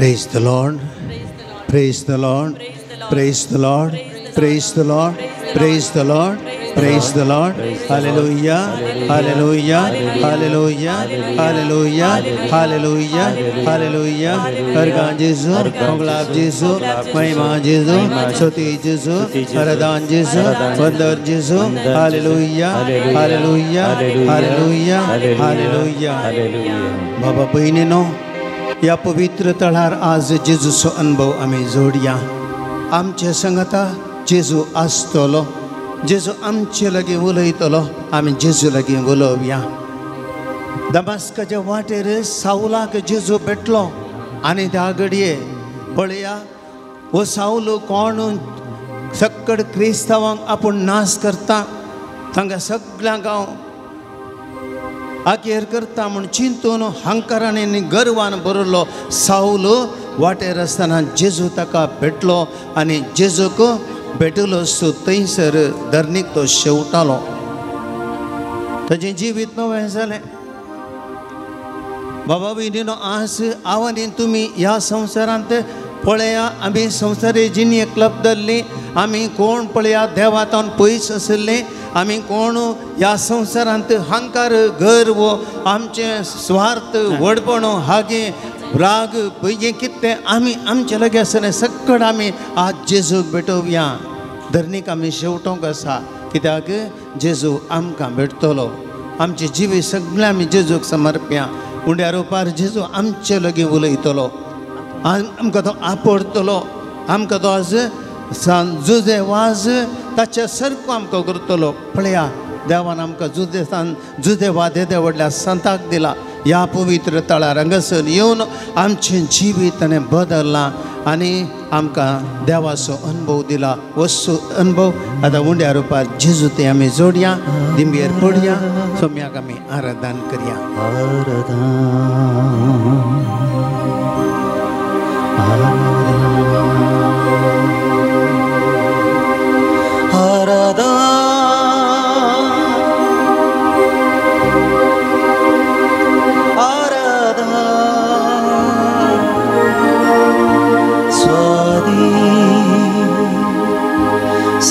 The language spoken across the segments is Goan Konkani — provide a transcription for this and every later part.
Praise the Lord. Praise the Lord. Praise the Lord. Praise the Lord. Praise the Lord. Praise the Lord. Hallelujah. Hallelujah. Hallelujah. Hallelujah. Hallelujah. Hallelujah. हरगान जेजू, मंगलाब जेजू, महिमा जेजू, स्तुति जेजू, हरदान जेजू, वंदन जेजू. Hallelujah. Hallelujah. Hallelujah. Hallelujah. बाबा भयणीनो, ह्या पवित्र तळार आज जेजूचो अनुभव आमी जोडया. आमचे संगता जेजू आसतलो, जेजू आमचे लागीं उलयतलो, आमी जेजू लागीं उलोवया. दमास्काच्या वाटेर सावलाक जेजू भेटलो आनी त्या घडये पळया हो सावल कोण सक्कड क्रिस्तांवांक आपूण नाश करता, तांकां सगळ्यांक हांव आखेर करता म्हूण चिंतून हंकारान आनी गर्वान भरलो सावल वाटेर आसतना जेजू ताका भेटलो आनी जेजूक भेटलो सो थंयसर धरणीक तो शेवटालो. ताजें जिवीत नवें जालें. बाबा भयणीनो, आज हांव आनी तुमी ह्या संवसारांत पळया आमी संवसारी जिणेक लपदल्ली, आमी कोण पळया देवातान पयस आशिल्लीं, आमी कोण ह्या संवसारांत हंकार, गर्व, आमचें स्वार्थ, व्हडपण, हागे, राग, पयजें कितें आमी आमचे लागीं आसलें सगळें आमी आज जेजूक भेटोवया. धरणीक आमी शेवटोंक आसा, कित्याक जेजू आमकां भेटतलो. आमचें जिवीत सगळें आमी जेजूक समर्पया. उंड्या रुपार जेजू आमचे लागीं उलयतलो, आमकां तो आपडतलो, आमकां तो आज जुजे वाज ताच्या सारको आमकां करतलो. पळया देवान आमकां जुजे सान जुजे वाज येदे व्हडल्या संताक दिला. ह्या पवित्र तळार हांगासर येवन आमचें जिवीत ताणें बदल्लां आनी आमकां देवाचो अनुभव दिला. वस्तू अनुभव आतां उंड्या रुपार जेजू ते आमी जोडया, दिंबेर पडया, सोम्याक आमी आराधन करया.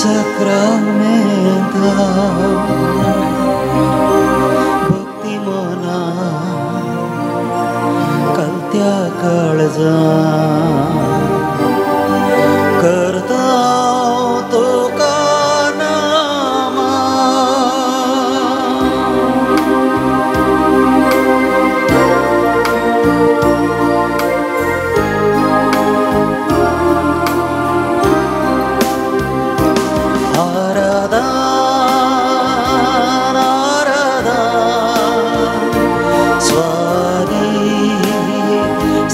Sacramenta भक्ती मना कलत्या काळजा करता तुका नामा.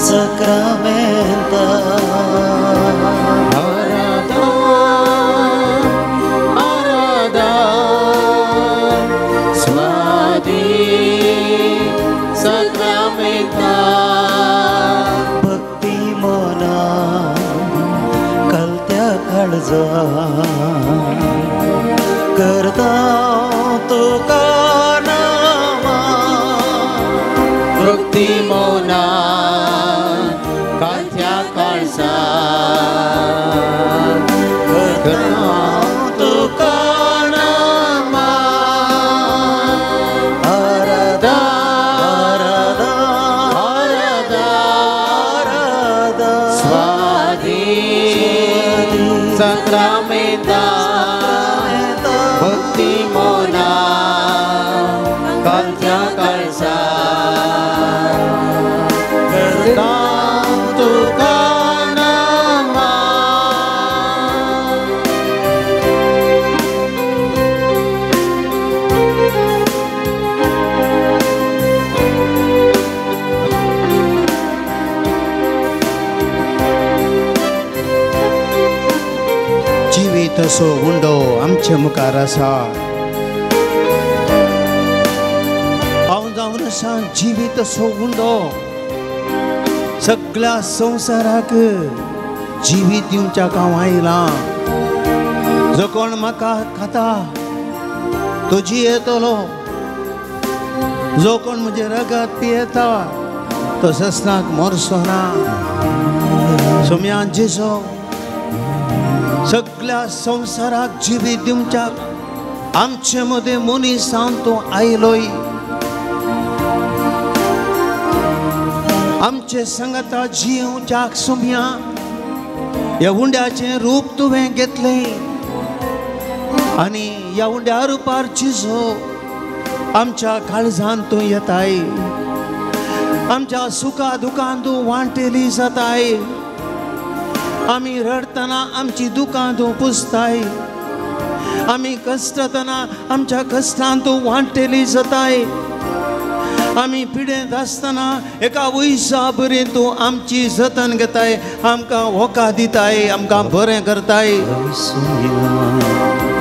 Sacramenta Arada, Arada, Swadi Sacramenta भक्ती मना कलत्या काळजा करता तुका नामा. भक्ती मना कालत्या काळजा करता तुका नामा. आराधा आराधा आराधा आराधा स्वादी सक्रामेंता भक्ती मना कालत्या काळजा करता तुका नामा. जिवीत असो उंडो आमचे मुखार आसा. हांव जावन आसा जिवीत असो उंडो सगळ्या संवसाराक जिवीत दिवच्याक हांव आयलां. जो कोण म्हाका खाता तो जियेतलो, जो कोण म्हजें रगत पियेता तो ससनाक मरचो ना. सोम्या जेजू सगळ्या संवसाराक जिवीत दिवच्याक आमचे मदें मनीस जावन तूं आयलोय. आमचे संगता जिवच्याक सोम्या ह्या उंड्याचें रूप तुवें घेतलें आनी ह्या उंड्या रुपार जेजू आमच्या काळजान तूं येताय. आमच्या सुखा दुखान तूं वांटेली जाताय. आमी रडटना आमची दुकां तूं पुसताय. आमी कश्टतना आमच्या कश्टान तूं वांटेली जाताय. आमी पिडेंत आसतना एका वयसा बरी तूं आमची जतन घेताय. आमकां वखद दिताय, आमकां बरें करताय.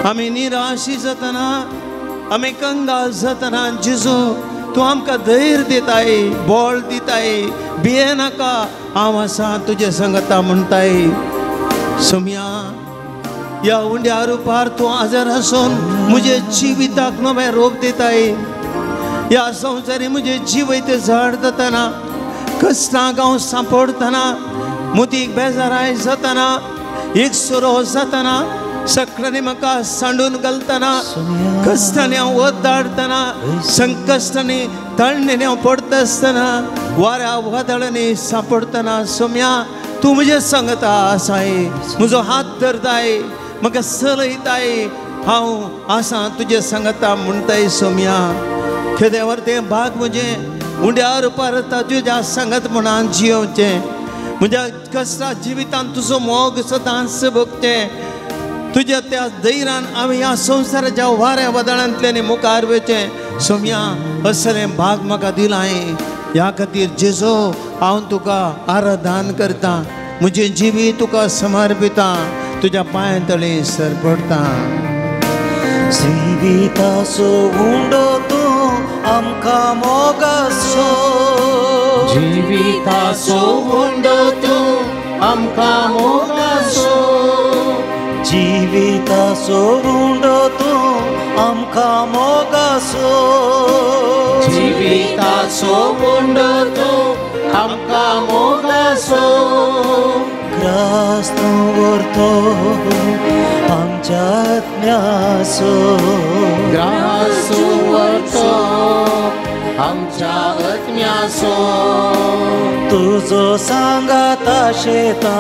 आमी निराशी जातना, आमी कंगाल जातना जेजू तूं आमकां धैर्य दिताय, बळ दिताय. भियेनाका, हांव आसा तुजे संगता म्हणटाय. सोम्या ह्या उंड्या रुपार तूं आजार आसून म्हजे जिविताक नवें रूप दिताय. ह्या संवसारी म्हजें जिवीत झाड जातना, कश्टांक हांव सांपडटना, मुतीक बेजाराय जातना, एकसुरो जातना, सगळ्यांनी म्हाका सांडून घालतना, कश्टांनी हांव वत धाडटना, संकश्टांनी तळणेनी हांव पडटा आसतना, वाऱ्या वादळांनी सांपडटना सोम्या तूं म्हजें सांगता आसाय. म्हजो हात धरताय, म्हाका चलयताय. हांव आसा तुजें सांगता म्हणटाय. सोम्या खेदेवर तें भाग म्हजें उंड्या रुपार तुज्या सांगत म्हणान जियोवचें. म्हज्या कश्टा जिवितान तुजो मोग सदांच भोगचें. तुज्या त्या धैर्यान आमी ह्या संवसाराच्या वाऱ्या वादळांतल्यान मुखार वचचें. सोम्या असलें भाग म्हाका दिलां. ह्या खातीर जेजू हांव तुका आराधन करता. म्हजें जिवीत तुका समर्पिता. तुज्या पांयां तळी सर पडटा. जिविताचो उंडो तूं आमकां मोगाचो. जिविताचो उंडो तूं आमकां मोगाचो. जिविताचो उंडो तूं आमकां मोगाचो. जिविताचो उंडो तूं आमकां मोगाचो. ग्रास तूं व्हरतो आमच्या आत्म्याचो. ग्रास तूं व्हरतो आमच्या आत्म्याचो. तुजो सांगाता शेता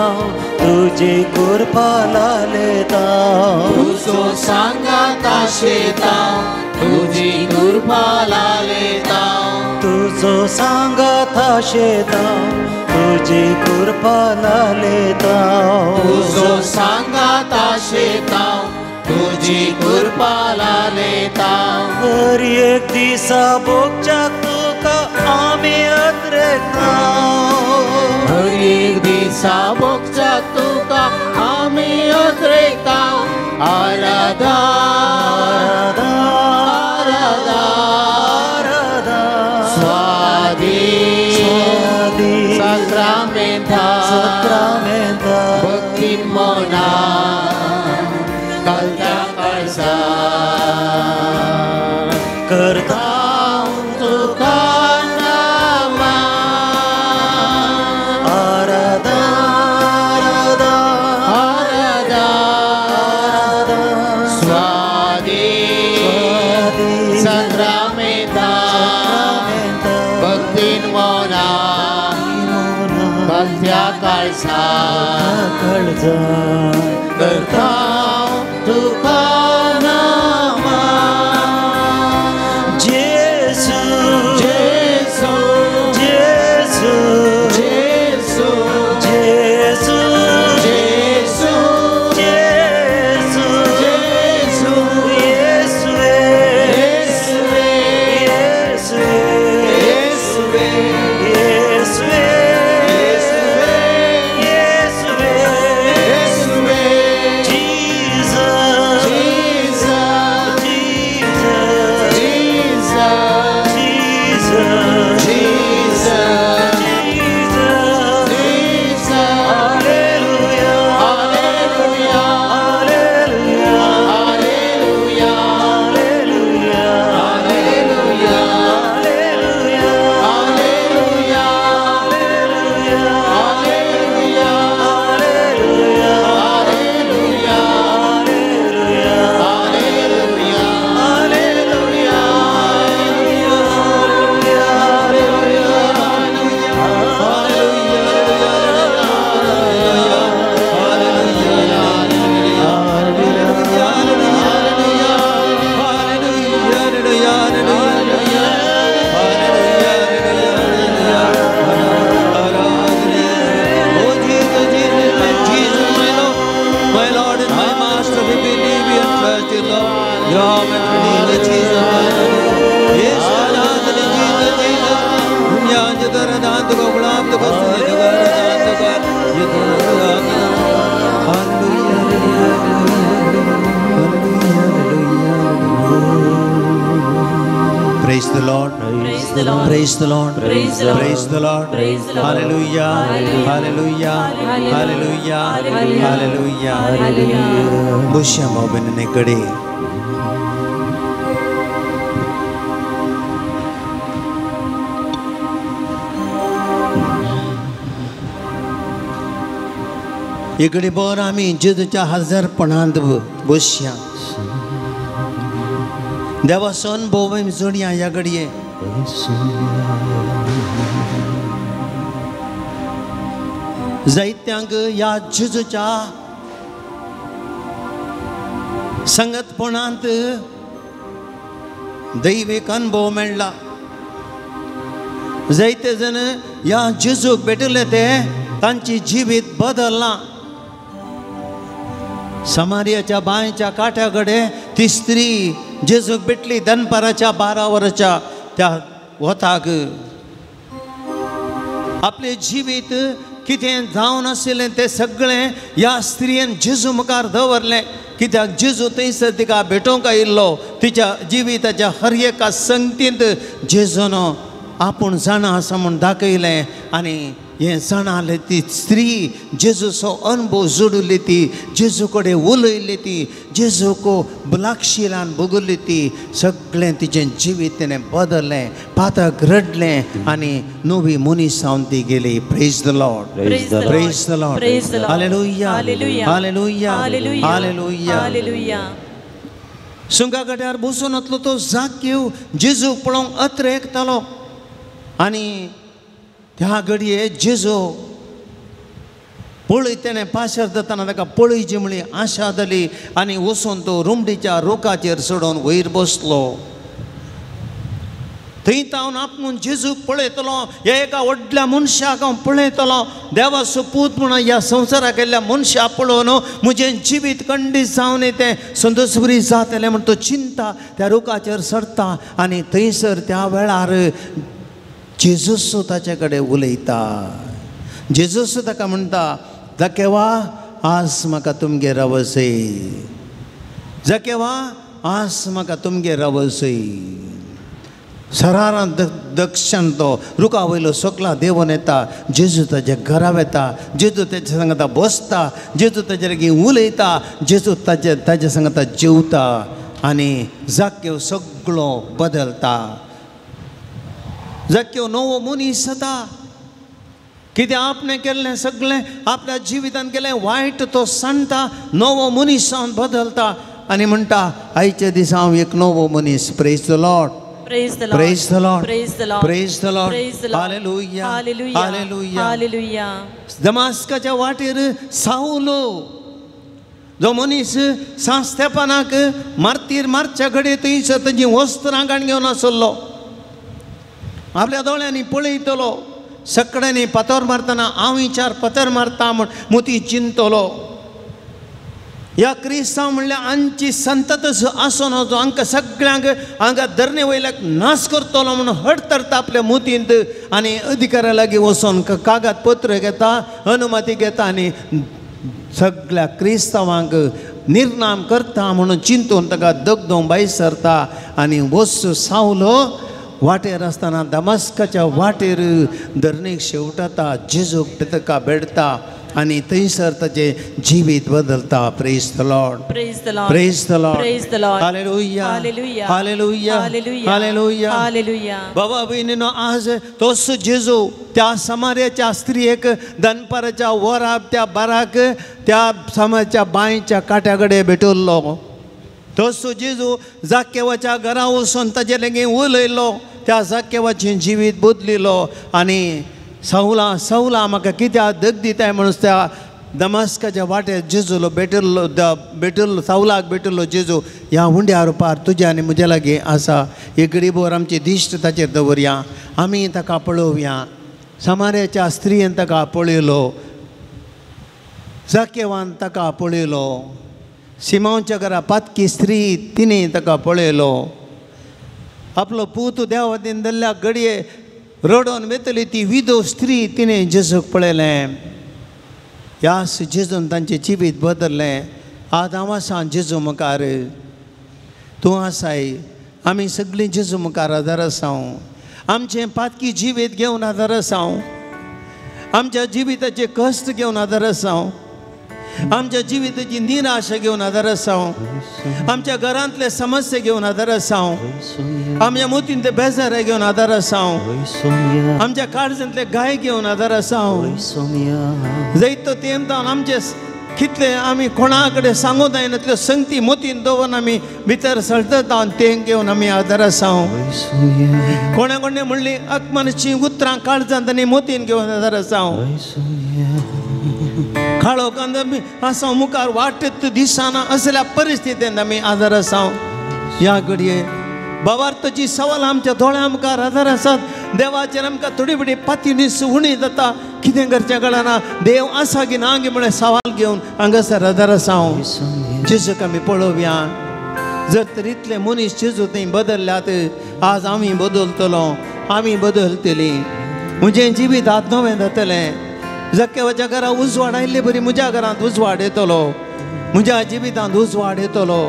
तुजी कृपा लालेता. तुजो सांगाता शेता तुजी कृपा लालेता. तुजो सांगाता शेता तुजी कृपा लालेता. तुजो सांगाता शेता तुजी कृपा लालेता. हर एक दिसा भोगच्याक तुका आमी अत्रेता. हर एक दिसा भोगच्याक तुका आमी अत्रेता. आराधा आराधा आराधा स्वाधीन साक्रामेंता साक्रामेंता भक्ती मना कलत्या कळसा करता तुका नामा. आराधा आराधा आराधा आराधा स्वाधीन साक्रामेंता भक्तीन मना कलत्या कळसा कळजा करता तुका नामा. जेजू जेजू जेजू जेजू जेजू जेजू जेजू जेजू येसुवे येसुवे येसुवे येसुवे येसुवे येसुवे येसुवे येसुवे. Praise the Lord. Praise the Lord. Praise the Lord. Praise the Lord. Praise the Lord. Praise the Lord. Hallelujah. Hallelujah. Hallelujah. Hallelujah. Hallelujah. बसया भाव भयणींनी कडे. इकडे बर आमी जेजूच्या हजारपणांत बसया. देवाचो अनुभव आमी जोडया ह्या घडये. जायत्यांक ह्या जेजूच्या संगतपणांत दैवीक अनुभव मेळ्ळा. जायते जण ह्या जेजूक भेटले ते तांची जिवीत बदललां. समारियाच्या बांयच्या काट्या कडेन ती स्त्री जेजूक भेटली दनपाराच्या 12 वरांच्या त्या वताक. आपलें जिवीत कितें जावन आशिल्लें तें सगळें ह्या स्त्रियेन जेजू मुखार दवरलें. कित्याक जेजू थंयसर तिका भेटोवंक आयिल्लो. तिच्या जिविताच्या हर एका संगतींत जेजून आपूण जाणा आसा म्हूण दाखयलें आनी हें जाणालें ती स्त्री जेजूचो अनुभव जोडुल्ली ती जेजू कडेन उलयल्ली ती जेजूको लागशिलान भोगल्ली ती सगळें तिचें जिवीत तिणें बदललें. पातक रडलें आनी नवी मनीस जावन ती गेली. Praise the Lord. Praise the Lord. Praise the Lord. Praise the Lord. Hallelujah. Hallelujah. Hallelujah. Hallelujah. Hallelujah. Hallelujah. Sunga गड्यार बसून वतलो तो जाकीव जेजूक पळोवंक अत्रेकतालो आनी त्या घडये जेजू पळय तेणें पाशार जातना ताका पळयची म्हळी आशा जाली आनी वचून तो रुमडीच्या रोकाचेर चडोवन वयर बसलो. थंय तावन आपूण जेजूक पळयतलो, ह्या एका व्हडल्या मनशाक हांव पळयतलो, देवाचो पूत म्हणून ह्या संवसाराक आयिल्ल्या मनशाक पळोवन म्हजें जिवीत खंडीत जावन तें संतोशबरी जातलें म्हूण तो चिंता त्या रुखाचेर सरता आनी थंयसर त्या वेळार जेजूस ताचे कडेन उलयता. जेजूस ताका म्हणटा, जाकेवा आज म्हाका तुमगेर रावसय, जाकेवा आज म्हाका तुमगेर रावसय. सरारान दक्षण तो रुखा वयलो सकला देंवन येता. जेजू ताच्या घरा वेता, जेजू ताच्या सांगता बसता, जेजू ताचे लागीं उलयता, जेजू ताचे ताच्या सांगता जेवता आनी जाकेव सगळो बदलता. जाकेव नवो मनीस जाता. कितें आपणें केल्लें सगळें आपल्या जिवितान केलें वायट तो सांडटा, नवो मनीस जावन बदलता आनी म्हणटा आयच्या दिसा हांव एक नवो मनीस. Praise the Lord. Praise the Lord. Praise the Lord. Praise the Lord. Praise the Lord. Praise the Lord. Hallelujah. Hallelujah. Hallelujah. Hallelujah. दमास्काच्या वाटेर सावलो जो मनीस सांस्तेपानाक मार्तीर मारच्या घडये थंयसर तांची वस्त्रां काण घेवन आसलो. आपल्या दोळ्यांनी पळयतलो, सगळ्यांनी फातर मारतना हांवूय चार फातर मारता म्हूण मोती चिंतलो. ह्या क्रिस्तांव म्हणल्यार आमची संततच आसून जो हांकां सगळ्यांक हांगा धरणे वयल्याक नाश करतलो म्हणून हट तरता आपल्या मोतींत आनी अधिकाऱ्या लागीं वचोन कागदपत्र घेता, अनुमती घेता आनी सगळ्या क्रिस्तांवांक निर्नाम करता म्हणून चिंतून ताका दगदों भायर सरता आनी वच सावलो वाटेर आसतना दमास्काच्या वाटेर धरणीक शेवटाता. जेजूक ताका भेटता आनी थंयसर ताचें जिवीत बदलता. Praise the Lord. Praise the Lord. Praise the Lord. Praise the Lord. Hallelujah. Hallelujah. Hallelujah. Hallelujah. Hallelujah. Hallelujah. बाबा भयणीनो आज तोच जेजू त्या समार्याच्या स्त्रियेक दनपाराच्या वराक त्या बाराक त्या समाच्या बांयच्या काट्या कडेन भेटल्लो. तोच जेजू जाकेवाच्या घरा वचून ताचे लागीं उलयलो, त्या जाकेवाचें जिवीत बदलिलो आनी सवला सवला म्हाका कित्याक दग दिताय म्हणून त्या दमास्काच्या वाटेर जेजूलो भेटिल्लो भेटिल्लो सावलाक भेटिल्लो जेजू ह्या हुंड्या रुपार तुज्या आनी म्हज्या लागीं आसा. एक गरीबोर आमची दिश्ट ताचेर दवरया, आमी ताका पळोवया. समार्याच्या स्त्रियेन ताका पळयलो, जाकेवान ताका पळयलो. सिमांवच्या घरा पातकी स्त्री तिणें ताका पळयलो. आपलो पूत देवादीन धरल्या घडये रडोन वेतली ती विदो स्त्री तिणें जेजूक पळयलें. ह्यास जेजून तांचें जिवीत बदल्लें. आज हांव आसा जेजू मुखार, तूं आसाय, आमी सगळीं जेजू मुखार आदार आसा. आमचें पातकी जिवीत घेवन आदार आसा, आमच्या जिविताचे कश्ट घेवन आदार आसा, आमच्या जिविताची निराशा घेवन आदार आसा, आमच्या घरांतले समस्या घेवन आदार आसा, आमच्या मोतींतले बेजार घेवन आदार आसा, आमच्या काळजांतले गाय घेवन आदार आसा. जैतो तेमतान आमचे कितले आमी कोणा कडेन सांगूंक जायनातल्यो संगती मोतीन दवरून आमी भितर सरतात आनी तें घेवन आमी आदार आसा. कोणा कोणें म्हणली अकमानची उतरां काळजांत आनी मोतीन घेवन आदार आसा. काळोखांत आमी आसा, मुखार वाटत दिसना असल्या परिस्थितींत आमी आदार आसा. ह्या घडये बाबार्थाची सवाल आमच्या दोळ्यां मुखार आदार आसात. देवाचेर आमकां थोडी थोडी पाती उणी जाता, कितें करचें कळना, देव आसा की ना गी म्हळ्यार सवाल घेवन हांगासर आदार आसा. जेजूक आमी पळोवया. जर तर इतले मनीस जेजू थंय बदल्ल्यात, आज आमी बदलतलो, आमी बदलतली. म्हजें जिवीत आज नवें जातलें. जक्केवाच्या घरा उजवाड आयिल्ले बरी म्हज्या घरांत उजवाड येतलो, म्हज्या जिवितांत उजवाड येतलो.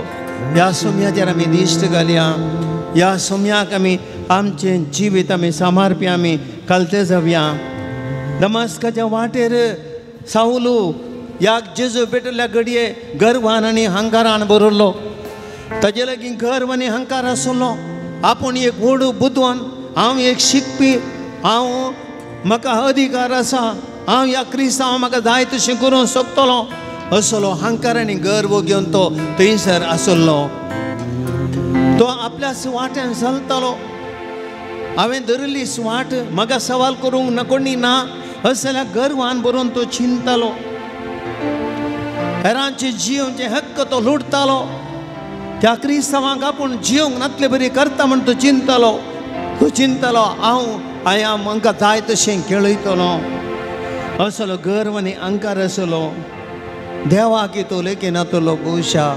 ह्या सुम्याचेर आमी दिश्ट घालया. ह्या सुम्याक आमी आमचें जिवीत आमी सामारपी आमी कलते जावया. दमास्काच्या वाटेर सावलू ह्या जेजू पेटल्या घडये गर्वान आनी हंकारान बरयल्लो. ताजे लागीं गर्व आनी हंकार आसलो. आपूण एक व्हड बुदवान, हांव एक शिकपी, हांव म्हाका अधिकार आसा, हांव ह्या क्रिस्तांव म्हाका जाय तशें करूंक शकतलो असलो हंकार आनी गर्व घेवन तो थंयसर आसलो. तो आपल्या वाट्यान चलतालो. हांवें धरिल्ली वाट म्हाका सवाल करूंक ना कोणी ना असल्या गर्वान बरोवन तो चिंततालो. हेरांचे जियोवचे हक्क तो लुटतालो. त्या क्रिस्तांवांक आपूण जियोंक नातले बरी करता म्हण तो चिंततालो. तो चिंततालो हांव हांव म्हाका जाय तशें खेळयतलो असलो गर्व आनी अहंकार आसलो. देवाक तो लेखिनातलो भोवशा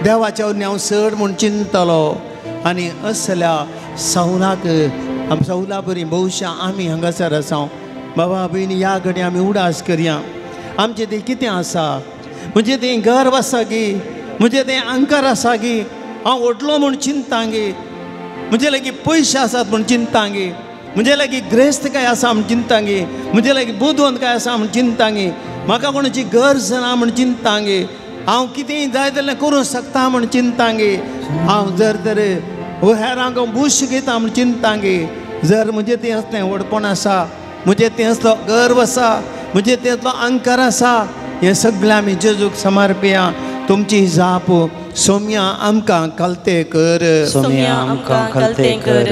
देवाच्या हांव चड म्हूण चिंततालो. आनी असल्या सवलाक सवला बरी भोवशा आमी हांगासर आसा. बाबा भयणी ह्या घडये आमी उडास करया. आमचें तें कितें आसा, म्हजें तें गर्व आसा गी, म्हजें तें अहंकार आसा गी, हांव व्हडलो म्हूण चिंता गी, म्हजे लागीं पयशे आसात म्हूण चिंता गी, म्हजे लागीं ग्रेस्त काय आसा म्हूण चिंता गी, म्हजे लागीं बुदवंत काय आसा म्हूण चिंता गी, म्हाका कोणाची गरज ना म्हूण चिंता गी, हांव कितेंय जाय जाल्यार करूंक शकता म्हूण चिंता गी, हांव जर तर हेरांक बूश घेता म्हूण चिंता गी, जर म्हजें तें असलें व्हडपण आसा, म्हजें तें असलो गर्व आसा, म्हजें तें असलो अहंकार आसा, हें सगळें आमी जेजूक समर्पया. तुमची जाप सोम्या आमकां कलते कर, सोम्या आमकां कलते कर,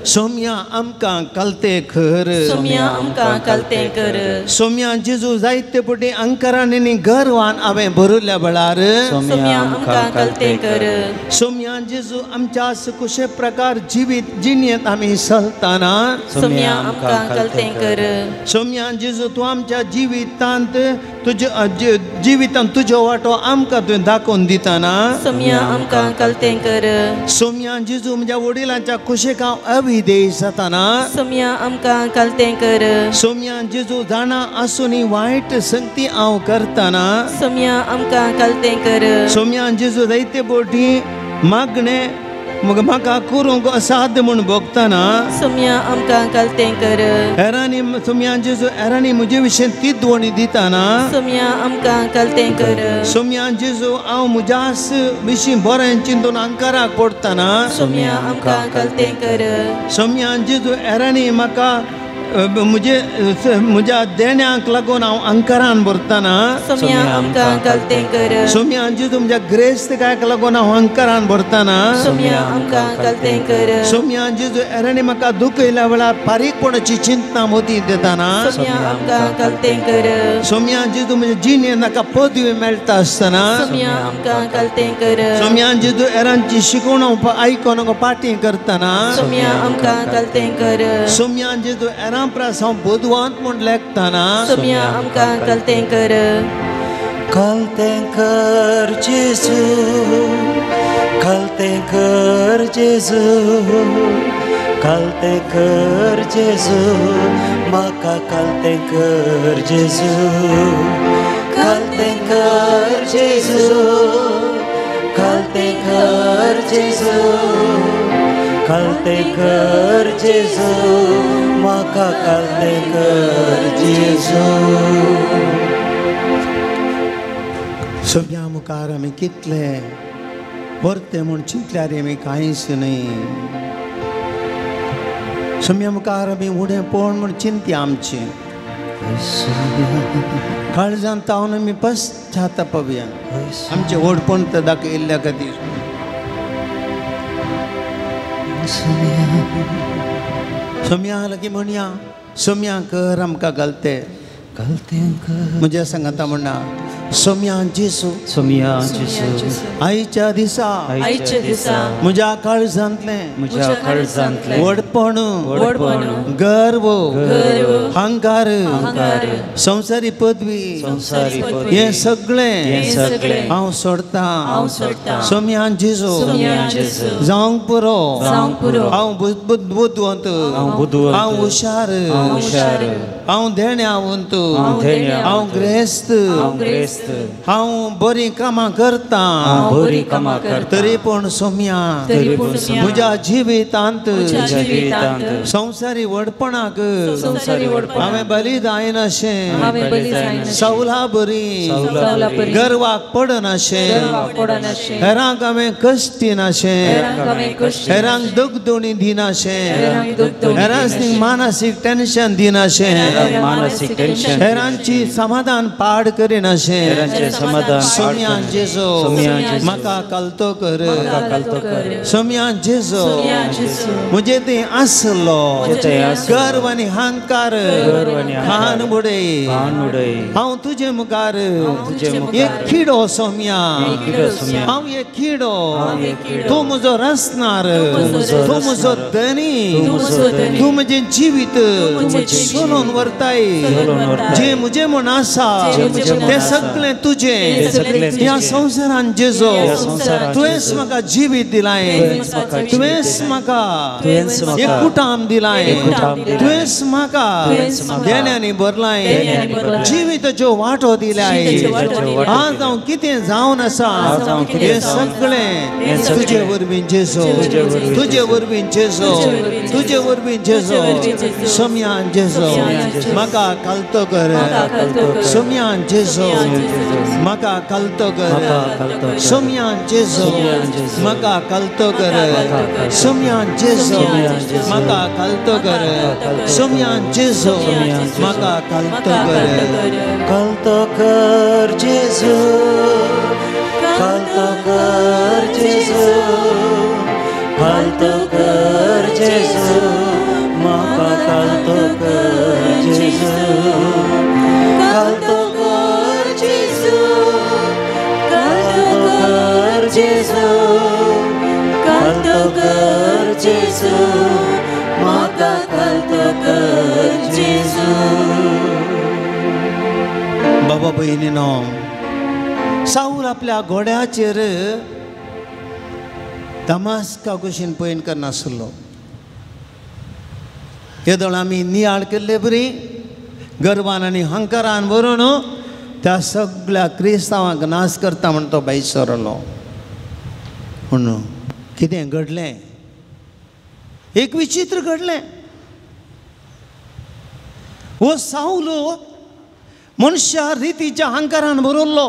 सोम्या आमकां कलते कर, सोम्या आमकां कलते कर. सोम्या जेजू जायते पटी अहंकारान आनी गर्वान हांवें भरिल्ल्या वेळार सोम्या आमकां कलते कर. सोम्या जेजू आमच्या कशे प्रकार जिवीत जिणेंत आमी चलतना सोम्या आमकां कलते कर. सोम्या जेजू तूं आमच्या जिवितांत तुज्या जिवितांत तुजो वांटो आमकां तुवें दाखोवन दितना सोम्या आमकां कलते कर. सोम्या जेजू म्हज्या वडिलांच्या कुशेक हांव अविधेय जातना सोम्या आमकां कलते कर. सोम्या जेजू जाणा आसून वायट संगती हांव करतना सोम्या आमकां कलते कर. सोम्या जेजू जायते बोटी मागणे म्हाका करूंक असाध्य म्हूण भोगतना सोम्या आमकां कलते कर. हेरांनी सोम्या जेजू हेरांनी म्हजे विशीं तिदवणी दितना सोम्या आमकां कलते कर. सोम्या जेजू हांव म्हज्या विशीं बरें चिंतून अहंकाराक पडटना सोम्या आमकां कलते कर. सोम्या जेजू हेरांनी म्हाका म्हजे म्हज्या देण्यांक लागून हांव अहंकारान भरतना सोम्या आमकां कलते कर. सोम्या जेजू म्हज्या ग्रेस्तकायक लागून हांव अहंकारान भरतना सोम्या आमकां कलते कर. सोम्या जेजू हेरांनी म्हाका दुखयल्या वेळार फारीकपणाची चिंतना मोती दितना सोम्या आमकां कलते कर. सोम्या जेजू म्हज्या जिणेंत म्हाका पदवी मेळटा आसतना सोम्या आमकां कलते कर. सोम्या जेजू हेरांची शिकवण हांव आयकून पाटी करतना सोम्या आमकां कलते कर. सोम्या जेजू हेरां परस हांव बुदवंत म्हूण लेखतना सोम्या आमकां कलते कर. कलतें कर जेजू, कलतें कर जेजू, कलतें कर जेजू, म्हाका कलतें कर जेजू, कलतें कर जेजू, कलतें कर जेजू, कलतें कर जेजू, म्हाका कलतें कर जेजू। सोम्या मुखार आमी कितले व्हरते म्हूण चिंतल्यार आमी कांयच न्हय। सोम्या मुखार आमी उणेपण म्हूण चिंतया आमचें काळजान तावन आमी पश्चातापया आमचें व्हडपण तर दाखयल्ल्या खातीर। सोम्या लागीं म्हणया, सोम्या कर आमकां घालते म्हज्या सांगाता म्हणा, सोम्या जेजू, सोम्या जेजू, आयच्या दिसा, आयच्या दिसा म्हज्या काळजांतलें, म्हज्या काळजांतलें व्हडपण, व्हडपण, गर्व, गर्व, अहंकार, अहंकार, संवसारी पदवी, संवसारी पदवी, हें सगळें, हें सगळें हांव सोडतां, हांव सोडतां। सोम्या जेजू, सोम्या जेजू, जावंक पुरो, जावंक पुरो, हांव बुदवंत, हांव बुदवंत, हांव हुशार, हांव हुशार, हांव देण्यावंत, हांव देण्यावंत, हांव ग्रेस्त, हांव ग्रेस्त, हांव बरीं कामां करतां, हांव बरीं कामां करतां, तरी पूण सोम्या, तरी पूण सोम्या, म्हज्या जिवितांत, म्हज्या जिवितांत संवसारी व्हडपणाक, संवसारी व्हडपणाक हांवें बली जायनाशें, हांवें बली जायनाशें, सवला बरी, सवला बरी, गर्वाक पडनाशें, गर्वाक पडनाशें, हेरांक हांवें कश्टिनाशें, हेरांक हांवें कश्टिनाशें, हेरांक दगदोणी दिनाशें, हेरांक दगदोणी, हेरांक मानसीक टेन्शन दिनाशें, हेरांक मानसीक टेन्शन, हेरांची समाधान पाड करिनाशें, हेरांचें समाधान। सोम्या जेजू, म्हाका कलतो कर, सोम्या जेजू, म्हजे थंय आसलो गर्व आनी अहंकार खान उडय, हांव तुजे मुखार एक किडो सोम्या, हांव एक किडो, तूं म्हजो रचणार, तूं म्हजो धनी, तूं म्हजें जिवीत सोलून व्हरताय, जें म्हजें म्हूण आसा तें सगळें तुजें। ह्या संवसारान जेजू तुवेंच म्हाका जिवीत दिलाय, तुवेंच म्हाका एक कुटाम दिलाय, तुवेंच म्हाका देण्यांनी भरलाय, जिविताच्यो वांटो दिलाय। आज हांव कितें जावन आसा हें सगळें तुजे वरवीं जेजू, तुजे वरवीं जेजू, तुजे वरवीं जेजू। सोम्या जेजू म्हाका कलतो कर, सोम्या जेजू म्हाका कलतो कर, सोम्या जेजू म्हाका कलतो कर, सोम्या जेजू म्हाका कलतो कर, सोम्या जेजू म्हाका कलतो कर, कलतो कर जेजू, कलतो कर जेजू, कलतो कर जेजू, म्हाका कलतो कर जेजू, कलतो कर जेजू, कलतो कर जेजू, कलतो कर जेजू, म्हाका कलतो कर जेजू। बाबा भयणीनो, साऊल आपल्या घोड्याचेर दमास्का कुशीन पयण करनासलो। येदोळ आमी नियाळ केल्ले बरी गर्वान आनी हंकारान भरून त्या सगळ्या क्रिस्तांवांक नाश करता म्हण तो भायर सरलो। म्हणून कितें घडलें, एक विचित्र घडलें। हो साऊल मनशा रितीच्या अहंकारान भरल्लो,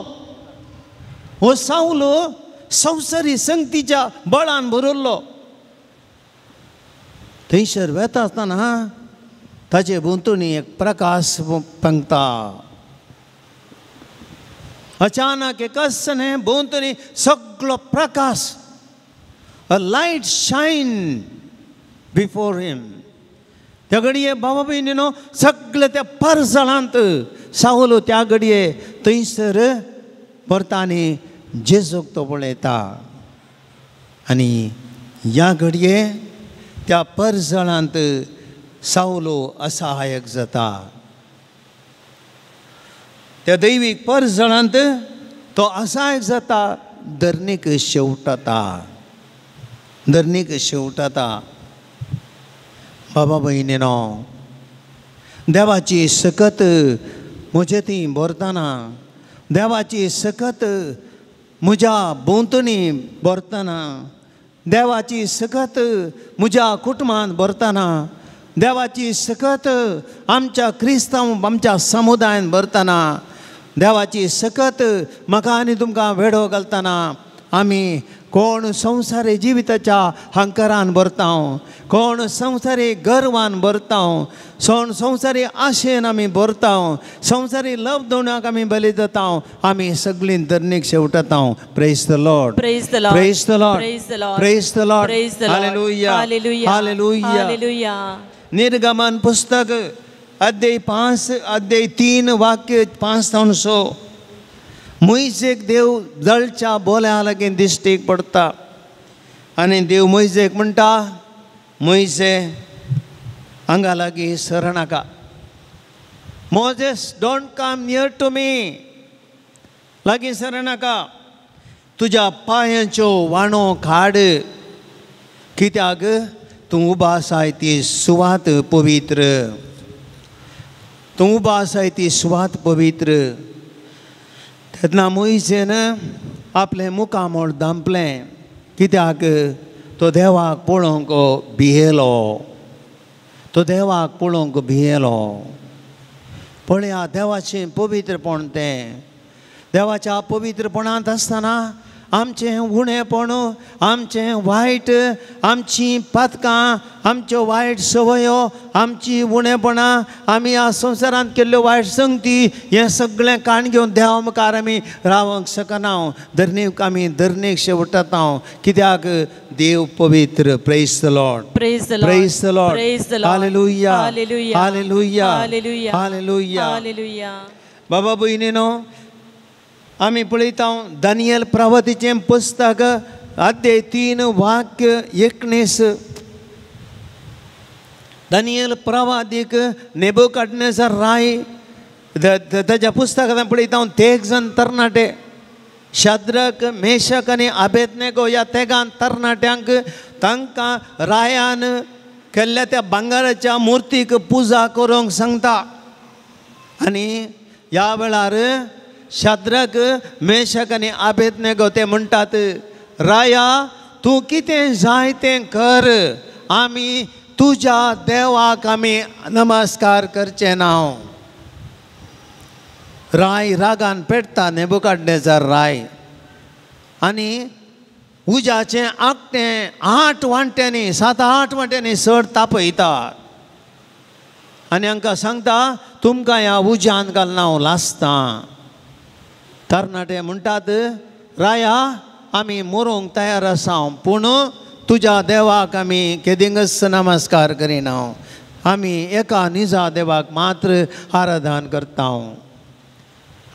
हो साऊल संवसारी संगतीच्या बळान भरल्लो। थंयसर वेता आसतना ताचे भोंवतणी एक प्रकाश पंगता। अचानक एकच भोंवतणी सगळो Prakash, a light shine before him. त्या घडये बाबा भयणीनो सगळे त्या परजळांत सावलो त्या घडये थंयसर परता आनी जेजूक तो पळयता आनी ह्या घडये त्या परजळांत सावलो असहायक जाता। त्या दैवीक परजळांत तो असायक जाता, धरणीक शेवटता, धरणीक शेवटता. बाबा भयणीनो, देवाची सकत म्हजे ती भरतना, देवाची सकत म्हज्या भोंवतणी भरतना, देवाची सकत म्हज्या कुटुंबांत भरतना, देवाची सकत आमच्या क्रिस्तांव आमच्या समुदायान भरतना, देवाची सकत म्हाका आनी तुमकां वेडो घालतना आमी कोण संवसारी जिविताच्या हंकारान भरता, कोण संवसारी गर्वान भरता, कोण संवसारी आशेन आमी भरता, संवसारी लवदोवण्याक आमी बली जाता, आमी सगळीं धरणीक शेवटता. Praise the Lord, praise the Lord, praise the Lord, praise the Lord, praise the Lord. Praise the Lord. Hallelujah, hallelujah, hallelujah, hallelujah. निर्गमन पुस्तक अध्याय 5 अध्याय 3 वाक्य 5 तावन 6. मोयजेक देव जळच्या बोल्या लागीं दिश्टीक पडटा आनी देव मोयजेक म्हणटा, मोयजे हांगा लागीं सरनाका. Moses don't come near to me, लागीं सरनाका, तुज्या पांयांच्यो वाणो काड, कित्याक तूं उबो आसाय ती सुवात पवित्र, तूं उबो आसाय ती सुवात पवित्र. तेन्ना मोयजेन आपलें मुखामळ धांपलें, कित्याक तो देवाक पळोवंक भियेलो, तो देवाक पळोवंक भियेलो. पळया देवाचें पवित्रपण तें, देवाच्या पवित्रपणांत आसतना आमचें उणेपण, आमचें वायट, आमचीं पातकां, आमच्यो वायट संवयो, आमची उणेपणां, आमी ह्या संवसारांत केल्ल्यो वायट संगती, हें सगळें काण घेवन देवा मुखार आमी रावंक शकना. धरणीक आमी धरणीक शेवटता, कित्याक देव पवित्र. Praise the Lord, praise the Lord, praise the Lord, praise the Lord. Hallelujah, hallelujah, hallelujah, hallelujah, hallelujah, hallelujah. बाबा भयणीनो, आमी पळयता दानियल प्रवादीचें पुस्तक अध्याय 3 वाक्य 19. दानियल प्रवादीक नेबुकदनेझर राय ताच्या पुस्तकांत पळयता तेग जाण तरणाटे शाद्रक मेशक आनी आबेदनेगो ह्या तेगान तरणाट्यांक तांकां रायान केल्ल्या त्या भांगराच्या मुर्तीक पुजा करूंक सांगता. आनी ह्या वेळार शाद्रक मेशक आनी आबेदनेगो ते म्हणटात, राया तूं कितें जाय तें कर, आमी तुज्या देवाक आमी नमस्कार करचे ना. राय रागान पेटता नेबुकदनेझर राय आनी उज्याचें आकटें 8 वांट्यांनी 7-8 वांट्यांनी चड तापयता आनी हांकां सांगता, तुमकां ह्या उज्यान घालना हांव लासतां. तरणाटे म्हणटात, राया आमी मरूंक तयार आसा, पूण तुज्या देवाक आमी केदिंगच नमस्कार करिना, आमी एका निजा देवाक मात्र आराधन करता.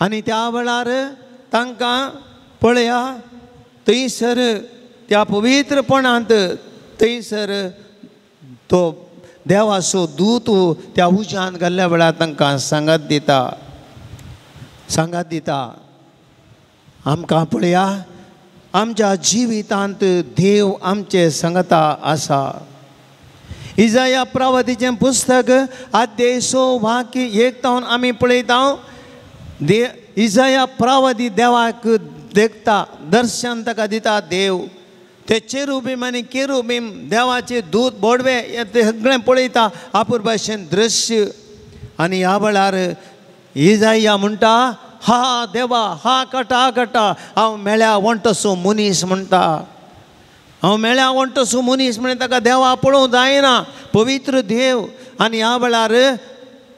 आनी त्या वेळार तांकां पळया थंयसर त्या पवित्रपणांत थंयसर तो देवाचो दूत त्या उज्यान घाल्ल्या वेळार तांकां सांगात दिता, सांगात दिता. आमकां पळया आमच्या जिवितांत देव आमचे सांगता आसा. इजाया प्रवादीचें पुस्तक अध्याय 6 वाक्य 1 तावन आमी पळयता, दे इजाया प्रवादी देवाक देखता, दर्शन ताका दिता देव. ते चेरुबीम आनी केरुबीम देवाचे दूत बोडवे हे ते सगळें पळयता आपूर भाशेन दृश्य. आनी ह्या वेळार इजाया म्हणटा, हा देवा, हा कटा कटा, हांव मेळ्या वण्टसो मनीस म्हणटा, हांव मेळ्या वण्टसो मनीस म्हण ताका देवा पळोवंक जायना, पवित्र देव. आनी ह्या वेळार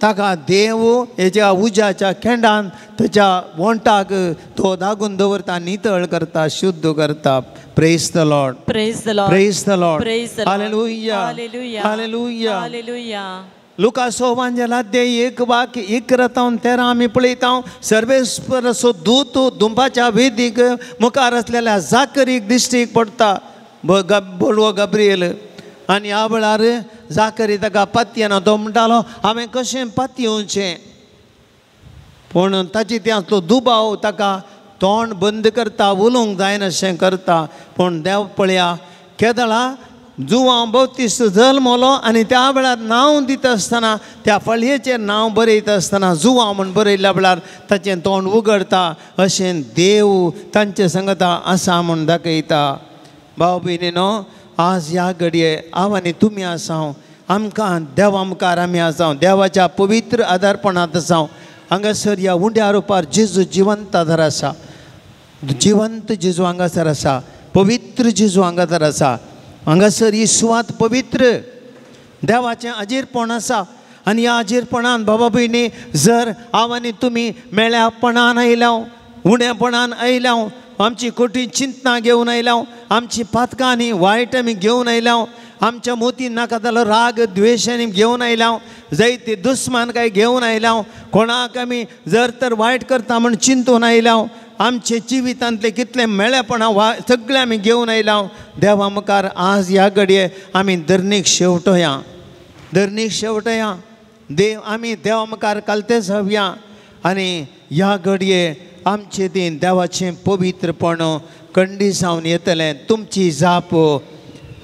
ताका देव हेज्या उज्याच्या खेंडान ताच्या वण्टाक तो दागून दवरता, नितळ करता, शुद्ध करता. Praise the Lord, praise the Lord, praise the Lord, praise the Lord. Hallelujah, hallelujah, hallelujah, hallelujah. लुकासो वांजेला 1 वाक्य 11 तावन 13 आमी पळयता, सर्वेस्पराचो दूत दुंबाच्या वेदीक मुखार आसलेल्या जाकरीक दिश्टीक पडटा, बोलवो गब्रियल. आनी ह्या वेळार जाकरी ताका पातयेना, तो म्हणटालो हांवें कशें पातयेवचें. पूण ताची ती आसलो दुबाव ताका तोंड बंद करता, उलोवंक जायनाशें करता. पूण देव पळया केदळा जुवांव बाप्तिस्त जल्मलो आनी त्या वेळार नांव दिता आसतना त्या फळयेचेर नांव बरयता आसतना जुवांव म्हूण बरयल्ल्या वेळार ताचें तोंड उगडता. अशें देव तांचे संगता आसा म्हूण दाखयता. भाव भयणीनो, आज ह्या घडये हांव आनी तुमी आसा, आमकां देवा मुखार आमी आसा, देवाच्या पवित्र आदारपणांत आसा. हांगासर ह्या उंड्या रुपार जेजू जिवंत आदार आसा, जिवंत जेजू हांगासर आसा, पवित्र जेजू हांगासर आसा. हांगासर ही सुवात पवित्र देवाचें अजीरपण आसा. आनी ह्या अजीरपणान बाबा भयणी जर हांव आनी तुमी मेळ्यापणान आयल्या, उणेपणान आयल्या, आमची कठीण चिंतनां घेवन आयल्या, आमची पातकां आनी वायट आमी घेवन आयल्या, आमच्या मोती नाका जालो राग द्वेश आनी घेवन आयल्या, जायते दुस्मान काय घेवन आयल्या, कोणाक आमी जर तर वायट करता म्हूण चिंतून आयल्या, आमचे जिवितांतले कितले मेळेपणां वा सगळें आमी घेवन आयल्या. देवा मुखार आज ह्या घडये आमी धरणीक शेवटोया, धरणीक शेवटोया. देव आमी देवा मुखार कालते जावया आनी ह्या घडये आमचे दिन देवाचें पवित्रपण कंडी जावन येतलें. तुमची जाप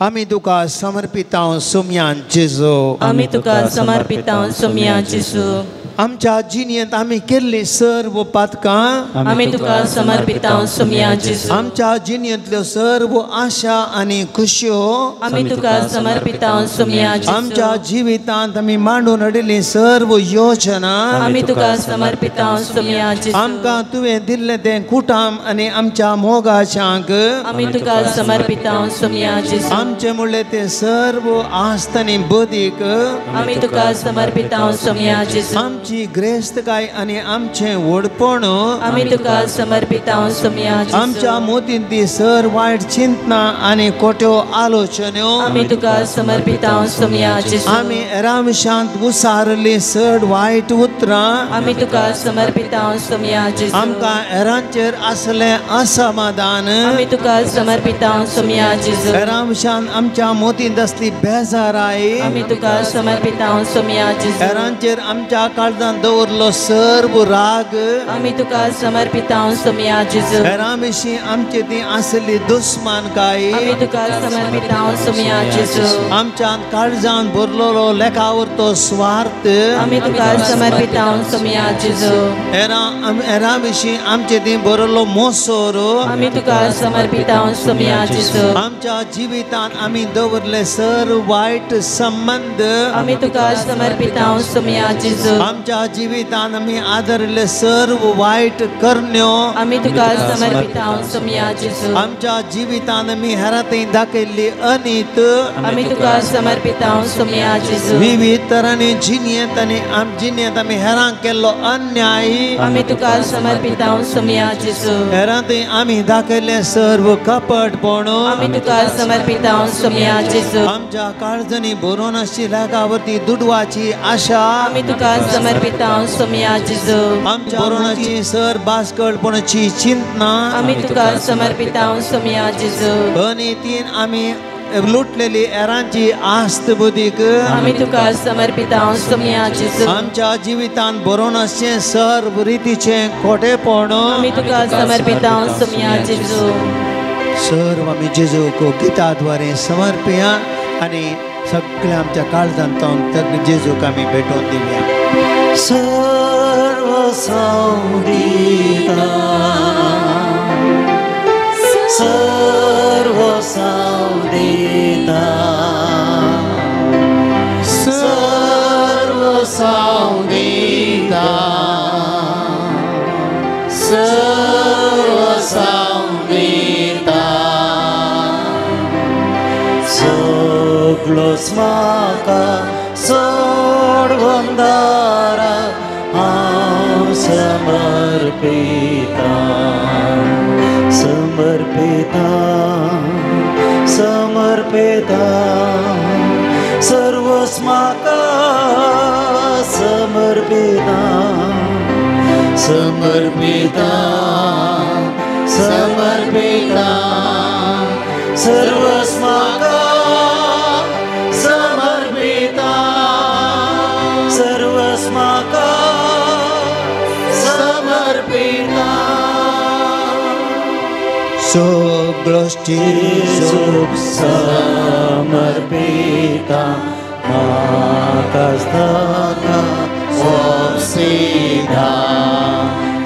आमी तुका समर्पितांव सोमयान जेजू, आमी तुका समर्पितांव सोमया जेजू. आमच्या जिणेंत आमी केल्ली सर्व पातकां आमी तुका समर्पितांव सोमया जेजू. आमच्या जिणेंतल्यो सर्व आशा आनी खुशयो आमी तुका समर्पितांव सोमया जेजू. आमच्या जिवितांत आमी मांडून हाडिल्ली सर्व योजना आमी तुका समर्पितांव सोमया जेजू. आमकां तुवें दिल्लें तें कुटाम आनी आमच्या मोगाच्यांक आमी तुका समर्पितांव सोमया जेजू. आमचें म्हणलें तें सर्व आस्त आनी बदीक आमी तुका समर्पितांव सोमया जेजू. आमची ग्रेस्तकाय आनी आमचें व्हडपण आमी तुका समर्पितांव सोमया जेजू. आमच्या मोतींत ती सर वायट चिंतना आनी खोट्यो आलोचन्यो आमी तुका समर्पितांव सोमया जेजू. आमी एराविशांत उसारली चड वायट उतरां आमी तुका समर्पितांव सोमया जेजू. आमकां एरांचेर आसलें असमाधान आमी तुका समर्पितांव सोमया जेजू. एराविशांत आमच्या मोतींत आसली बेजाराय आमी तुका समर्पितांव सोमया जेजू. एरांचेर आमच्या काळजान दवरलो सर्व राग आमी तुका समर्पितांव सोमया जेजू. हेरां विशीं आमचे ती आसली दुस्मानकाय आमी तुका समर्पितांव सोमया जेजू. आमच्या काळजान भरलेलो लेखावर तो स्वार्थ आमी तुका समर्पितांव सोमया जेजू. हेरां विशीं आमचे ती भरलो मोसोर आमी तुका समर्पितांव सोमया जेजू. आमच्या जिवितान आमी दवरले सर्व वायट संबंद आमी तुका समर्पितांव सोमया जेजू. आमच्या जिवितान आमी आदरले सर्व वायट करण्यो आमी तुका समर्पितांव सोमया जेजू. आमच्या जिवितान आमी हेरां दाखयल्ली अनीत आमी तुका समर्पितांव सोमया जेजू. विविध तरांनी जिणेंत आनी जिणेंत आमी हेरांक केल्लो अन्याय आमी तुका समर्पितांव सोमया जेजू. हेरां आमी दाखयल्ले सर्व कपटपण आमी तुका समर्पितांव सोमया जेजू. आमच्या काळजांनी भरून आशिल्ल्या गावती दुडवाची आशा आमी तुका समर्पितांव सोमया जेजू. आमच्या भरणाची सर बास्कटपणाची चिंतना आमी तुका समर्पितांव सोमया जेजू. अनितीन आमी लुटलेली एरांची आस्त बुदीक आमी तुका समर्पितांव सोमया जेजू. आमच्या जिवितान भरून आसचें सर्व रितीचें खोटेपण आमी तुका समर्पितांव सोमया जेजू. सर्व आमी जेजूक गिता द्वारे समर्पया आनी सगळ्या आमच्या काळजांत जेजूक आमी भेटोवन दिवया. सर्व सावदिता, सर्व सावदिता, सर्व सावदिता, सर्व सावदिता. सगळोच म्हाका सोडवंदारा हांव समर्पिता, समर्पिता, समर्पिता. सर्वच म्हाका समर्पिता, समर्पिता, समर्पिता. सर्वच म्हाका समर्पिता, सर्वच म्हाका समर्पिता. सगळो जेजूक समर्पिता म्हाका ताका ओपसिता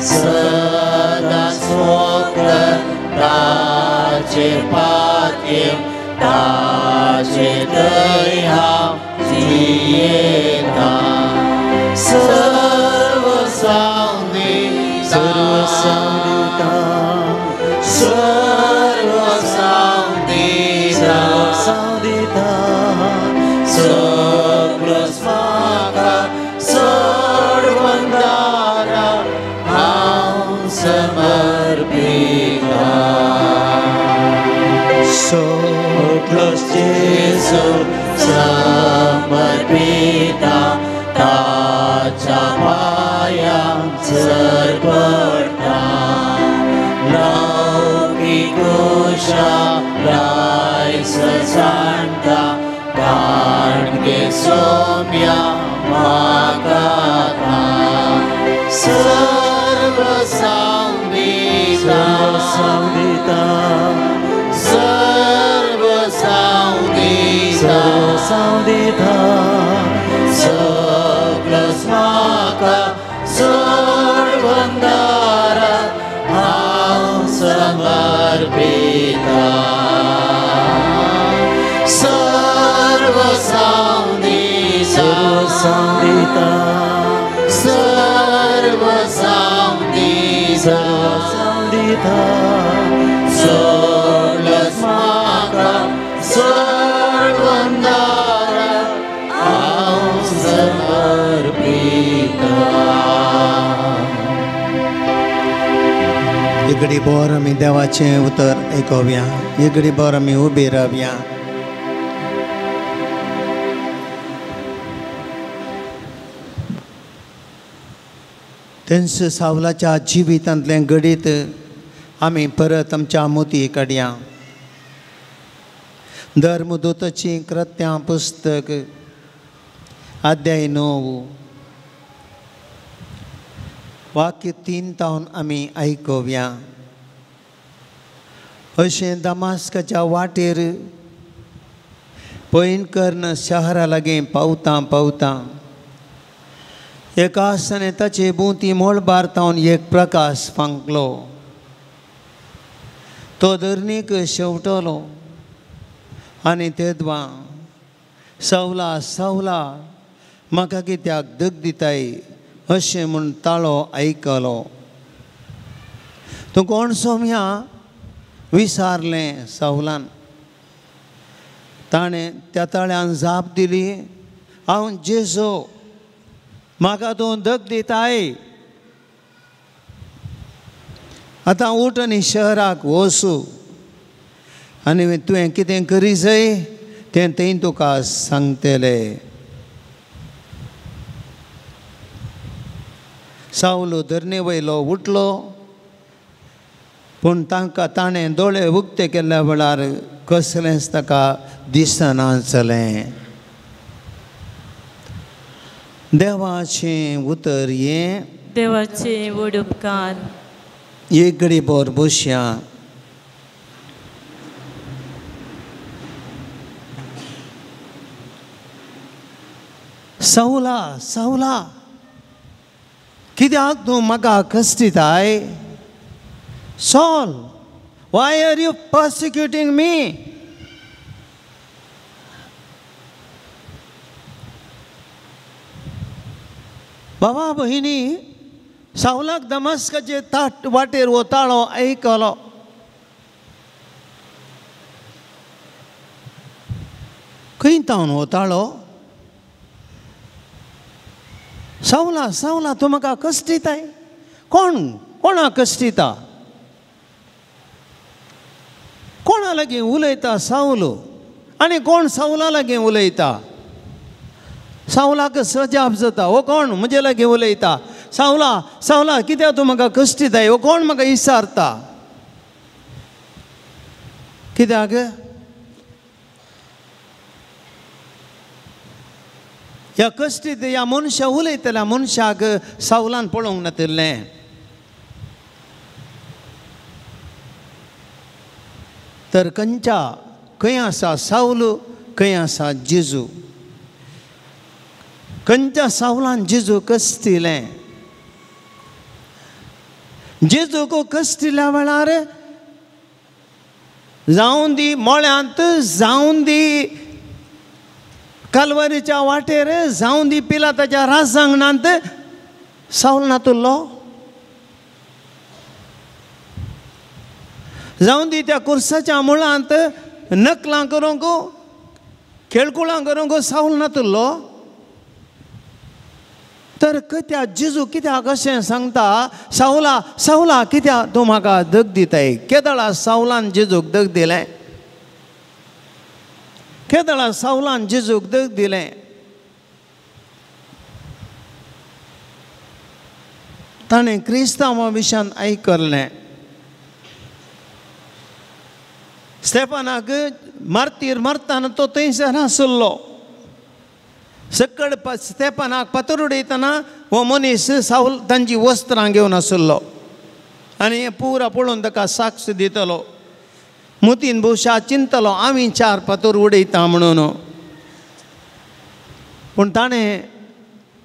सदांच फकत ताचेर पातयेवन ताचे थंय हांव जियेतां सर्व सावंदी सर्व सावंदिता सर्व सावंदिता सावंदिता सगळोच म्हाका सोडवंदारा हांव समर्पिता सगळोच जेजूक समर्पिता ताच्या पांयांक सरपडटा लौकीक कुशळाय जाणता दाणगे सोम्या म्हाका सर्व सावंदिता सावंदिता सर्व सावंदिता सावंदिता सगळोच म्हाका सोडवंदारा हांव समर्पिता सर्व सावंदिता सावंदिता सर्व सावंदिता सावंदिता सगळोच म्हाका सोडवंदारा हांव समर्पिता. एक घडी भर आमी देवाचें उतर आयकोवया, एक घडी भर आमी उबी रावया. तेंच सावलाच्या जिवितांतलें घडीत आमी परत आमच्या मोती काडया. धर्मदूताचीं कृत्यां पुस्तक अध्याय 9 वाक्य 3 तावन आमी आयकोवया. अशें दमास्काच्या वाटेर पैन कर्ण शहरा लागीं पावतां पावतां एका आसताना ताचे भोंवती मळबार तावन एक प्रकाश फांकलो. तो धरणीक शेवटलो आनी तेदवां सवला सवला म्हाका कित्याक दग दिताय अशें म्हूण ताळो आयकलो. तूं कोण सोम्या विसारलें सवलान. ताणें त्या ताळ्यान जाप दिली, हांव जेजो, म्हाका तूं दग दिताय. आतां उठ आनी शहराक वचू आनी तुवें कितें करी जाय तें थंय तुका सांगतले. सावलो धरणे वयलो उठलो, पूण तांकां ताणें दोळे उक्ते केल्ल्या वेळार कसलेंच ताका दिसनासलें. देवाचें उतर हें. देवाचें व्हड उपकार. एक घडी भर बसया. सवला सवला कित्याक तूं म्हाका कश्टिताय? Saul, why are you persecuting me? बाबा भयणी, सावलाक दमास्काचे ताट वाटेर हो ताळो आयकलो. खंय तावन हो ताळो? सावला सावला तूं म्हाका कश्टिताय. कोण कोणा कश्टिता? कोणा लागीं उलयता सावलो आनी कोण सावला लागीं उलयता? सावलाक सजाप जाता, हो कोण म्हजे लागीं उलयता? सावला सावला कित्याक तूं म्हाका कश्टिताय? हो कोण म्हाका इसारता? कित्याक ह्या कश्टीत ह्या मनशा उलयतल्या मनशाक सावलान पळोवंक नातिल्लें. तर खंयच्या खंय आसा सावल, खंय आसा जेजू? खंयच्या सावलान जेजू कस्तिलें? जेजूक कस्तिल्या वेळार जावन दी मळ्यांत, जावन दी कालवारीच्या वाटेर, जावन दी पिलाताच्या राजांगणांत सावल नातुल्लो? जावन दी त्या कुर्साच्या मुळांत नकलां करूंक, खेळकुळां करूंक सावल नातुल्लो? तर कित्याक जेजू कित्याक अशें सांगता, सावला सावला कित्याक तूं म्हाका दग दिताय? केदळा सावलान जेजूक दग दिलें? केदळा सावलान जेजूक दग दिलें? ताणें क्रिस्तांवा विशयान आयकल्लें. स्टेफानाक मार्तीर मारतना तो थंयसर आसलो. सकड स्टेफानाक फातर उडयतना हो मनीस सावल तांची वस्त्रां घेवन आसलो आनी हें पुरा पळोवन ताका साक्ष दितलो. मुतीन भोवशा चिंतलो आमी चार फातर उडयता म्हणून. पूण ताणें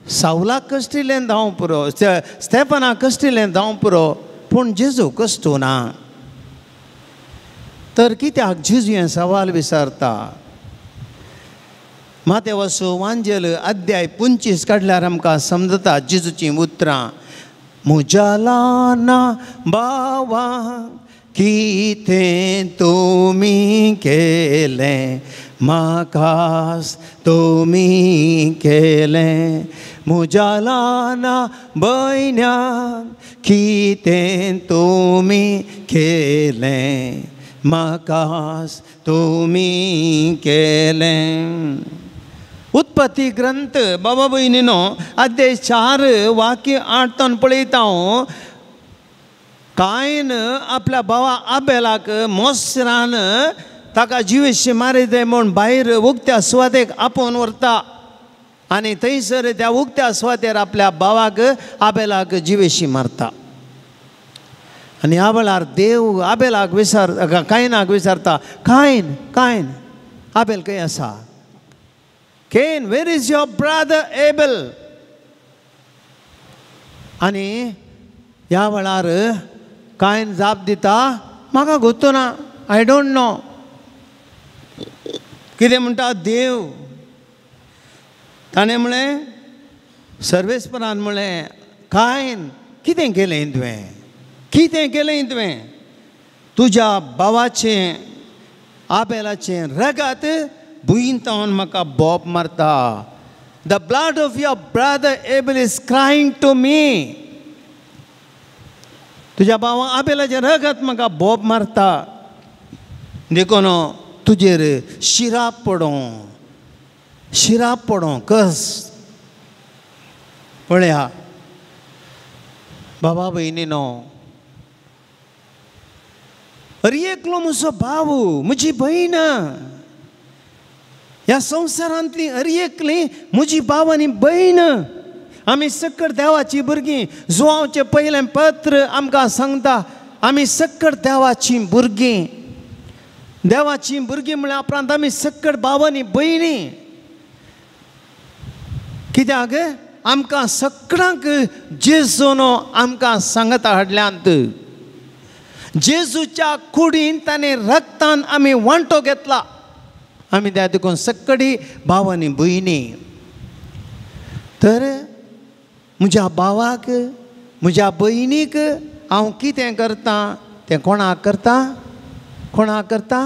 सावलाक कश्टिलें धांव पुरो, स्टेफानाक कश्टिलें धांव पुरो, पूण जेजू कश्टू ना. तर कित्याक जेजू हें सवाल विचारता? मातेवसो वांजेल अध्याय 25 काडल्यार आमकां समजता जेजूचीं उतरां. म्हज्या ल्हाना भावा कितें तुमी केलें, म्हाकास तुमी केलें. म्हज्या ल्हाना भयण्यांक कितें तुमी केलें, म्हाकास तुमी केलें. उत्पत्ती ग्रंथ बाबा भयणीनो अध्याय 4 वाक्य 8 पळयता हांव. कायन आपल्या भावा आबेलाक मोसरान ताका जिवेशी मारिल्लें म्हूण भायर उक्त्या सुवातेक आपोवन व्हरता आनी थंयसर त्या उक्त्या सुवातेर आपल्या भावाक आबेलाक जिवेशी मारता. आनी ह्या वेळार देव आबेलाक विचार कायनाक विचारता, कायन कायन आबेल खंय आसा? Cain, where is your brother Abel? आनी ह्या वेळार कायन जाप दिता, म्हाका गोत्तो ना, I don't know. कितें म्हणटा देव? ताणें म्हणलें, सर्वेस्परान म्हणलें, कायन कितें केलें तुवें? कितें केलें तुवें? तुज्या भावाचें आबेलाचें रगत भुंयेंत म्हाका बोब मारता. The blood of your brother Abel is crying to me. तुज्या भावा आबेलाचें रगत म्हाका बोब मारता, देखून तुजेर शिराप पडों, शिराप पडों कस. पळया बाबा भयणीनो, अरे एकलो म्हजो भाव, म्हजी भयण, ह्या संवसारांतली अरे एकली म्हजी भाव आनी भयण. आमी सक्कड देवाची भुरगीं. जुवांवचें पयलें पत्र आमकां सांगता आमी सक्कड देवाची भुरगीं. देवाची भुरगीं म्हळ्यार उपरांत आमी सक्कड भाव आनी भयणी. कित्याक आमकां सगळ्यांक जेजून आमकां सांगता हाडल्यांत. जेजूच्या कुडीन ताणें रक्तान आमी वांटो घेतला. आमी त्या देखून सक्कडी भाव आनी भयणी. तर म्हज्या भावाक म्हज्या भयणीक हांव कितें करतां तें कोणाक करता? कोणाक करता?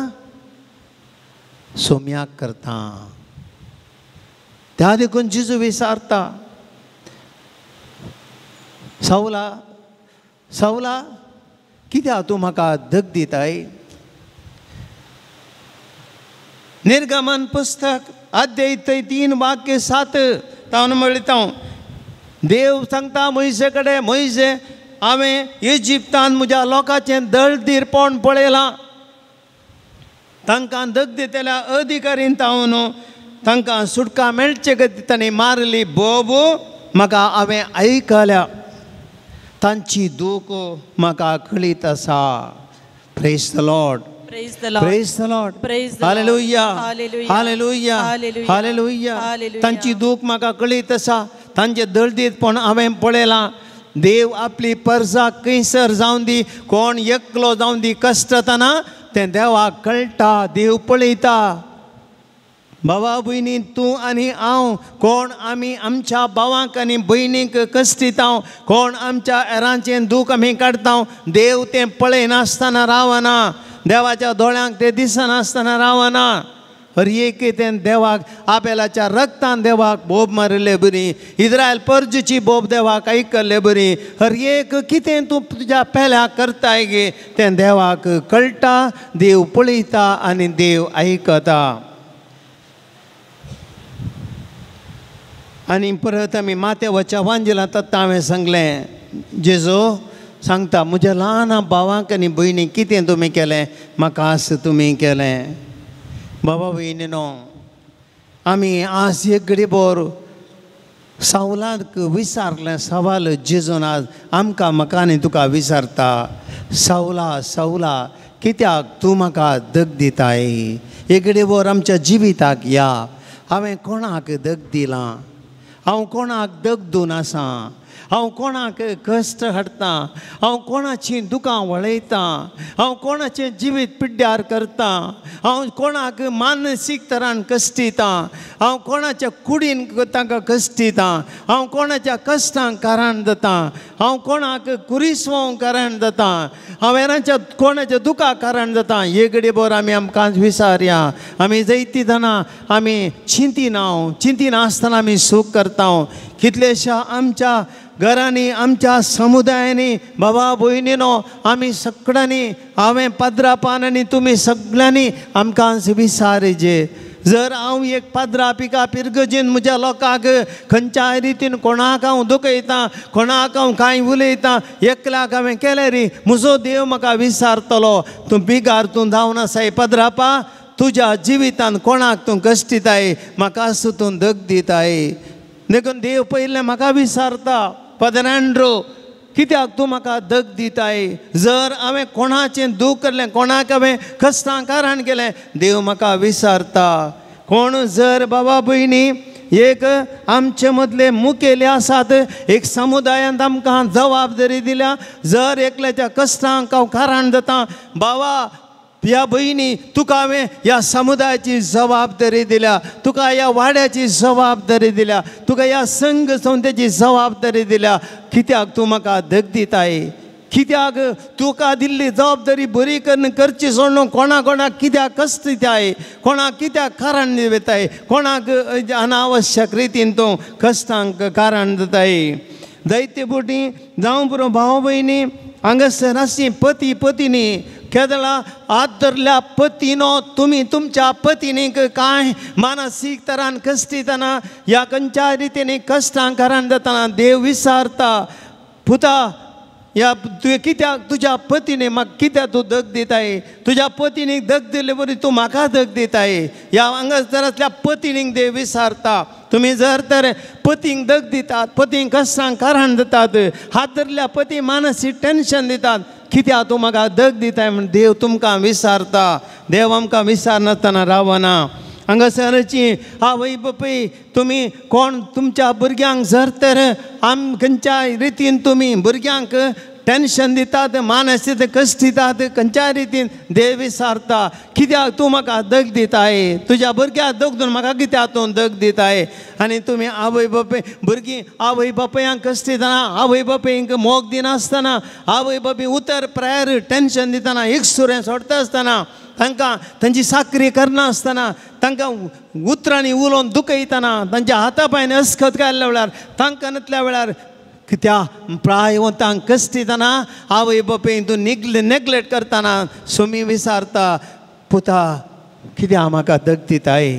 सोम्याक करता. त्या देखून जेजू विचारता, सावला सावला कित्याक तूं म्हाका धग दिताय? निर्गमन पुस्तक अध्याय 3 वाक्य 7 तावन म्हणटा हांव. देव सांगता मोयसे कडेन, मोयसे हांवें इजिप्तान म्हज्या लोकांचें दळदीरपण पळयलां. तांकां धग दितल्या अधिकारीन तावन तांकां सुटका मेळचे खातीर तांणी मारली बोब म्हाका हांवें आयकल्या. तांची दूख म्हाका कळीत आसा. Praise the Lord. Praise the Lord. Praise the Lord. Praise the Lord. Hallelujah. Hallelujah. Hallelujah. Hallelujah. Hallelujah. Hallelujah. तांची दूख म्हाका कळीत आसा, तांचे दळदीतपण हांवें पळयलां. देव आपली परजा खंयसर जावन दी, कोण एकलो जावन दी कश्टतना तें देवाक कळटा, देव पळयता. बाबा भयणी, तूं आनी हांव कोण आमी आमच्या भावांक आनी भयणींक कश्टिता, कोण आमच्या एरांचें दूख आमी काडटा, देव तें पळयनासतना रावना, देवाच्या दोळ्यांक तें दिसनासतना रावना. हर एक तें देवाक आबेलाच्या रक्तान देवाक बोब मारिल्ले बरी, इस्रायल परजूची बोब देवाक आयकल्ले बरी. हर एक कितें तूं तुज्या पेल्याक करताय गे तें देवाक कळटा, देव पळयता आनी देव आयकता. आनी परत आमी माथ्यावच्या वांजेलांत आतां हांवें सांगलें, जेजू सांगता म्हज्या ल्हान भावांक आनी भयणीक कितें तुमी केलें म्हाका आस तुमी केलें. बाबा भयणीनो, आमी आज एक घडीभर सावलाक विचारलें सवाल जेजून आज आमकां म्हाका आनी तुका विचारता, सावला सावला कित्याक तूं म्हाका दग दिताय? एक घडीभर आमच्या जिविताक या, हांवें कोणाक दग दिलां, हांव कोणाक दग दिवन आसा, हांव कोणाक कश्ट हाडटा, हांव कोणाची दुकां वळयतां, हांव कोणाचें जिवीत पिड्ड्यार करतां, हांव कोणाक मानसीक तरान कश्टितां, हांव कोणाच्या कुडीन तांकां कश्टितां, हांव कोणाच्या कश्टांक कारण जाता, हांव कोणाक कुरिस्वांक कारण जाता, हांव हेरांच्या कोणाच्या दुकां कारण जाता. हे घडये आमी आमकां विचारया, आमी जैतितना आमी चिंतिना, चिंतिना आसतना आमी सूख करता. कितलेशा आमच्या घरांनी आमच्या समुदायांनी बाबा भयणीनो आमी सगळ्यांनी, हांवें पाद्रापान आनी तुमी सगळ्यांनी आमकां विचारचे. जर हांव एक पाद्रा पिका पिरगजेन म्हज्या लोकांक खंयच्याय रितीन कोणाक हांव दुखयतां, कोणाक हांव कांय उलयतां, एकल्याक हांवें केलें री म्हजो देव म्हाका विचारतलो, तूं बिगार तूं जावन आसाय पाद्रापा, तुज्या जिवितान कोणाक तूं कश्टिताय, म्हाका तूं दग दिताय. देखून देव पयलें म्हाका विचारता, फादर एंड्रू कित्याक तूं म्हाका दग दिताय? जर हांवें कोणाचें दूख केलें, कोणाक हांवें कश्टां कारण केलें, देव म्हाका विचारता. कोण जर बाबा भयणी एक आमचे मदले मुखेली आसात, एक समुदायांत आमकां जबाबदारी दिल्या, जर एकल्याच्या कश्टांक हांव कारण जाता, बाबा ह्या भयणी तुका हांवें ह्या समुदायाची जबाबदारी दिल्या, तुका ह्या वाड्याची जबाबदारी दिल्या, तुका ह्या संघ संस्थेची जबाबदारी दिल्या, कित्याक तूं म्हाका दग दिताय? कित्याक तुका दिल्ली जबाबदारी बरी करून करची सोडून कोणा कोणाक कित्याक कश्ट दिताय, कोणाक कित्याक कारण दिताय, कोणाक अनावश्यक रितीन तूं कश्टांक कारण दिताय. दैत्य बोटी जावं पुरो भाव भयणी हांगासर आसची पती पतिनी केदळा हात धरल्या पतीनो तुमी तुमच्या पतिनीक कांय मानसीक तरान कश्टितना ह्या खंयच्या रितीन कश्टांक कारण जातना देव विचारता, पुता ह्या तुवें कित्याक तुज्या पतीने म्हाका कित्याक तूं दग दिताय? तुज्या पतीनीक दग दिल्ले बरी तूं म्हाका दग दिताय. ह्या हांगासरांतल्या पतिनीक देव विचारता, तुमी जर तर पतींक दग दितात, पतींक कश्टांक कारण दितात, हात धरल्या पती मानसीक टेंशन दितात, कित्याक तूं म्हाका दग दिताय म्हण देव तुमकां विचारता. देव आमकां विचारनासतना रावना. हांगासरची आवय बापूय तुमी कोण तुमच्या भुरग्यांक जर तर आम खंयच्या रितीन तुमी भुरग्यांक टेंशन दितात, मानसीक कश्ट दितात, खंयच्या रितीन देव विचारता, कित्याक तूं म्हाका दग दिताय? तुज्या भुरग्याक दग दिवन म्हाका कित्याक तूं दग दिताय? आनी तुमी आवय बापूय भुरगीं आवय बापायांक कश्ट दितना, आवय बापायंक मोग दिनासतना, आवय बापूय उतर प्रायर टेंशन दितना, एक सुरें सोडटा आसतना, तांकां तांची साकरी करनासतना, तांकां उतरांनी उलोवन दुखयतना, तांच्या हाता पांयान अस्खत घाल्ल्या वेळार, तांकां नतल्या वेळार कित्याक प्रायवंतांक कश्ट दितना आवय बापूय तूं नेग्लेक्ट करतना सुमी विचारता, पुता कित्याक म्हाका दग दिताय?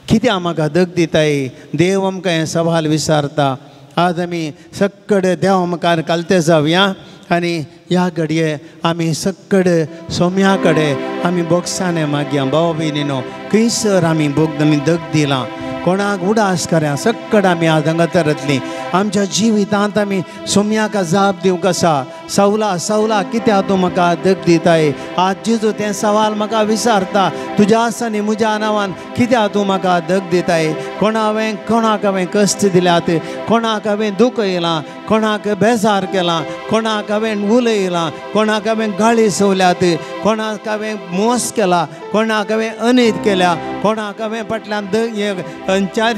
कित्याक म्हाका दग दिताय? देव आमकां हें सवाल विचारता. आज आमी सगळे देवा मुखार कालते जावया आनी ह्या घडये आमी सगळे सोम्या कडेन आमी बोगसाने मागया. भाव भयणीनो, खंयसर आमी बोग आमी दग दिलां, कोणाक उडास करा, सगळे आमी आज हांगा तरतलीं. आमच्या जिवितांत आमी सोम्याक जाप दिवंक आसा. सावला सावला कित्याक तूं म्हाका दग दिताय. आज जेजू तें सवाल म्हाका विचारता, तुज्या आनी म्हज्या नांवान कित्याक तूं म्हाका दग दिताय. कोणा हांवें कोणाक हांवें कश्ट दिल्यात, कोणाक हांवें दुखयलां, कोणाक बेजार केलां, कोणाक हांवें उलयलां, कोणाक हांवें गाळी सोवल्यात, कोणाक हांवें मोस केला, कोणाक हांवें अनीत केल्या, कोणाक हांवें फाटल्यान चार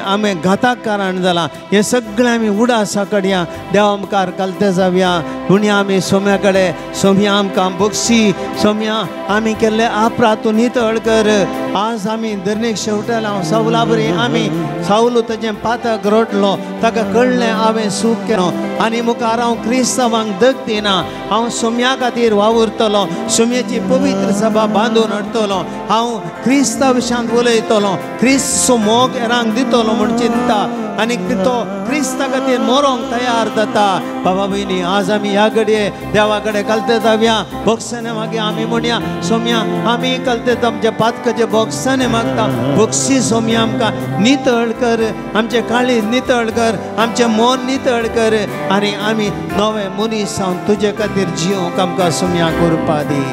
आमी घाताक कारण जालां. हें सगळें आमी उडासा कडया देवा मुखार घालते जावया. म्हणया आमी सोम्या कडेन, सोम्या आमकां बक्षी, सोम्या आमी केल्ले अपराध तूं नितळ कर. आज आमी धरणीक शेवटेला हांव सावला बरी आमी सावलो ताजें पातक रडलो, ताका कळ्ळें हांवें सूख केलो आनी मुखार हांव क्रिस्तांवांक दग दिना, हांव सोम्या खातीर वावुरतलो, सोम्याची पवित्र सभा बांदून हाडटलो, हांव क्रिस्ता विशयांत उलयतलो, क्रिस्त मोग हेरांक दितलो म्हूण चिंता आनी तो क्रिस्ता खातीर मरोंक तयार जाता. बाबा भयणी आज आमी ह्या घडये देवा कडेन कलते जावया, बोक्साने मागीर आमी म्हणया सोम्या आमी कलते आमच्या पातकाचे बोक्साने मागता, बक्षी सोम्या आमकां नितळ कर, आमचें काळीज नितळ कर, आमचें मन नितळ कर आनी आमी नवे मनीस जावन तुजे खातीर जिवंक आमकां सोम्या करपा दी.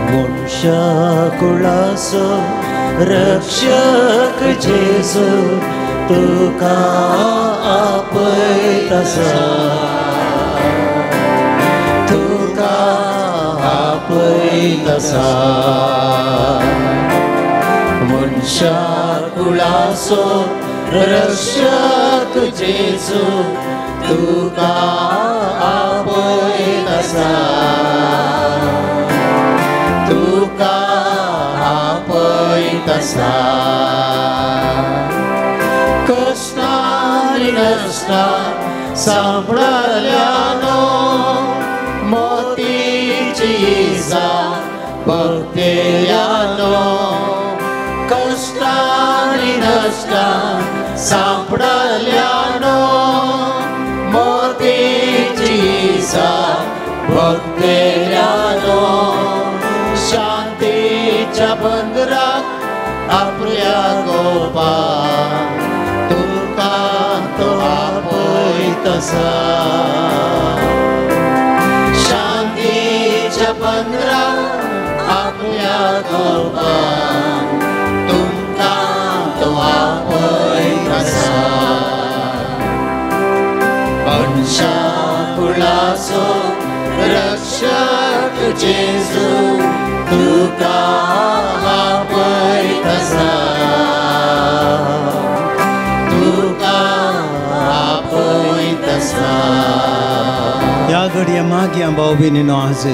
मनशा कुळाचो रक्षक जेजू तुका आपयता, तुका आपयता. मनशा कुळाचो रक्षक जेजू तुका आपयता, तुका आपयता. कश्टांनी नश्टां सांपडल्यानो मोतीची इजा भक्तेल्यानो, कश्टांनी नश्टां सांपडल्यानो मोतीची इजा भक्तेल्यानो, शांतीच्या बंदराक आपल्या गोपा तुका तो आपयता, शांतीच्या बंदराक आपल्या गोपा तुमकां तो आपयता. मनशा कुळाचो रक्षक जेजू तुका आपयता, तुका आपयता. ह्या घडये मागया भाव भयणीनो आज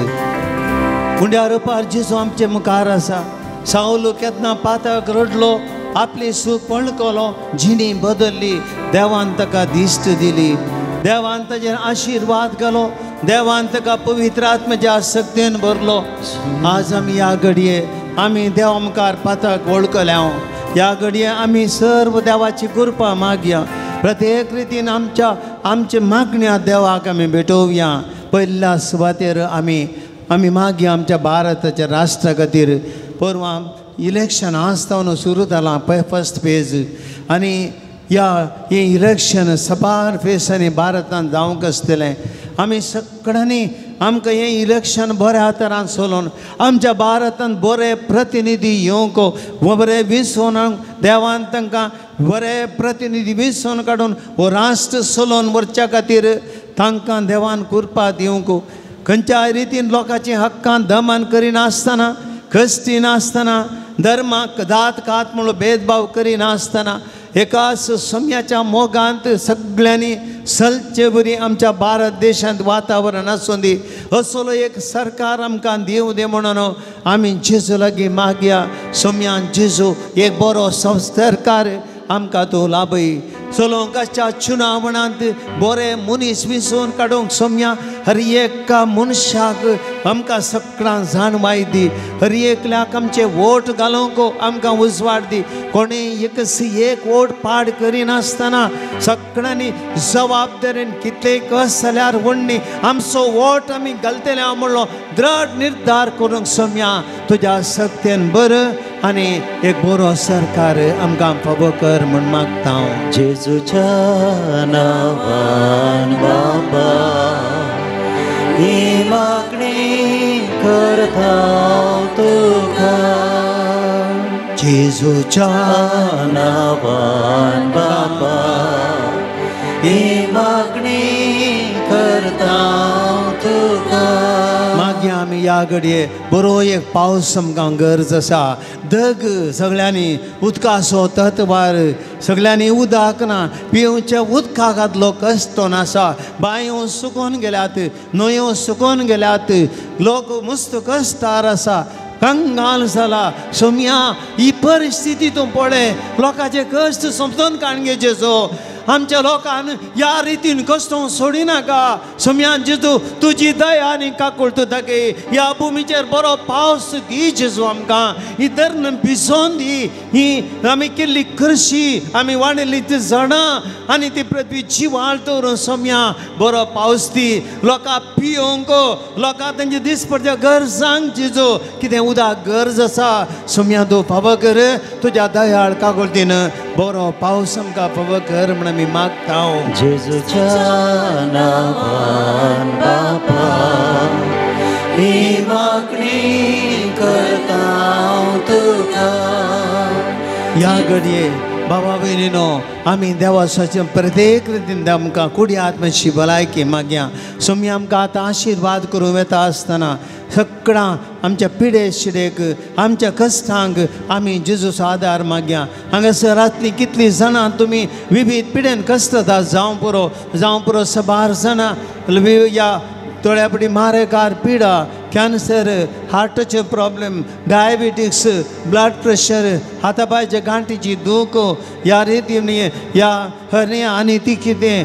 उंड्या रुपार जेजू आमचे मुखार आसा. सावलो केन्ना पातक रडलो, आपली सूख पणकलो, जिणी बदल्ली, देवान ताका दिश्ट दिली, देवान ताजेर आशिर्वाद घालो, देवान ताका पवित्र आत्म्याच्या शक्तीन भरलो. आज आमी ह्या घडये आमी देवा मुखार पातक वळखल्या, ह्या घडये आमी सर्व देवाची कृपा मागया, प्रत्येक रितीन आमच्या आमच्या मागण्या देवाक आमी भेटोवया. पयल्या सुवातेर आमी आमी मागया आमच्या भारताच्या राष्ट्रा खातीर. परवां इलेक्शन आसतना सुरू जालां पळय फर्स्ट फेज आनी ह्या हें इलेक्शन सबार फेसांनी भारतांत जावंक आसतलें. आमी सगळ्यांनी आमकां हें इलेक्शन बऱ्या तरान चलोवन आमच्या भारतांत बरे प्रतिनिधी येवंक, बरे विसोवन देवान तांकां बरे प्रतिनिधी विसोवन काडून हो राष्ट्र चलोवन व्हरच्या खातीर तांकां देवान कृपा दिवंक. खंयच्याय रितीन लोकांची हक्कां दमन करिनासतना, कश्टी नासतना, धर्माक जात कात म्हणून भेदभाव करिनासतना एकाच सम्याच्या मोगांत सगळ्यांनी सलचे बरी आमच्या भारत देशांत वातावरण आसूं दी, असलो एक सरकार आमकां दिवं दी म्हणून आमी जेजू लागीं मागया. सोम्यान जेजू एक बरो सरकार आमकां तूं लाभय. चलोवंकाच्या चुनावणांत बरे मनीस विसोवन काडूंक सोम्या हर एका मनशाक आमकां सगळ्यांक जाणवाय दी, हर एकल्याक आमचे वोट घालूंक आमकां उजवाड दी. कोणी एक एक वोट पाड करिनासतना सगळ्यांनी जबाबदारेन कितलेय कस जाल्यार व्हडली आमचो वोट आमी घालतले हांव म्हणलो दृढ निर्धार करूंक सोम्या तुज्या शक्तेन बरं आनी एक बरो सरकार आमकां फावो कर म्हूण मागता हांव. जेजूच्या नांवान बाबा ही मागणी करता तुका जेजूच्या नांवान बापा ही मागणी करता तुका. मागीर आमी ह्या घडये बरो एक पावस आमकां गरज आसा. दग सगळ्यांनी उदकाचो तत्वार सगळ्यांनी उदक ना पिवच्या उदका घातलो कश्ट आसा. बांयो सुकोन गेल्यात, न्हंयो सुकोन गेल्यात, लोक मस्त कश्टार आसा, कंगाल जाला. सोम्या ही परिस्थिती तूं पळय, लोकांचे कश्ट समजून काण घे जेजो. आमच्या लोकान ह्या रितीन कश्ट सोडिनाका. सोम्या जेजू तुजी दया आनी काकुळट दाखय. ह्या भुमीचेर बरो पावस दी जेजू आमकां. ही धरण भिजोवन दी. ही आमी केल्ली कृशी, आमी वाडिल्ली ती झाडां आनी ती पृथ्वी जिवाळ दवरून सोम्या बरो पावस दी. लोकां पियोंक, लोकां तेंचे दिसपडच्या गरजांक जेजू कितें उदक गरज आसा सोम्या तूं फावो कर. तुज्या दयाळ काकुळटीन बरो पावस आमकां फावो कर म्हण आमी मागता. जेजूच्या नांवान बापा ही मागणी करता तुका. ह्या घडये बाबा भयणीनो आमी देवाचे प्रत्येक रितीन आमकां कुडी आत्म्याची भलायकी मागया. सोम्या आमकां आतां आशिर्वाद करूं वेता आसतना सगळां आमच्या पिडे शिडेक आमच्या कश्टांक आमी जेजूचो आदार मागया. हांगासर आसलीं कितलीं जाणां तुमी विवीध पिडेन कश्टता, जावं पुरो जावं पुरो सबार जाणां ह्या थोड्या पटी मारेकार पिडा, कॅन्सर, हार्टाचे प्रॉब्लेम, डायबिटीक्स, ब्लड प्रेशर, हातापायच्या गांठीची दूख, ह्या रितीन ह्या हरण्या आनी ती कितें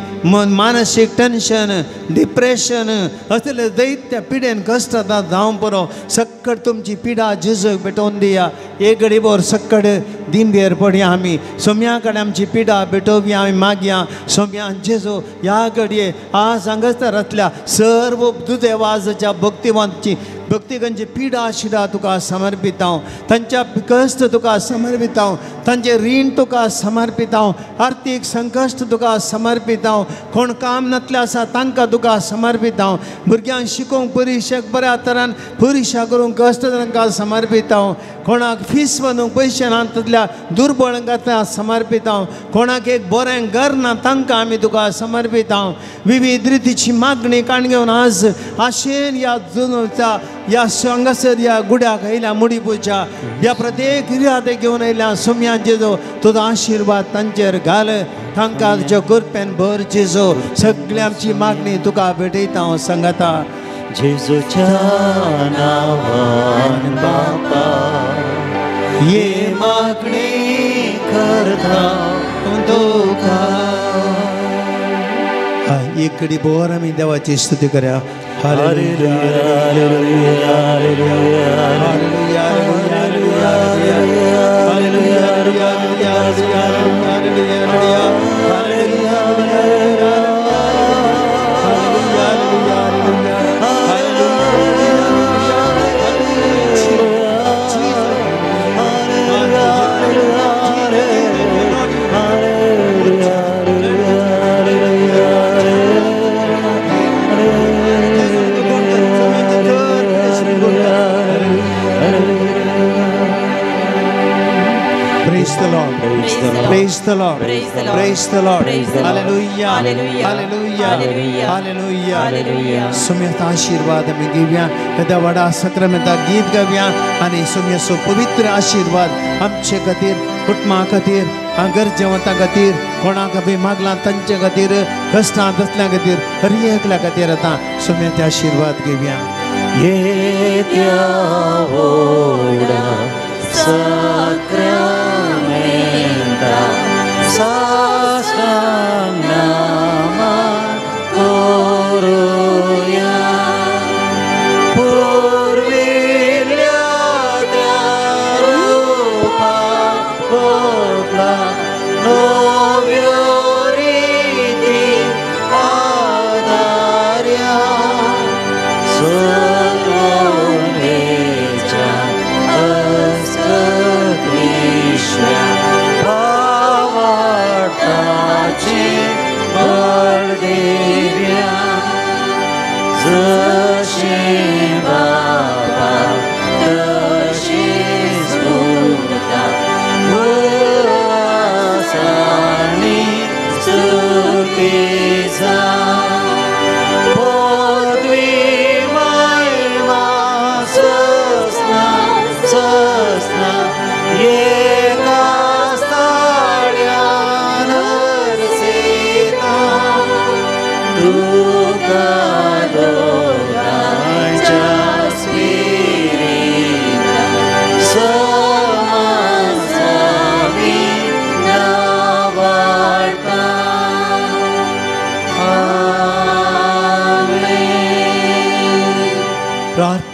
मानसीक टेन्शन, डिप्रेशन असले दैत्य पिडेन कश्ट जावं पुरो. सक्कड तुमची पिडा जेजूक भेटोवन दिया. एक घडी भर सक्कड दिंबेर पडया आमी सोम्या कडेन आमची पिडा भेटोवया आमी मागया. सोम्या जेजू ह्या घडये आज हांगासरांतल्या सर्व दुदेवाजाच्या भक्तिवांची भक्तिगंची पिडा शिडा तुका समर्पित हांव, तांच्या कश्ट तुका समर्पित हांव, तांचें रीण तुका समर्पित हांव, आर्थीक संकश्ट तुका समर्पित हांव, कोण काम नातले आसा तांकां तुका समर्पित हांव, भुरग्यांक शिकोवंक परिक्षेक बऱ्या तरान परिक्षा करूंक कश्ट तांकां समर्पित हांव, कोणाक फीस बांदूंक पयशे ना तसल्या दुर्बळांक समर्पित हांव, कोणाक एक बरें घर ना तांकां आमी तुका समर्पित हांव. विविध रितीची मागणी काण घेवन आज आशेन ह्या जुनूच्या ह्या हांगासर ह्या गुड्याक आयल्या मुडी पुजा ह्या प्रत्येक इरादे घेवन आयल्या. सोम्या जेजो तुजो आशिर्वाद तांचेर घाल, तांकां तुज्या कृपेन भर जेजो. सगळी आमची मागणी तुका भेटयता हांव सांगता. जेजूच्या नांवान बापा ही मागणी करता तुका. एक घडी भर आमी देवाची स्तुती करया. Hallelujah, hallelujah, hallelujah, hallelujah, hallelujah, hallelujah, Praise the Lord. Praise the Lord. Praise the Lord. Hallelujah. Hallelujah. Hallelujah. Hallelujah. सुम्याचा आशीर्वाद आमी घेवया. येद्या व्हडा सक्रमेंता गीत गावया आनी सुम्याचो पवित्र आशीर्वाद आमचे खातीर, कुटुंबा खातीर, गरजेवंतां खातीर, कोणाक बी मागलां तांचे खातीर, कश्टांत आसल्या खातीर, हर एकल्या खातीर आतां सुम्याचे आशीर्वाद घेवया. येत्या व्हडा साक्रामेंता साष्टांग नमन करूया. पुर्विल्ल्या त्या रूपा बदला नव्यो रिती आदार्या. सुरवणेच्या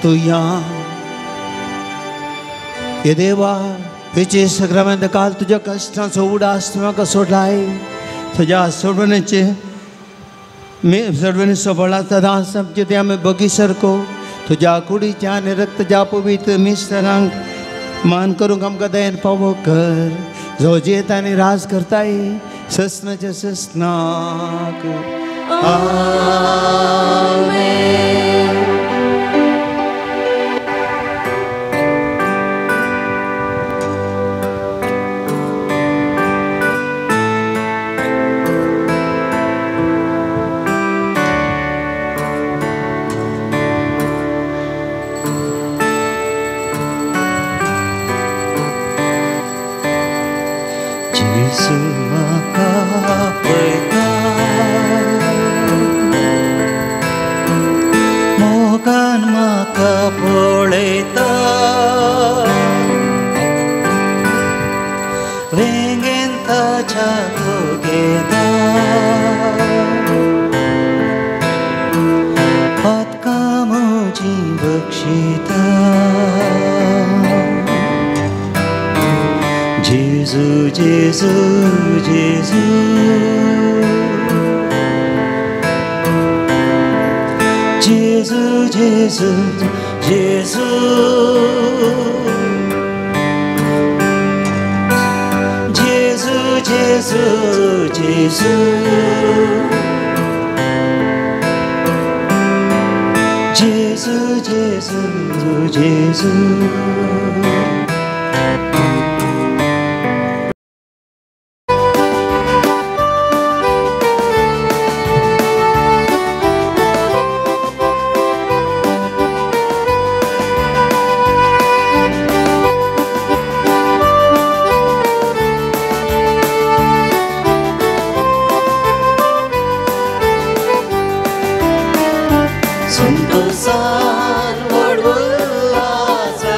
मातुया हे देवा हेचे सग्रामेंत काल तुज्या कश्टांचो उडास तूं म्हाका सोडलाय तुज्या सोडवणेचे सोडवणे सोबळा सदांच आमचे ते आमी बगी सारको तुज्या कुडीच्या आनी रक्तच्या पवित्र मिस्तरांक मान करूंक आमकां दयेन पावो कर जो जेत आनी राज करताय ससनाच्या ससनाक आमेन. जेजू म्हाका पळयता मोगान म्हाका पळयता वेंगेन ताच्या तोखेता पातकां म्हजीं बक्षिता जेजू जेजू जेजू जेजू जेजू जेजू जेजू जेजू जेजू जेजू जेजू जेजू. संतोषान व्हड उल्हासान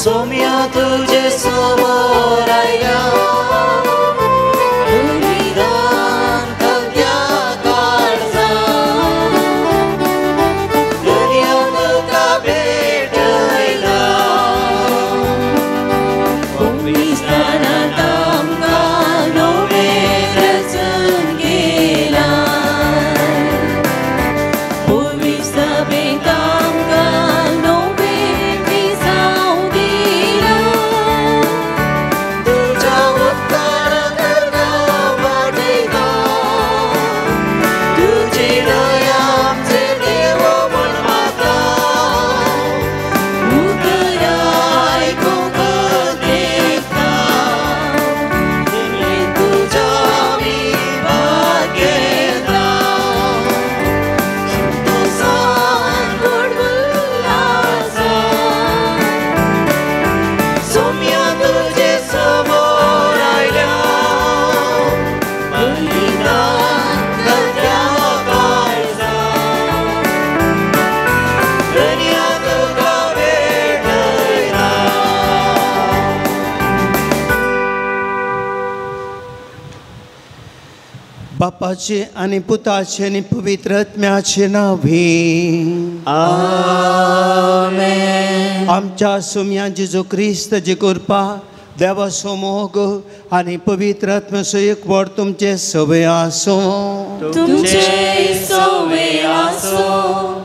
सोम्या तुजे समोर आयल्या बलिदान घालया काळजान दर्या तुका भेटयला पवित्रस्थानांत आमकां नवें रचून केलां पवित्र सभेंत आमकां नवें मिसांव दिलां तुज्या उपकाराक वाडयता तुजी दया आमचेर देव म्हूण मागता उतरां आयकूंक देखता तुज्या आमी भाग घेता संतोषान व्हड उल्हासान सोम्या तुजे समोर आयल्या बलिदान घालया काळजान दर्या तुका भेटयता. बापाचे आनी पुताचे आनी पवित्र आत्म्याचे नांवे आमेन. आमच्या सोम्या जेजू क्रिस्ताची कृपा देवाचो मोग आनी पवित्र आत्म्याचो एकवट तुमचे सवय आसूं. तुमचे सवे आसूं.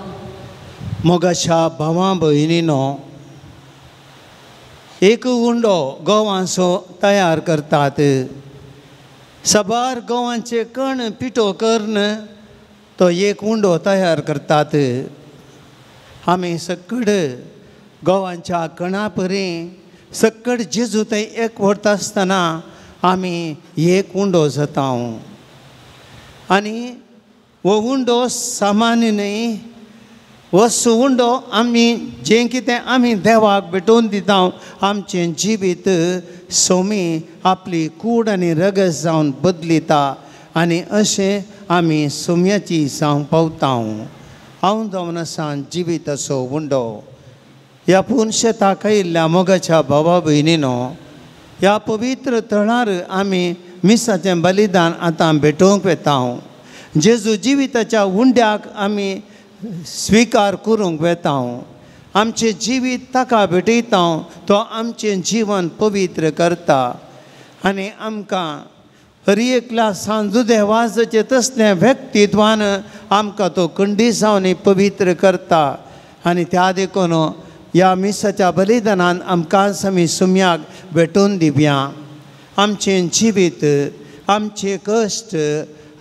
मोगाच्या भावा भयणीनो एक उंडो गंवाचो तयार करतात. साबार गंवांचे कण पिठो करून तो एक उंडो तयार करतात. आमी सकड गंवांच्या कणा परी सकड जेजू थंय एक व्हरता आसतना आमी एक उंडो जाता. आनी हो उंडो सामान्य न्हय, हो उंडो आमी जें कितें आमी देवाक भेटोवन दिता आमचें जिवीत सोमी आपली कूड आनी रगत जावन बदलिता आनी अशें आमी सोम्याची जावंक पावता. हांव जावन आसा जिविताचो उंडो. ह्या पुनशेताक आयिल्ल्या मोगाच्या भावा भयणीनो ह्या पवित्र थळार आमी मिसाचें बलिदान आतां भेटोवंक वता. जेजू जिविताच्या उंड्याक आमी स्विकार करूंक वेता. आमचें जिवीत ताका भेटयता, तो आमचें जीवन पवित्र करता आनी आमकां हर एकल्या सांजुदेवाजाचें तसलें व्यक्तित्वान आमकां तो कंडिसांवनी पवित्र करता. आनी त्या देखून ह्या मिसाच्या बलिदानान आमकां आमी सुम्याक भेटोवन दिवया. आमचें जिवीत, आमचे कश्ट,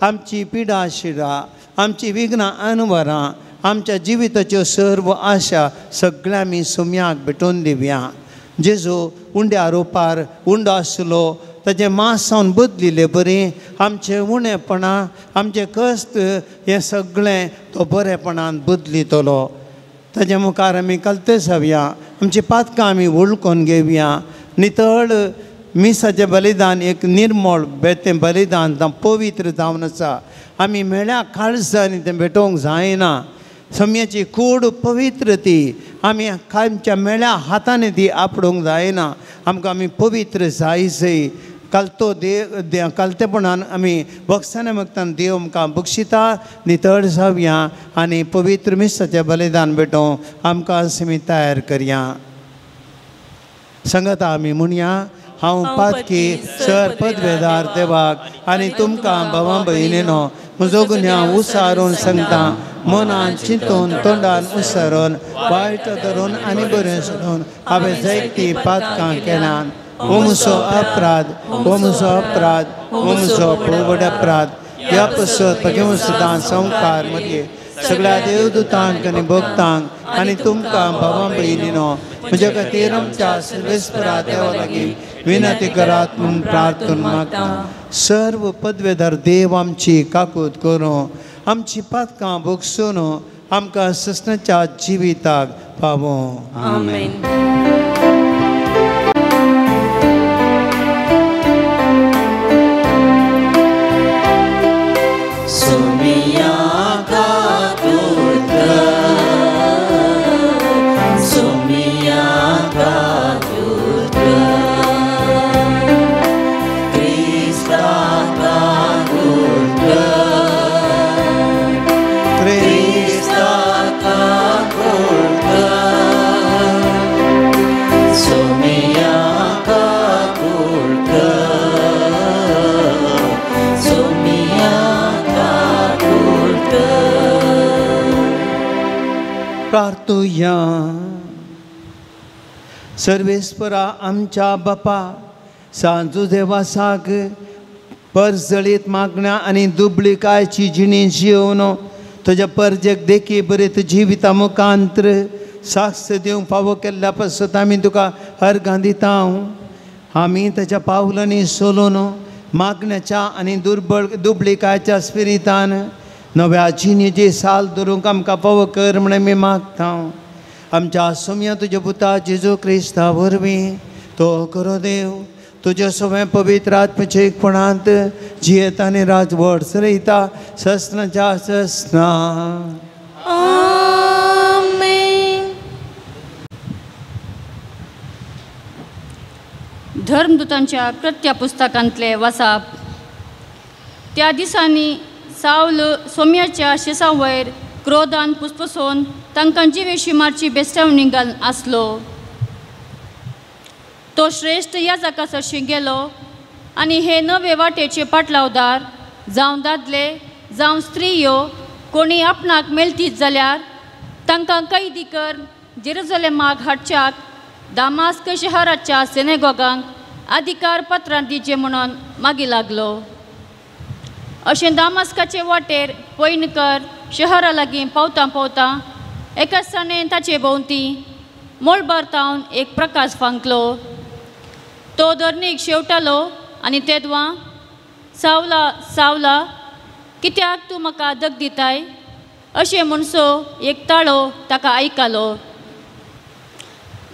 आमची पिडा शिडा, आमची विघ्नां अनवरां, आमच्या जिविताच्यो सर्व आशा सगळ्या आमी सुम्याक भेटोवन दिवया. जेजू उंड्या रोपार उंडो आसलो, ताजें मांस जावन बदलिल्ले बरी आमचें उणेपणां, आमचें कश्ट हें सगळें तो बरेपणान बदलितलो. ताजे मुखार आमी कलते जावया, आमची पातकां आमी वळखून घेवया. नितळ मिसाचें बलिदान एक निर्मळ बेतें बलिदान पवित्र जावन आसा. आमी मेळ्या काळजांनी तें भेटोवंक जायना. सम्याची कूड पवित्र ती आमी आमच्या मेळ्या हातांनी ती आपडूंक जायना. आमकां आमी पवित्र जाय जय कालतो देव कालतेपणान आमी बक्षाने मागतान देव आमकां बक्षिता. नितळ जावया आनी पवित्र मिसाचें बलिदान भेटोवं आमकां आमी तयार करया. संगता आमी म्हणया, हांव पातकी सर पदवेदार देवाक आनी तुमकां भावां भयणीनो म्हजो गुन्यांव उसारून सांगता. मनान चिंतून, तोंडान उसारून, वायट धरून आनी बरें सोडून हांवें जायतीं पातकां केल्यान. हो म्हजो अपराध, हो म्हजो अपराध, हो म्हजो व्हड अपराध. ह्या पसत भगवंत सदां संवकार मदीं सगळ्या देवदूतांक आनी भक्तांक आनी तुमकां भावां भयणीनो म्हज्या खातीर आमच्या सर्वेस्परा देवा लागीं विनंती करात म्हूण प्रार्थना मागता. सर्व पदवेदार देव आमची काकूत करूं, आमची पातकां भोगसून आमकां ससनाच्या जिविताक पावों. आमेन. प्रार्थुया. सर्वेस्परा आमच्या बापा सांजुदेवासाक परजळीत मागण्या आनी दुबळिकायची जिणी जिवन तुज्या परजेक देखी बरें जिविता मुखांत्र साक्ष दिवंक फावो केल्ल्या पासत आमी तुका अर्गां दिता. आमी ताच्या पावलांनी सोलून मागण्याच्या आनी दुर्बळ दुबळिकायच्या स्पिरितान नव्या जिणेची साल धरूंक आमकां फावो कर म्हण आमी मागता. आमच्या सोम्या तुज्या पुता जेजू क्रिस्ता वरवीं तो करो देव तुज्या सगळें पवित्र आत्म्याच्या एकपणांत जियेता आनी राजवट चलयता ससनाच्या ससना. आमेन. धर्मदूतांच्या कृत्या पुस्तकांतले वासाप. त्या दिसांनी सावल सोम्याच्या शेसावयर क्रोधान पुसपुसोन तांकां जिवेशी मारची बेस्टावणी घालून आसलो. तो श्रेश्ठ याजका सरशी गेलो आनी हे नवे वाटेचे पाटलावदार जावं दादले जावं स्त्रियो कोणी आपणाक मेळटीत जाल्यार तांकां कैदी कर जेरुजलेमाक हाडच्याक दामास्क शहराच्या सिनेगॉगांक अधिकार पत्रां दिवचें म्हणून मागीर लागलो. अशें दामास्काचे वाटेर पयणकर शहरा लागीं पावतां पावतां एका सणें ताचे भोंवती मळबार तावन एक प्रकाश फांकलो. तो धरणीक शेवटालो आनी तेदवां सावला सावला कित्याक तूं म्हाका दग दिताय अशें म्हणसो एक ताळो ताका आयकलो.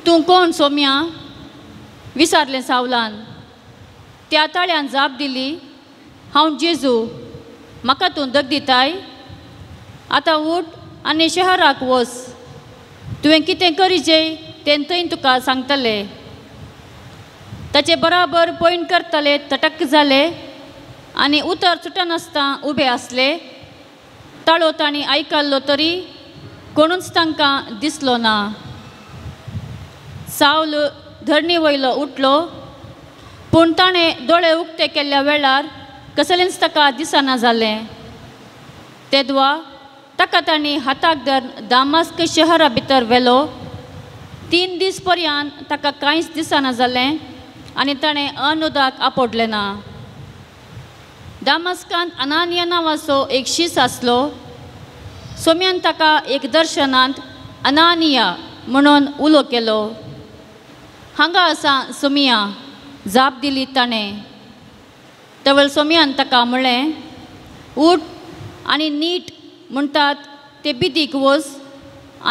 तूं कोण सोम्या विचारलें सावलान. त्या ताळ्यान जाप दिली, हांव जेजू, म्हाका तूं दग दिताय. आतां उठ आनी शहराक वच, तुवें कितें करीचें तें थंय तुका सांगतले. ताचे बराबर पयण करतले तटक जाले आनी उतर सुटनासतना उबे आसले. ताळो तांणी आयकल्लो तरी कोणूच तांकां दिसलो ना. सावल धरणी वयलो उठलो, पूण ताणें दोळे उक्ते केल्ल्या वेळार कसलेंच ताका दिसना जालें. तेदवा ताका तांणी हाताक धरून दामास्क शहरा भितर व्हेलो. 3 दीस पर्यंत ताका कांयच दिसना जालें आनी ताणें अन्न उदक आपडलें ना. दामास्कांत अनानिया नांवाचो एक शीस आसलो. सोम्यान ताका एक दर्शनांत अनानिया म्हणून उलो केलो. हांगा आसा सोमिया, जाप दिली ताणें. तवळ सोम्यान ताका म्हळें, उठ आनी नीट म्हणटात ते बिदीक वच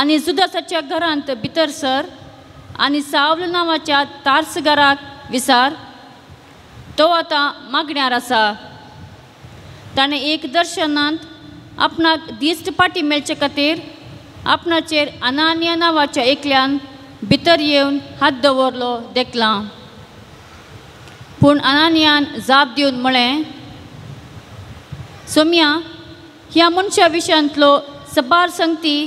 आनी जुदासाच्या घरांत भितर सर आनी सावल नांवाच्या तार्सगाराक विसार, तो आतां मागण्यार आसा. ताणें एक दर्शनांत आपणाक दिश्ट पाटी मेळचे खातीर आपणाचेर अनानिया नांवाच्या एकल्यान भितर येवन हात दवरलो देखलां. पूण अनानियान जाप दिवन म्हळें, सोम्या, ह्या मनशा विशयांतलो सबार संगती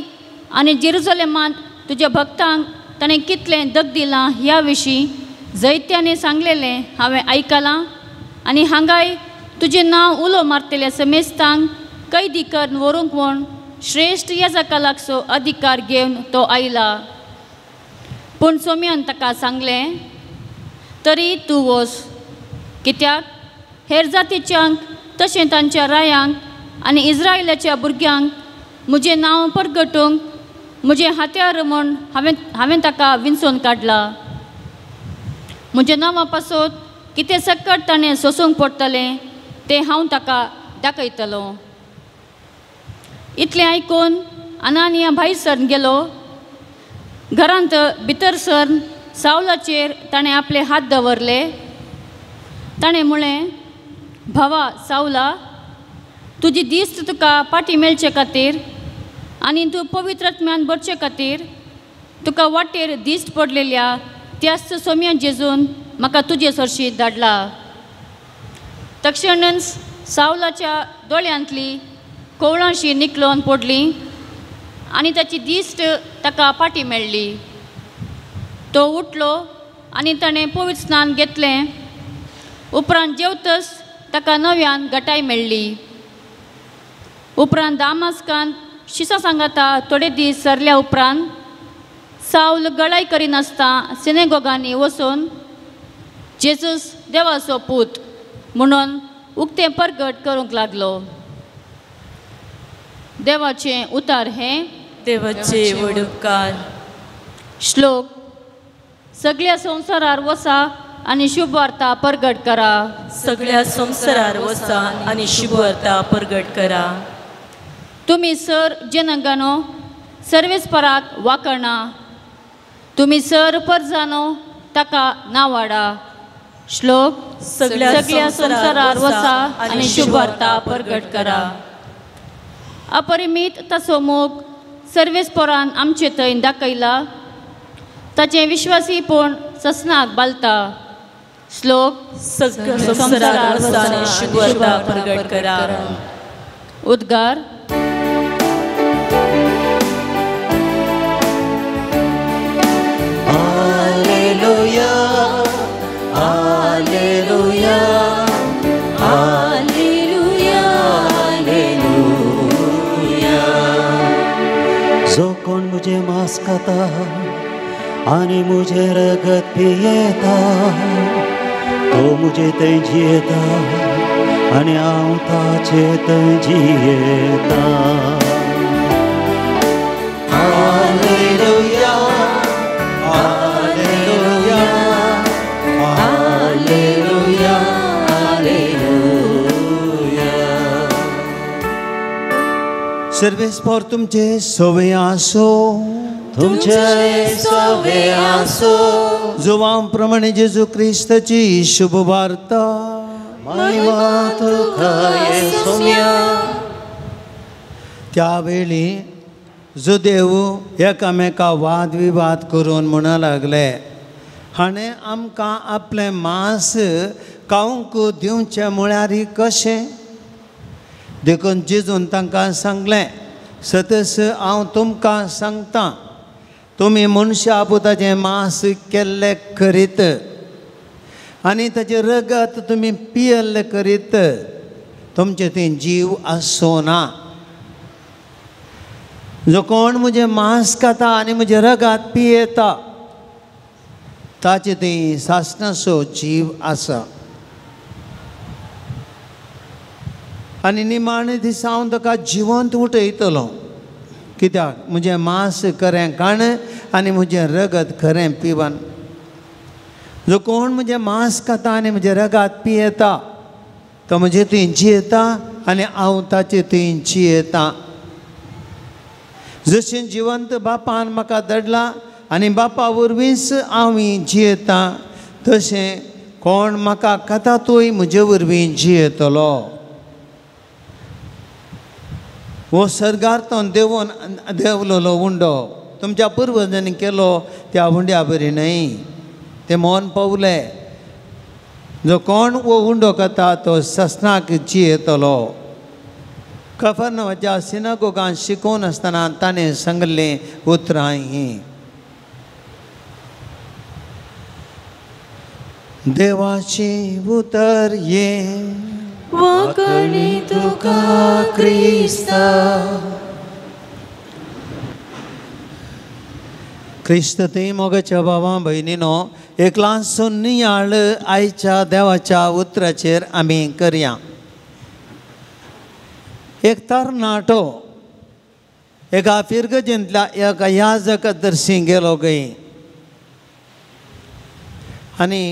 आनी जेरुजलेमांत तुज्या भक्तांक ताणें कितलें दग दिलां ह्या विशीं जैत्याने सांगलेलें हांवें आयकलां आनी हांगाय तुजें नांव उलो मारतल्या समेस्तांक कैदी करून व्हरूंक म्हूण श्रेश्ठ याजका लागचो अधिकार घेवन तो आयला. पूण सोम्यान ताका सांगलें, तरी तूं वच, कित्याक हेर जातीच्यांक तशें तांच्या रायांक आनी इस्रायलाच्या भुरग्यांक म्हजें नांव परगटूंक म्हजें हात्यार म्हूण हांवें ताका विंचून काडला. म्हज्या नांवा पासत कितें सकट ताणें सोसूंक पडटलें तें हांव ताका दाखयतलो. इतलें आयकून अनानिया भायर सरन गेलो. घरांत भितर सरन सावलाचेर ताणें आपले हात दवरले. ताणें म्हळें, भावा सावला, तुजी दिस्त तुका पाटी मेळचे खातीर आनी तूं पवित्र आत्म्यान भरचे खातीर तुका वाटेर दिश्ट पडलेल्या त्याच सोम्या जेजून म्हाका तुजे सरशी धाडला. तक्षणच सावलाच्या दोळ्यांतली कोवळांशी निकलोन पडली आनी ताची दिश्ट ताका पाटी मेळ्ळी. तो उठलो आनी ताणें पवित्र स्नान घेतलें. उपरांत जेवतच ताका नव्यान गटाय मेळ्ळी. उपरांत दामास्कांत शिसां सांगाता थोडे दीस सरल्या उपरांत सावल गळाय करिनासतना सिनेगोगांनी वचून जेजूस देवाचो पूत म्हणून उक्तें परगट करूंक लागलो. देवाचें उतार हें देवाचे व्हड उपकार. श्लोक. सगळ्या संवसारार वसा आनी शुभवार्ता परगट करा. सगळ्या संवसारार वसा आनी शुभवार्ता परगट करा. तुमी सर जनंगानो सर्वेस्पराक वाकणा, तुमी सर परजानो ताका नावाडा. श्लोक. सगळ्या संवसारार वसा आनी शुभवार्ता परगट करा. अपरिमीत ताचो मोग सर्वेस्परान आमचे थंय दाखयला, ताचें विश्वासीपण ससनाक बालता. श्लोक. संवसारार वसा आनी शुभवार्ता परगट करा. उद्गार. Alleluia, alleluia, alleluia, alleluia. जो कोण मुझे मांस खाता आनी मुझे रगत पियेता तो मुझे थंय जियेता आनी हांव ताचे थंय जियेता. Alleluia, alleluia, alleluia, alleluia. सर्वेस्पर तुमचे सवे आसो, तुमचे सवे आसो. जुवां प्रमाणे जेजू क्रिस्ताची शुभ वार्ता. महिमा तुका येसुम्या. त्यावेळी जुदेव एकामेका वाद विवाद करून म्हणू लागले, हाणें आमकां आपलें मांस खावंक दिवचें म्हळ्यार कशें? देखून जेजून तांकां सांगलें, सतस हांव तुमकां सांगता, तुमी मनशा पुताचें मांस केल्लें करीत आनी ताचें रगत तुमी पियल्लें करीत तुमचें थंय जीव आसचो ना. जो कोण म्हजें मांस खाता आनी म्हजें रगत पियेता ताचे थंय सासणाचो जीव आसा. आनी निमाणे दिसा हांव ताका जिवंत उठयतलो. कित्याक म्हजें मांस खरें खाण आनी म्हजें रगत खरें पिवन. जो कोण म्हजें मांस खाता आनी म्हजें रगत पियेता तो म्हजे थंय जियेता आनी हांव ताचे थंय जियेता. जशें जिवंत बापान म्हाका धाडला आनी बापा वरवींच हांव जियेता, तशें कोण म्हाका खाता तोय म्हजे वरवीं जियेतलो. हो सर्गार्थान देवोन देवलोलो उंडो तुमच्या पुर्वजांनी केलो त्या उंड्या बरी न्हय, ते मौन पावले. जो कोण हो उंडो खाता तो ससनाक जियेतलो. कफर्नवाच्या सिनागोगान शिकोवन आसतना ताणें सांगल्लीं उतरां हीं. देवाचें उतर हें, वाकणी तुका क्रिस्ता. क्रिस्त थंय मोगाच्या भावा भयणीनो, एक ल्हानसो नियाळ आयच्या देवाच्या उतराचेर आमी करया. एक तरणाटो एका फिरगजेंतल्या एका याजक दर्शी गेलो गय आनी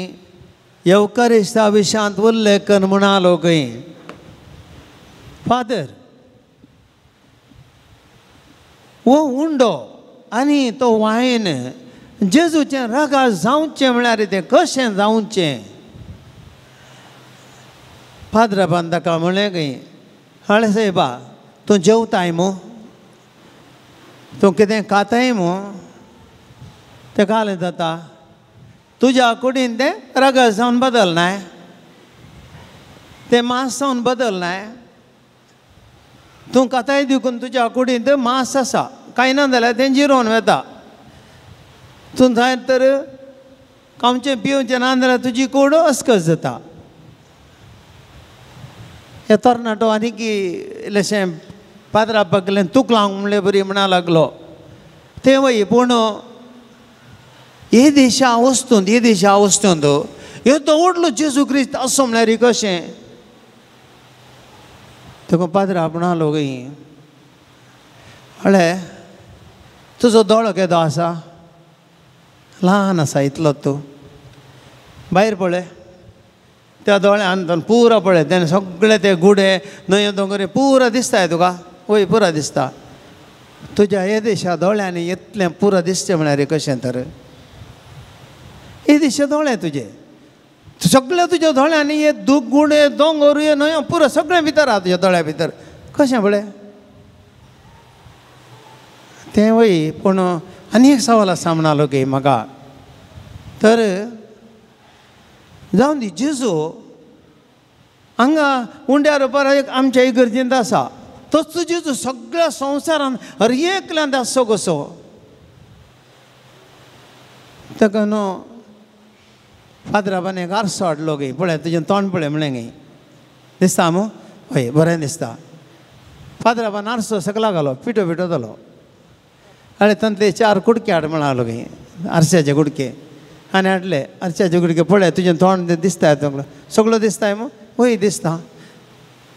येवकारिस्ता विशांत उल्लेख म्हणालो गय, फादर हो उंडो आनी तो वायन जेजूचें रगात जावचें म्हळ्यार तें कशें जावचें? फादराबान ताका म्हणलें गय, हळे सायबा तूं जेवताय मू, तूं कितें खाताय मू? तें खालें जाता, तुज्या कुडीन तें रगत जावन बदलनाय, तें मांस जावन बदलनाय. तूं खाताय देखून तुज्या कुडीन तें मांस आसा, कांय ना जाल्यार तें जिरोवन वता. तूं जाय तर खावचें पिवचें ना जाल्यार तुजी कूड अस्कस जाता. हे तरणाटो आनीक इल्लेशें पाद्रा पगलें तूक लावंक म्हणले बरी म्हणा लागलो. तें वय पूण हे देशा वस्तूंत, हे देशा वस्तूंत हे तो व्हडलो जेजू क्रिस्त असो म्हळ्यार कशें? तुका पाद्रा म्हणालो गय, हळे तुजो दोळो केदो आसा? ल्हान आसा इतलो तूं. भायर पळय त्या दोळ्यान पुरो पळय, तेणें सगळे ते गुडे न्हंयो दोंगर पुरो दिसताय तुका? वय पुरो दिसता. तुज्या हे देशा दोळ्यांनी इतलें पुरो दिसचें म्हळ्यार कशें तर? हे देशा दोळे तुजे सगळे तुज्या दोळ्यांनी हे गुडे दोंगर हे न्हंयो पुरो सगळें भितर आहा तुज्या दोळ्या भितर, कशें पळय तें? वय पूण आनी एक सवाल आसा म्हणालो की म्हाका, तर जावन दी जेजू हांगा उंड्या रुपार एक आमच्या इगर्जेंत आसा, तोच जेजू सगळ्या संवसारान हर एकल्यांत आसचो कसो? ताका न्हू फादराबान एक आरसो हाडलो गे, पळय तुजें तोंड पळय म्हणलें गे, दिसता मू? हय बरें दिसता. फादराबान आरसो सकला घालो, पिठो पिठो जालो. आनी तांतले चार कुडके हाड म्हणालो गे, आरश्याचे कुडके आनी हाडले. आरश्याचे कुडके पळय तुजें तोंड दिसता तुका सगळो दिसताय मू? वय दिसता.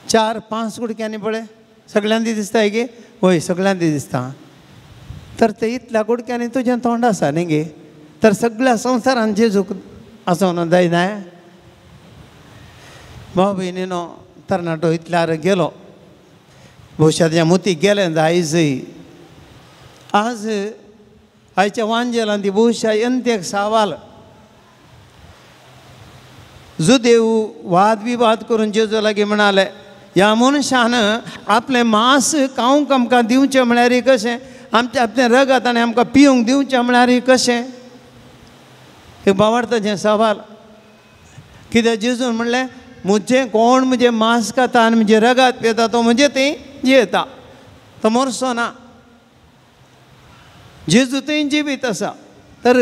4 5 कुडक्यांनी पळय सगळ्यांनी दिसताय गे? वय सगळ्यांनी दिसता. तर ते इतल्या कुडक्यांनी तुजें तोंड आसा न्ही गे, तर सगळ्या संवसारान जेजूक आसोन जायना? भाव भयणीनो, तरणाटो इतल्यार गेलो, भोवश्या तेज्या मुती गेलें आयजय. आज आयच्या वांजेलान ती भोवश्या अंत्यक सवाल जुदेव वाद विवाद करून जेजू लागीं म्हणाले, ह्या मनशान आपलें मांस खावंक आमकां दिवचें म्हळ्यार कशें? आमचें आपलें रगत आनी आमकां पिवंक दिवचें म्हळ्यार कशें? एक बावार्थाचें सवाल. कित्याक जेजून म्हणलें, म्हजें कोण म्हजें मांस खाता आनी म्हजें रगत पियेता तो म्हजें थंय जियेता. तो मोरसो ना, जेजू थंय जिवीत आसा. तर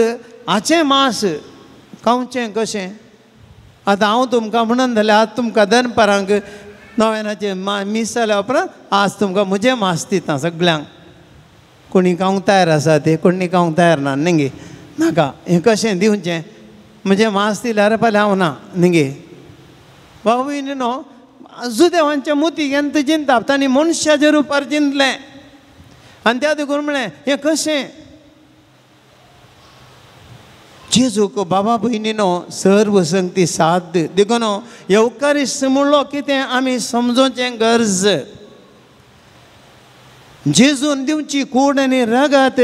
हाचें मांस खावचें कशें? आतां हांव तुमकां म्हणून जाल्यार आज तुमकां दनपारांक नव्यानाचें मीस जाल्या उपरांत आज तुमकां म्हजें मांस दिता सगळ्यांक. कोणी खावंक तयार आसा ते, कोणी खावंक तयार ना न्ही गे, नाका हें कशें दिवचें? म्हजें मांस दिल्यार फाल्यां हांव ना न्ही गे. बाबूय न्हू जुदेवांच्या मुती घेवन चिंताप तांणी मनशाच्या रुपार चिंतलें आनी त्या देखून म्हणलें हें कशें? जेजूक बाबा भयणीनो सर्व संगती साद देखून येवकारिस्त म्हणलो कितें आमी समजोवचें गरज. जेजून दिवची कूड आनी रगत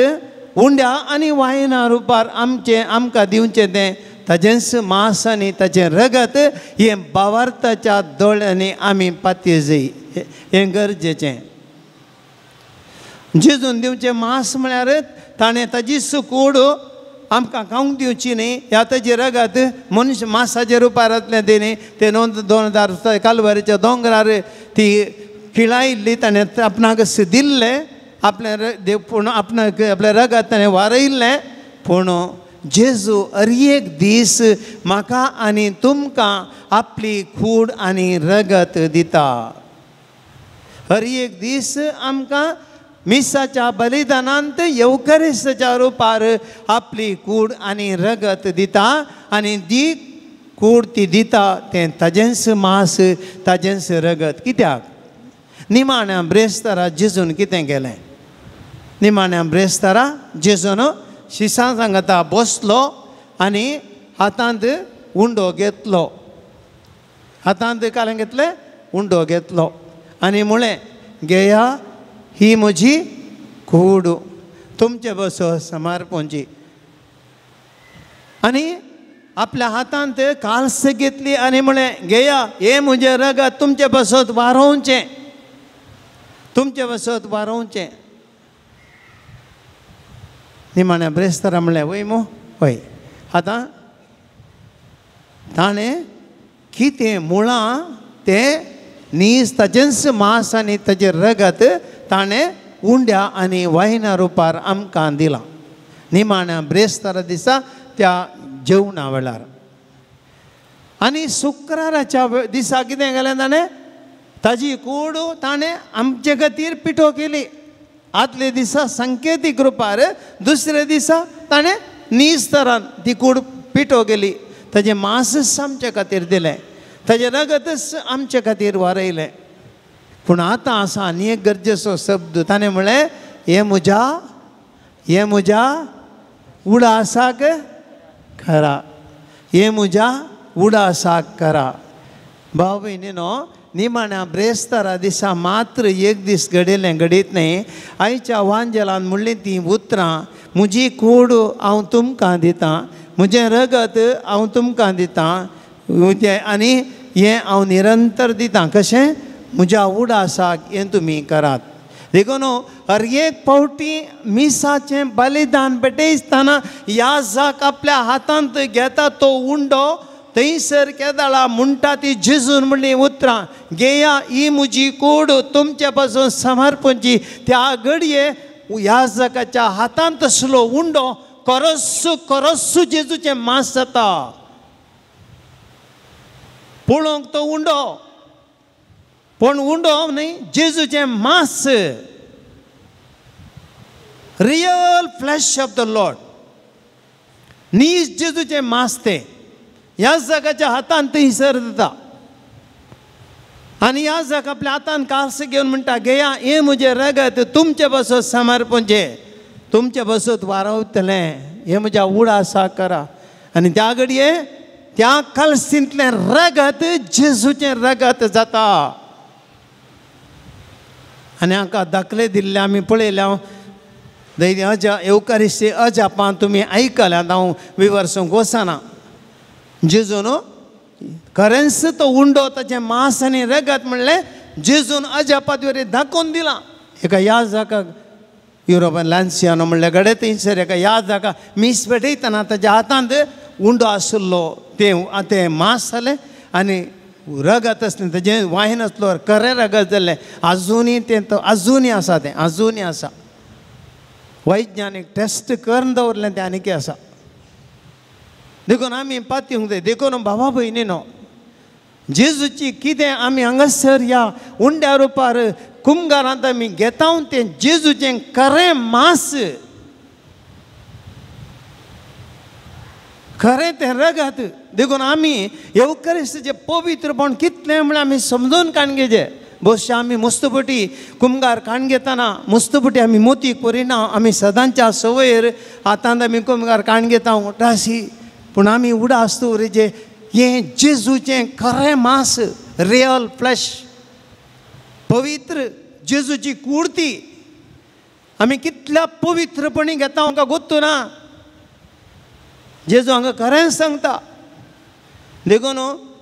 उंड्या आनी वायना रुपार आमचें आमकां दिवचें तें ताजेंच मांस आनी ताजें रगत हें बावार्थाच्या दोळ्यांनी आमी पातये जाय, हें गरजेचें. जेजून दिवचें मांस म्हळ्यार ताणें ताजीच कूड आमकां खावंक दिवची न्ही, ह्या ताजें रगत मनीस मांसाच्या रुपारांतलें तें न्ही, तें 2000 कालवारीच्या दोंगरार ती खिळायिल्ली ताणें आपणाक दिल्लें आपलें देव, पूण आपणाक आपलें रगत ताणें वारयिल्लें. पूण जेजू हर एक दीस म्हाका आनी तुमकां आपली कूड आनी रगत दिता. हर एक दीस आमकां मिसाच्या बलिदानांत येवकारिस्ताच्या रुपार आपली कूड आनी रगत दिता आनी ती कूड ती दिता तें ताजेंच मांस ताजेंच रगत. कित्याक? निमाण्या ब्रेस्तारा जेजून कितें केलें? निमाण्या ब्रेस्तारा जेजून शिसां सांगता बसलो आनी हातांत उंडो घेतलो, हातांत कालें घेतलें उंडो घेतलो आनी म्हळें घेया ही म्हजी कूड तुमचे बसो समर्पणची. आनी आपल्या हातांत काल्स घेतली आनी म्हळें घेया हें म्हजें रगत तुमचे बसत वारोवचें, तुमचे बसत वारोवचें. निमाण्या ब्रेस्तारा म्हणलें वय मो वय. आतां ताणें कितें मुळां तें नीस ताजेंच मांस आनी ताजें रगत ताणें उंड्या आनी वायना रुपार आमकां दिलां निमाण्या ब्रेस्तारा दिसा त्या जेवणा वेळार. आनी शुक्राराच्या दिसा कितें केलें ताणें? ताजी कूड ताणें आमचे खातीर पिठो केली. आदले दिसा संकेतीक रुपार, दुसरे दिसा ताणें नीज तरान ती कूड पिठो केली. ताजें मांसच आमचे खातीर दिलें, ताजें रगतच आमचे खातीर वारयलें. पूण आतां आसा आनी एक गरजेचो शब्द. ताणें म्हळें हें म्हज्या, हें म्हज्या उडासाक करा, हें म्हज्या उडासाक करा. भाव भयणीनो निमाण्या ब्रेस्तारा दिसा मात्र एक दीस घडिल्लें घडीत न्ही. आयच्या वांजेलान म्हणलीं तीं उतरां म्हजी कूड हांव तुमकां दितां, म्हजें रगत हांव तुमकां दितां आनी हें हांव निरंतर दितां. कशें? म्हज्या उडासाक हें तुमी करात. देखून हर एक फावटी मिसाचें बलिदान भेटयतना याजक आपल्या हातांत घेता तो उंडो थंयसर केदाळा म्हणटा ती जेजून म्हणली उतरां घेया ही म्हजी कूड तुमचे पासून समर्पणची. त्या घडये याजकाच्या हातांत आसलो उंडो करस्सू करस्सू जेजूचें मांस जाता. पळोवंक तो उंडो, पूण उंडो न्ही, जेजूचें मांस, real flesh of the Lord, नीज जेजूचें मांस तें याजकाच्या हातान थंयसर दिता. आनी याजक आपल्या हातान कास घेवन म्हणटा घेया हें म्हजें रगत तुमचे बसत समर्पणचें, तुमचे बसत वारवतलें, हें म्हज्या उडासाक करा. आनी त्या घडये त्या कलसींतलें रगत जेजूचें रगत जाता. आनी हांकां दाखले दिल्ले आमी पळयल्या दैनी अजा येवकारिस्ती अजापां तुमी आयकल्यात, हांव विवर्सूंक वचना. जेजून खरेंच तो उंडो ताचें मांस आनी रगत म्हणलें जेजून अजापात वरी दाखोवन दिलां. एका याजकाक युरोपान लान्सियानो म्हणलें घडये थंयसर एका याजका मीस भेटयतना ताच्या हातांत उंडो आशिल्लो तें तें मांस जालें आनी रगत आसलें तेजें वायन आसलो खरें रगत जाल्लें आजुनूय तें आजुनूय आसा तें आजुनूय आसा. वैज्ञानीक टेस्ट करून दवरलें तें आनीकय आसा. देखून आमी पातयेवंक जाय. देखून भावा भयणी न्हू जेजूची कितें आमी हांगासर ह्या उंड्या रुपार कुमगारांत आमी घेता तें जेजूचें खरें मांस खरें तें रगत. देखून आमी येवकारिस्ताचें पवित्रपण कितलें म्हळ्यार आमी समजून काण घेवचें. भोवशा आमी मुस्तपटी कुमगार काण घेतना मुस्तपटी आमी मोती करिना, आमी सदांच्या संवयर हातांत आमी कुमगार काण घेता उठाशी, पूण आमी उडास दवरिचे हें जेजूचें खरें मांस रियल फ्लॅश पवित्र जेजूची कूड ती आमी कितल्या पवित्रपणी घेता आमकां गोत्तू ना. जेजू हांगा खरेंच सांगता. देखून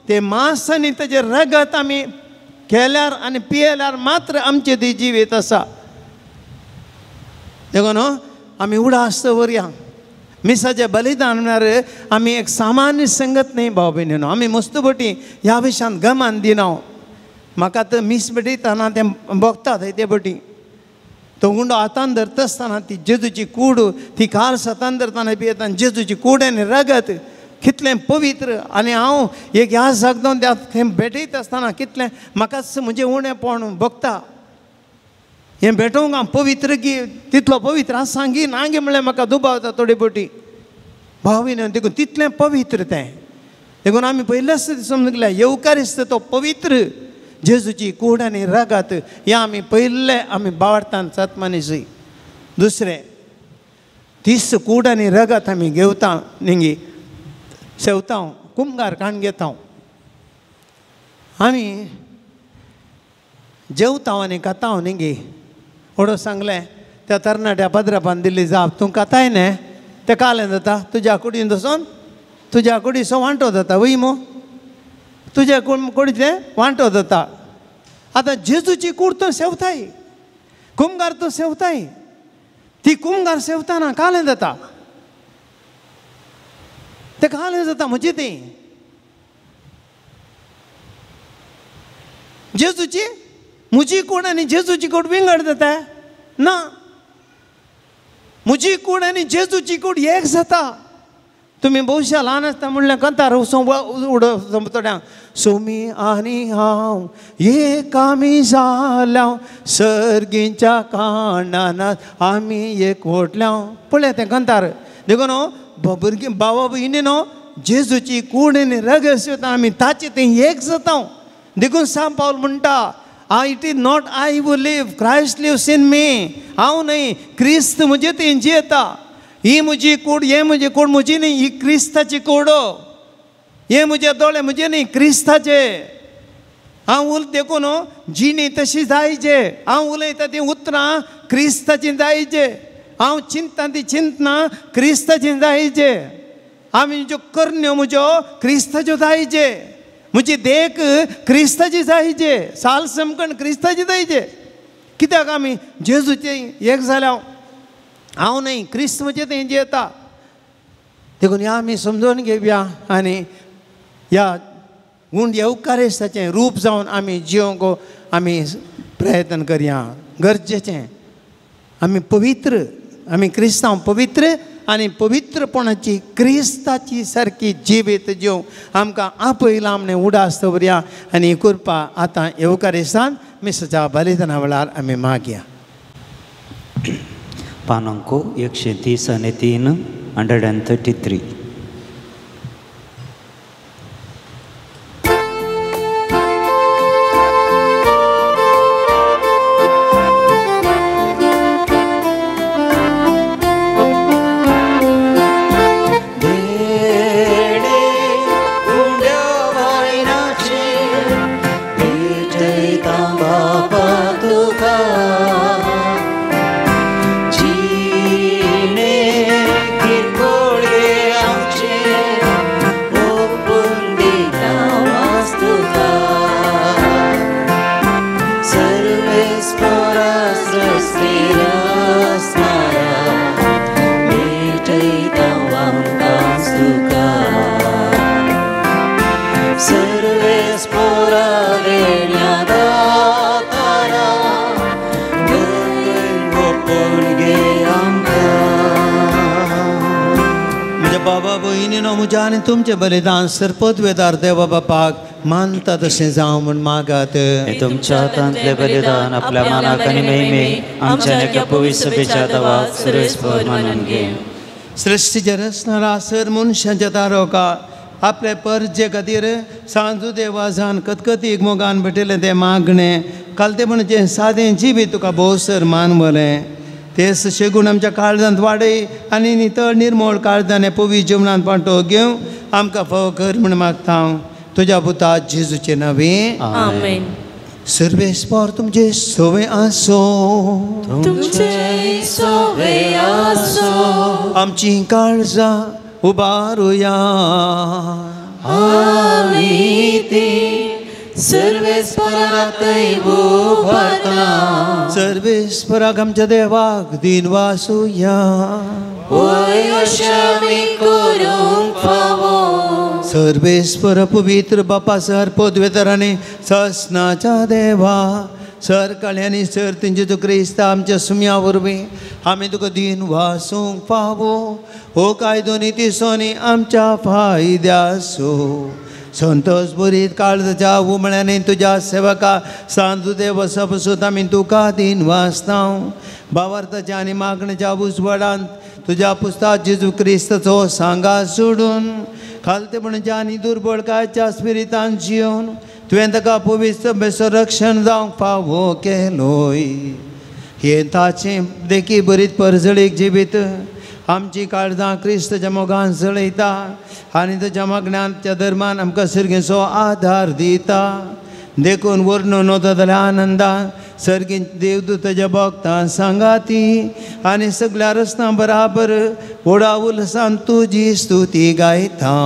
तें मांस आनी तेजें रगत आमी केल्यार आनी पियेल्यार मात्र आमचें ती जिवीत आसा. देखून आमी उडास दवरया. मिसाचें बलिदान म्हळ्यार आमी एक सामान्य संगत न्हय भाव भयणीनो, आमी मुस्तपटी ह्या विशयांत गमान दिना. म्हाका तर मीस भेटयतना तें भोगता थंय ते पटी तो गुंडो हातान धरता आसतना ती जेजूची कूड ती कार हातान धरतना पियेतना जेजूची कूड आनी रगत कितलें पवित्र. आनी हांव एक ह्या जागोन त्या थंय भेटयता आसतना कितलें म्हाकाच म्हजें उणेंपण भोगता. हें भेटोवंक हांव पवित्र की तितलो पवित्र हांव सांगी ना गे म्हणल्यार म्हाका दुबावता थोडे पटी भाव न्हय. देखून तितलें पवित्र तें. देखून आमी पयलेच समजूंक लागले येवकारिस्त तो पवित्र जेजूची कूड आनी रगत हें आमी पयले आमी बावडटान सतमानीसी. दुसरें तीस कूड आनी रगत आमी घेवता निंगी सेवता कुमगार काण घेता आमी जेवता आनी खाता निंगी. ओडो सांगलें त्या तरणाट्या पद्रापान दिल्ली जाप तूं खाताय न्ही तें कालें जाता तुज्या कुडीन दसून तुज्या कुडीचो वांटो जाता वय मू तुज्या कुडीचें वांटो जाता. आतां जेजूची कूड तूं सेवताय कुमगार तूं सेवताय ती कुमगार सेवताना कालें जाता तें कालें जाता म्हजी ती जेजूची म्हजी कूड आनी जेजूची कूड विंगड जाता ना. म्हजी कूड आनी जेजूची कूड एक जाता. तुमी भोवशा ल्हान आसता म्हणल्यार कंतार उडो थोड्यांक सोमी आनी हांव एक आमी जाल्या सर्गींच्या कारणान आमी एक वोटल्या. पळय तें कंतार. देखून भुरगीं बाबा भयणी न्हू जेजूची कूड आनी रगत आमी ताचे तें एक जाता. देखून सांत पावल म्हणटा It is not I who live, Christ lives in me. हांव न्हय क्रिस्त म्हजे थंय जियेता. ही म्हजी कूड हें म्हजी कूड म्हजी न्हय ही क्रिस्ताची कूड. हे म्हजे दोळे म्हजे न्हय क्रिस्ताचे. हांव उल देखून जिणी तशी जायचे. हांव उलयता तीं उतरां क्रिस्ताचीं जायचे. हांव चिंतता ती चिंतना क्रिस्ताचीं जायचे. आमी ज्यो करण्यो म्हज्यो क्रिस्ताच्यो जायचे. म्हजी देख क्रिस्ताची जायचे. साल समकण क्रिस्ताची जायचे. कित्याक आमी जेजूचे एक जाल्या हांव न्हय क्रिस्त म्हजें थंय जियेता. देखून ह्या आमी समजून घेवया आनी ह्या गूण येवकारिस्ताचें रूप जावन आमी जिवंक आमी प्रयत्न करया. गरजेचें आमी पवित्र आमी क्रिस्तांव पवित्र आनी पवित्रपणाची क्रिस्ताची सारकी जिवीत जिवंक आमकां आपयलां म्हण उडास दवरया आनी कृपा आतां येवकारिस्तान मिसाच्या बलिदाना वेळार आमी मागया. पानांको 133 133. किरकोळे पोरा देण्या दातारा ओपून घे आमकां. म्हज्या बाबा भयणीनो म्हज्या आनी तुमचें बलिदान सरपदवेदार देवा बापाक मानता तशें जावं म्हूण मागात. तुमच्या हातांतलें बलिदान आपल्या मानाक आनी महिमे आमच्या एका पवित्र सभेच्या देवाक सर्वेस्पर मानून घे. सृश्टीचे रचणारा सर मनशाच्या तारोका आपले परजे खातीर सांजू देवाजान कतकतीक मोगान भेटिल्लें तें मागणें कालतेपणाचें सादें जिवीत तुका भोवसर मानवलें तें शेगूण आमच्या काळजांत वाडय आनी नितळ निर्मळ काळजान हें पवित्र जेवणांत पांटो घेवन आमकां फावो कर म्हूण मागता हांव तुज्या पुता जेजूचे नांवे. आमेन. सर्वेस्पर तुमचे सवे आसो, तुमचे सवे आसो. आमची काळजां उबारुया. आमी ती सर्वेस्परातय उबारता. सर्वेस्पराक आमच्या देवाक दिन वासुया. वय अशें आमी करूंक फावो. सर्वेस्पर पवित्र बापा सर पदवेतरांनी ससनाच्या देवा सर काळ्यांनी सर तुमचे क्रिस्ता आमच्या सुम्या वरवीं आमी तुका दिन वासूंक फावो. हो कायदो निती सोनी आमच्या फायद्यासो संतोष बरीत काळजाच्या उमळ्यांनी तुज्या सेवका सांजू देव सपसूत आमी तुका दिन वाचता. भावार्थाच्या आनी मागण्याच्या उजवाडांत तुज्या पुस्ता जेजू क्रिस्ताचो सांगा सोडून खालतेपणाच्या आनी दुर्बळकायच्या स्पिरितान जिवन तुवें ताका पवित्र संरक्षण जावंक फावो केलोय. हें ताचें देखी बरीत परजळीक जिवीत आमची काळजां क्रिस्ताच्या मोगान जळयता आनी ताच्या मागण्यांच्या धर्मान आमकां सर्गेचो आदार दिता. देखून वर्णून वता जाल्यार आनंदान सर्गी देवदूताच्या भक्तां सांगाती आनी सगळ्या रस्त्यां बराबर व्हडा उल्हासान तुजी स्तुती गायता.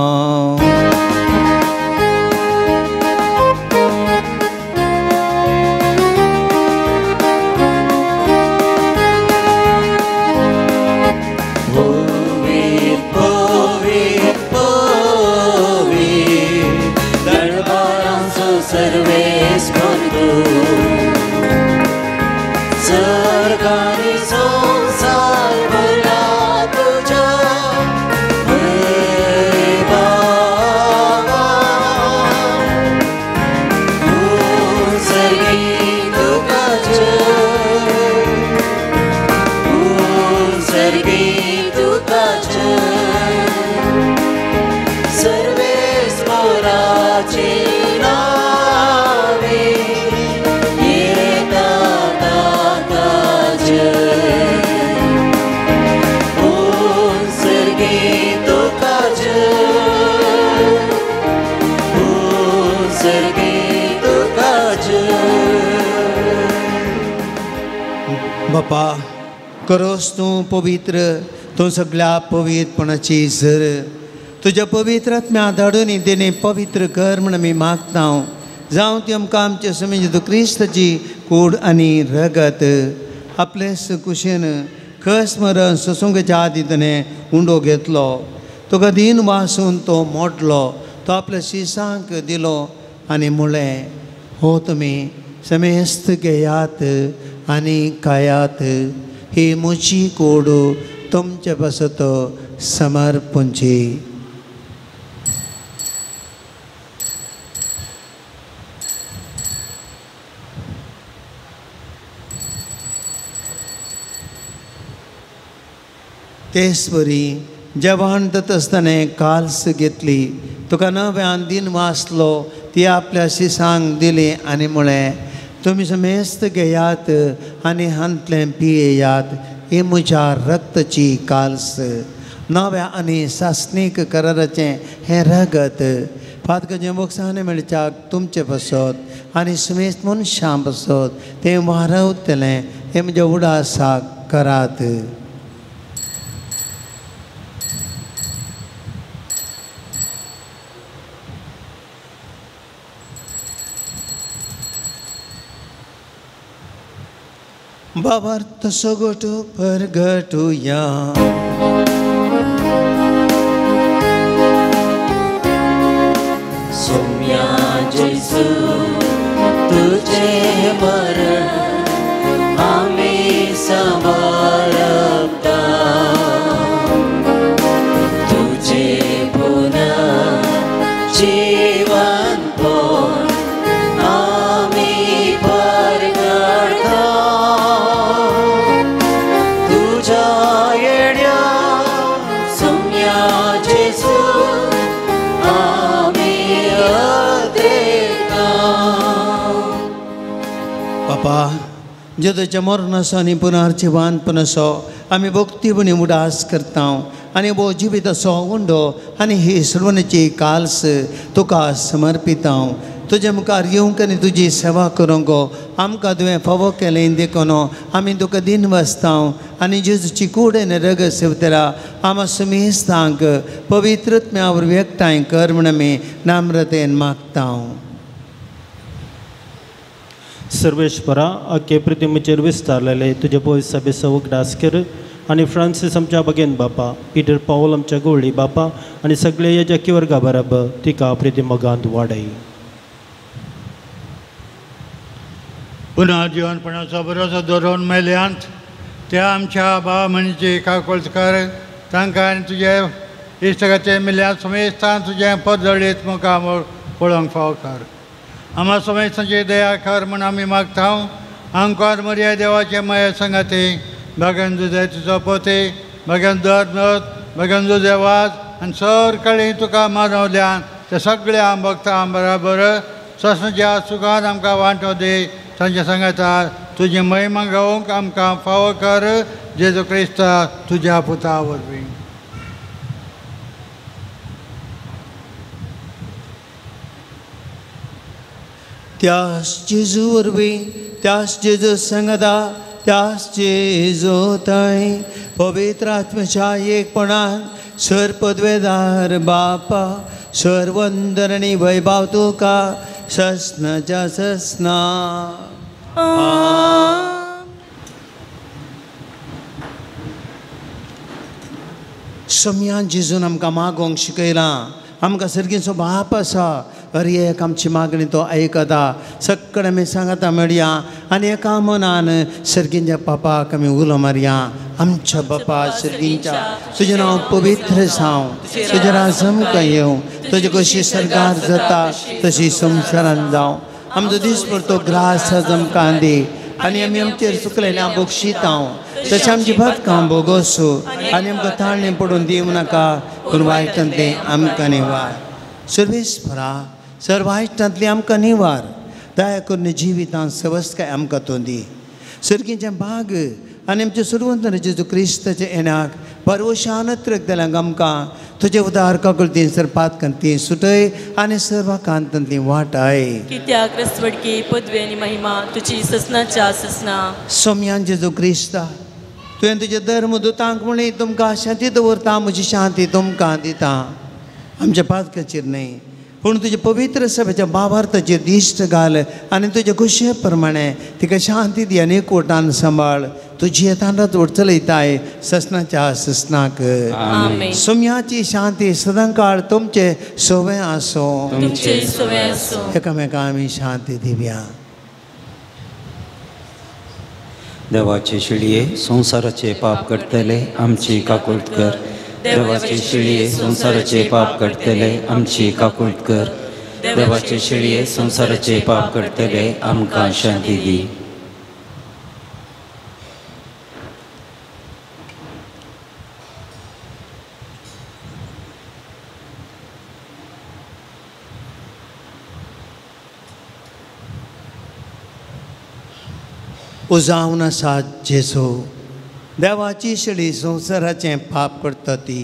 बापा करोस तूं पवित्र तूं सगळ्या पवित्रपणाची झर तुज्या पवित्र आत्म्या धाडून तेणे पवित्र कर म्हण आमी मागता. जावं ती आमकां आमचे स्वामी जेजू क्रिस्ताची कूड आनी रगत आपले कुशेन खस मरण सोसूंकच्या आदी ताणें उंडो घेतलो. तुका दीन वासून तो मोडलो, तो आपल्या शिसांक दिलो आनी म्हणलें हो तुमी समेस्त घेयात आनी खायात, ही म्हजी कूड तुमचे पासत समर्पणची. तेच परी जेवण जाता आसतना काल्स घेतली, तुका नव्यान दिन वाचलो, ती आपल्या शिसांक दिली आनी म्हळें तुमी समेस्त घेयात आनी हांतलें पियेयात, ही म्हज्या रक्ताची काल्स नव्या आनी सासणीक कराराचें हें रगत फातकाचें बोक्सांनी मेळच्याक तुमचे पासत आनी समेस्त मनशां पासत तें वारवतलें, हें म्हज्या उडासाक करात. बाबार्थ सगट परगटुया. सोम्या जेजू पळयता. बापा जेजूच्या मरणाचो आनी पुनर्जिवानपणाचो आमी भक्तीपणी उडास करता आनी वो जिविताचो उंडो आनी ही सर्वनाची काल्स तुका समर्पिता. तुजे मुखार येवंक आनी तुजी सेवा करूंक आमकां तुवें फावो केलें देखून आमी तुका दिन वाचता आनी जेजूची कूड आनी रगत सेवतल्या आमा सुमेस्तांक पवित्र आत्म्या वरवीं एकठांय कर म्हूण आमी नम्रतेन मागता. सर्वेश्वरा आखे प्रतिमेचेर विस्तारलेले तुजे पयस सभेचो उगडास कर आनी फ्रांसीस आमच्या बगेन बापा, पिटर पावल आमच्या गोळी बापा आनी सगळे याजकी वर्गा बराबर तिका प्रतिमोगांत वाडय. पुनर्जिवनपणाचो बरोसो दवरून मेल्यांत त्या आमच्या बाबा म्हणचे काकोळकर तांकां आनी तुजे इश्टगाचे मेल्यांत समेस्तान तुजें परजळीत मुखार पळोवंक फावो कर. आमा समेस्तांची दया कर म्हूण आमी मागता. आमकां मरिया देवाचे माये संगाती बागेन तुजे तुजो पोती बागेन दर नत बागेन तुजे वाज आनी सर कळी तुका मानवल्यान ते सगळ्या भक्तां बराबर ससनाच्या सुखान आमकां वांटो दी. तांच्या सांगाता तुजी महिमा गावंक आमकां फावो कर जेजू क्रिस्ता तुज्या पुता वरवीं. त्यास जेजू वरवीं, त्यास जेजू सांगाता, त्यास जेजू थंय पवित्र आत्म्याच्या एकपणान सर पदवेदार बापा सर वंदन आनी वैभाव तुका ससनाच्या ससना. सम्यान जेजून आमकां मागोंक शिकयलां. आमकां सर्गीचो बाप आसा, हर एक आमची मागणी तो आयकता. सगळें आमी सांगता मेळया आनी एका मनान सर्गींच्या पापाक आमी उलो मारया. आमच्या बापा सर्गींच्या, तुजें नांव पवित्र जावं, तुजें राज आमकां येवं, तुजें कशी सरकार जाता तशी संवसारान जावं. आमचो दीसभर तो ग्रास आज आमकां दी आनी आमी आमचेर चुकलेल्या बक्षिता तशें आमची भातकां भोगोसू आनी आमकां ताळणें पडून दिवं नाका, पूण वायटांतलें आमकां निवार. सर्वेस्परा सर वायटांतलें आमकां निवार, दया करून जिवितांत सवस्तकाय आमकां तूं दी. सर्गीचें भाग आनी आमच्या सुरवंतन जेजू क्रिस्ताच्या येण्याक परवशान त्रक आमकां तुजे उदार काकुळतीन सरपात ती सुटय आनी सर्वाकांतांतली वाटाय. कित्याक रसवडकी पदवी आनी महिमा तुजी ससनाच्या ससना. सोम्यान जेजू क्रिस्ता तुवें तुजे धर्म दुतांक म्हणली तुमकां शांती दवरता, म्हजी शांती तुमकां दिता. आमच्या पातकाचेर न्हय पूण तुजे पवित्र सभेच्या बाबार्थाचेर दिश्ट घाल आनी तुजे खुशे प्रमाणे तिका शांती दी आनी एकवटान सांबाळ. तुजी येतान वट चलयताय ससनाच्या ससनाक. सोम्याची शांती सदांकाळ तुमचे सोवे आसो. एकामेका आमी शांती दिवया. देवाचे शिळये संवसाराचे पाप करतले आमची काकूळट कर. देवाचे शिळये संवसाराचे पाप करतले आमची काकूळट कर. देवाचे शिळये संवसाराचे पाप करतले आमकां शांती दी. उजावन आसा जेजू देवाची शेळी संवसाराचें पाप करता ती.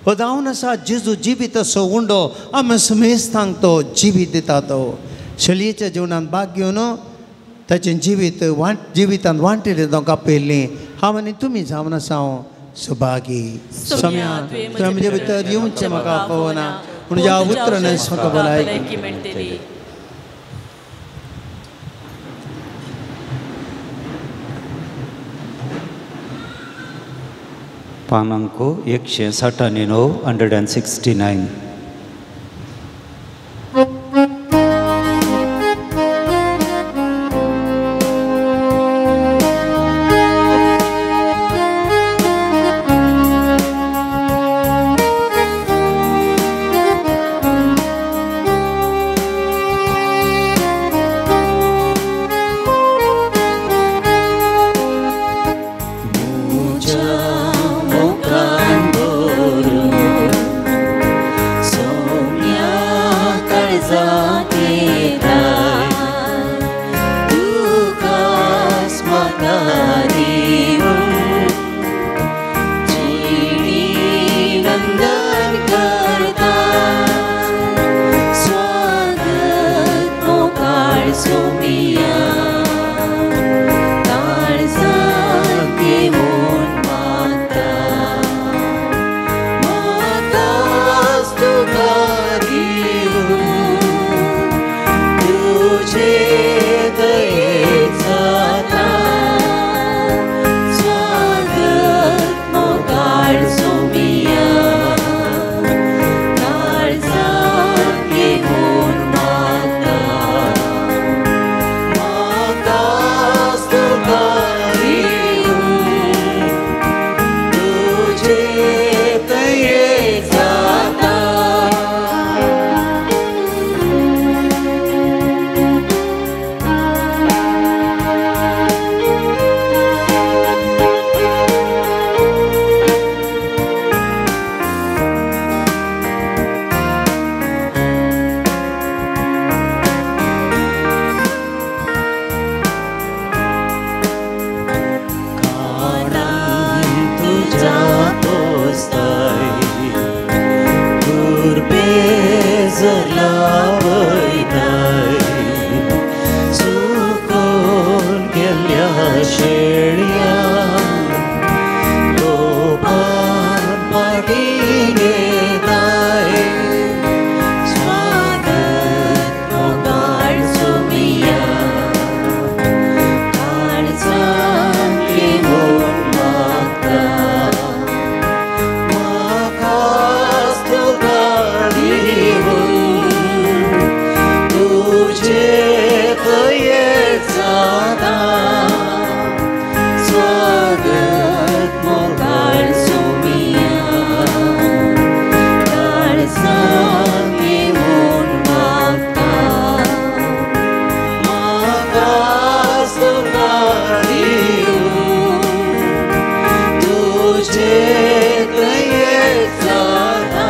उजावन आसा जेजू जिवीत असो उंडो आमी समेस्तांक तो जिवीत दिता. तो शेळयेच्या जिवनांत भाग घेवन ताचें जिवीत वांट जिवितांत वांटिल्लें तांकां पयलीं हांव आनी तुमी जावन आसा हांव सुभागी. सम्या तुवें म्हजे भितर येवचें म्हाका पळोवना, पूण ज्या उतरान म्हाका भलायकी मेळटली. पानांको 169, 169. जाते। नजर लावयताय चुकोन गेल्ल्या शेळया गोपान पाटी घेताय स्वागत मोगाळ सोमिया काळजांतली म्हूण मागता म्हाकाच तुका दिवन तुजे दयेक जाता स्वागत मोगाळ सोमिया काळजांतली म्हूण मागता म्हाकाच तुका दिवन तुजे दयेक जाता.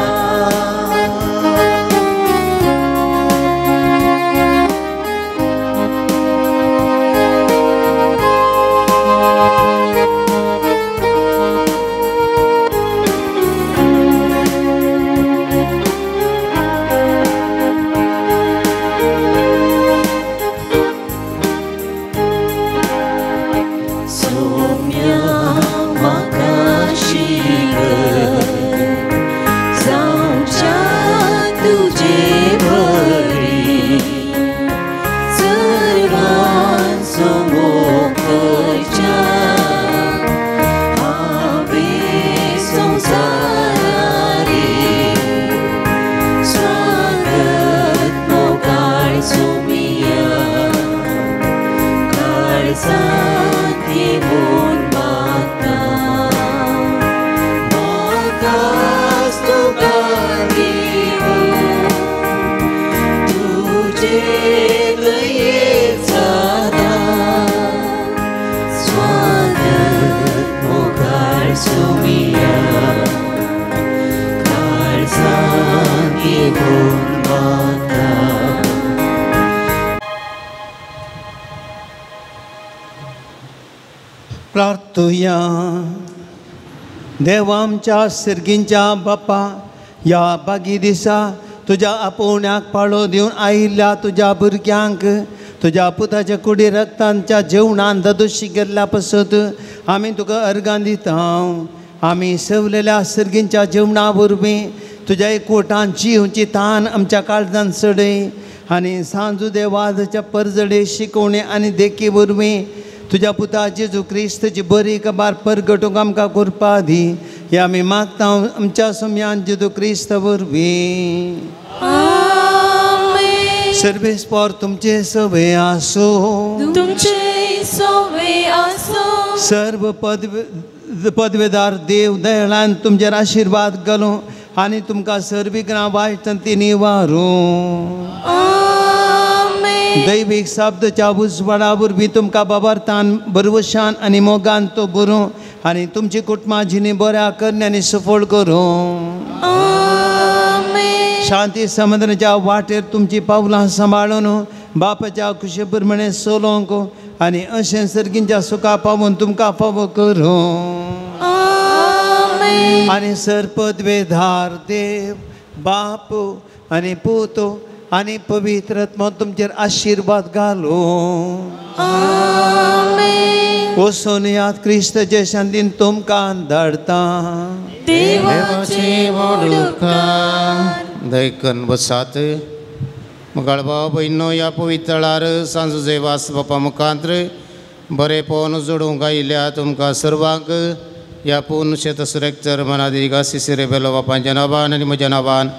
सोम्या म्हाका शिकय जावच्या तुजे बरी सर्वांचो मोग करच्या हांवें संवसारारी स्वागत मोगाळ सोमिया काळजांतली म्हूण मागता म्हाकाच तुका दिवन तुजे दयेक जाता स्वागत मोगाळ सोमिया काळजांतली म्हूण मागता. प्रार्थुया. देवा आमच्या सिर्गींच्या बापा, ह्या बागी दिसा तुज्या आपोवण्याक पाळो दिवन आयिल्ल्या तुज्या भुरग्यांक तुज्या पुताच्या कुडी रक्तांच्या जेवणान ददोशी गेल्ल्या पसत आमी तुका अर्गां दिता. आमी सवलेल्या सिर्गींच्या जेवणा वरवीं तुज्या एकवटान जिवची तान आमच्या काळजान चडय आनी सांजू देवाच्या परजडे शिकवणे आनी देखी वरवीं तुज्या पुता जेजू क्रिस्तची बरी कबार परगटूंक आमकां कृपा दी. हे आमी मागता आमच्या सोम्यान जेजू क्रिस्त वरवीं. सर्वेस पोर तुमचे सवे आसूं, तुमचे सवे आसूं. सर्व पदवेदार देव दयाळान तुमचेर आशिर्वाद घालूं आनी तुमकां सर्विग्रां वायट ती निवारूं. दैवीक शब्दच्या उजवाडा वरवीं तुमकां बाबार्थान बरवशान आनी मोगान तो बरूं आनी तुमची कुटुंबां जिणी बऱ्या करणे आनी सफळ करूं. शांती समुद्राच्या वाटेर तुमची पावलां सांबाळून बापाच्या खुशे प्रमाणे चलोवंक आनी अशें सर्गींच्या सुखा पावून तुमकां फावो करूं. आनी सर पदवेधार देव बाप आनी पूत आनी पवित्र आत्मो तुमचेर आशिर्वाद घालूं. वचून याद क्रिस्तचे शांतीन तुमकां धाडटा. देवाचे व्हड उपकार. दैकन बसात. मुखाळ भाव भयणो ह्या पवित्रळार सांजुजे वास बापा मुखांत्र बरेपण जोडूंक आयिल्ल्या तुमकां सर्वांक ह्या पूर्ण शेतसुरेक्तर मनादिगा सिसिरे बेलो बापांच्या नांवान आनी म्हज्या नांवान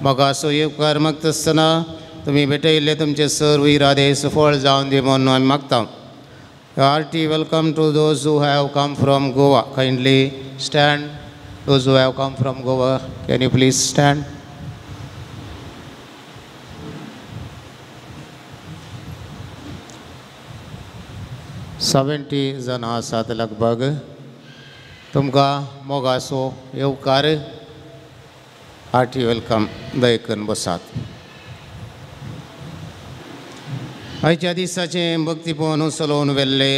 मोगाचो येवकार मागतासतना तुमी भेटयल्ले तुमचे सर्व इरादे सफळ जावन दी म्हणून आमी मागता. Hearty welcome to those who have come from Goa. Kindly stand. Those who have come from Goa, can you please stand? 70 जाणां आसात लगभग. तुमकां मोगाचो येवकार. Hearty welcome. दयकन बसात. आयच्या दिसाचें भक्तीपण चलोवन व्हेल्ले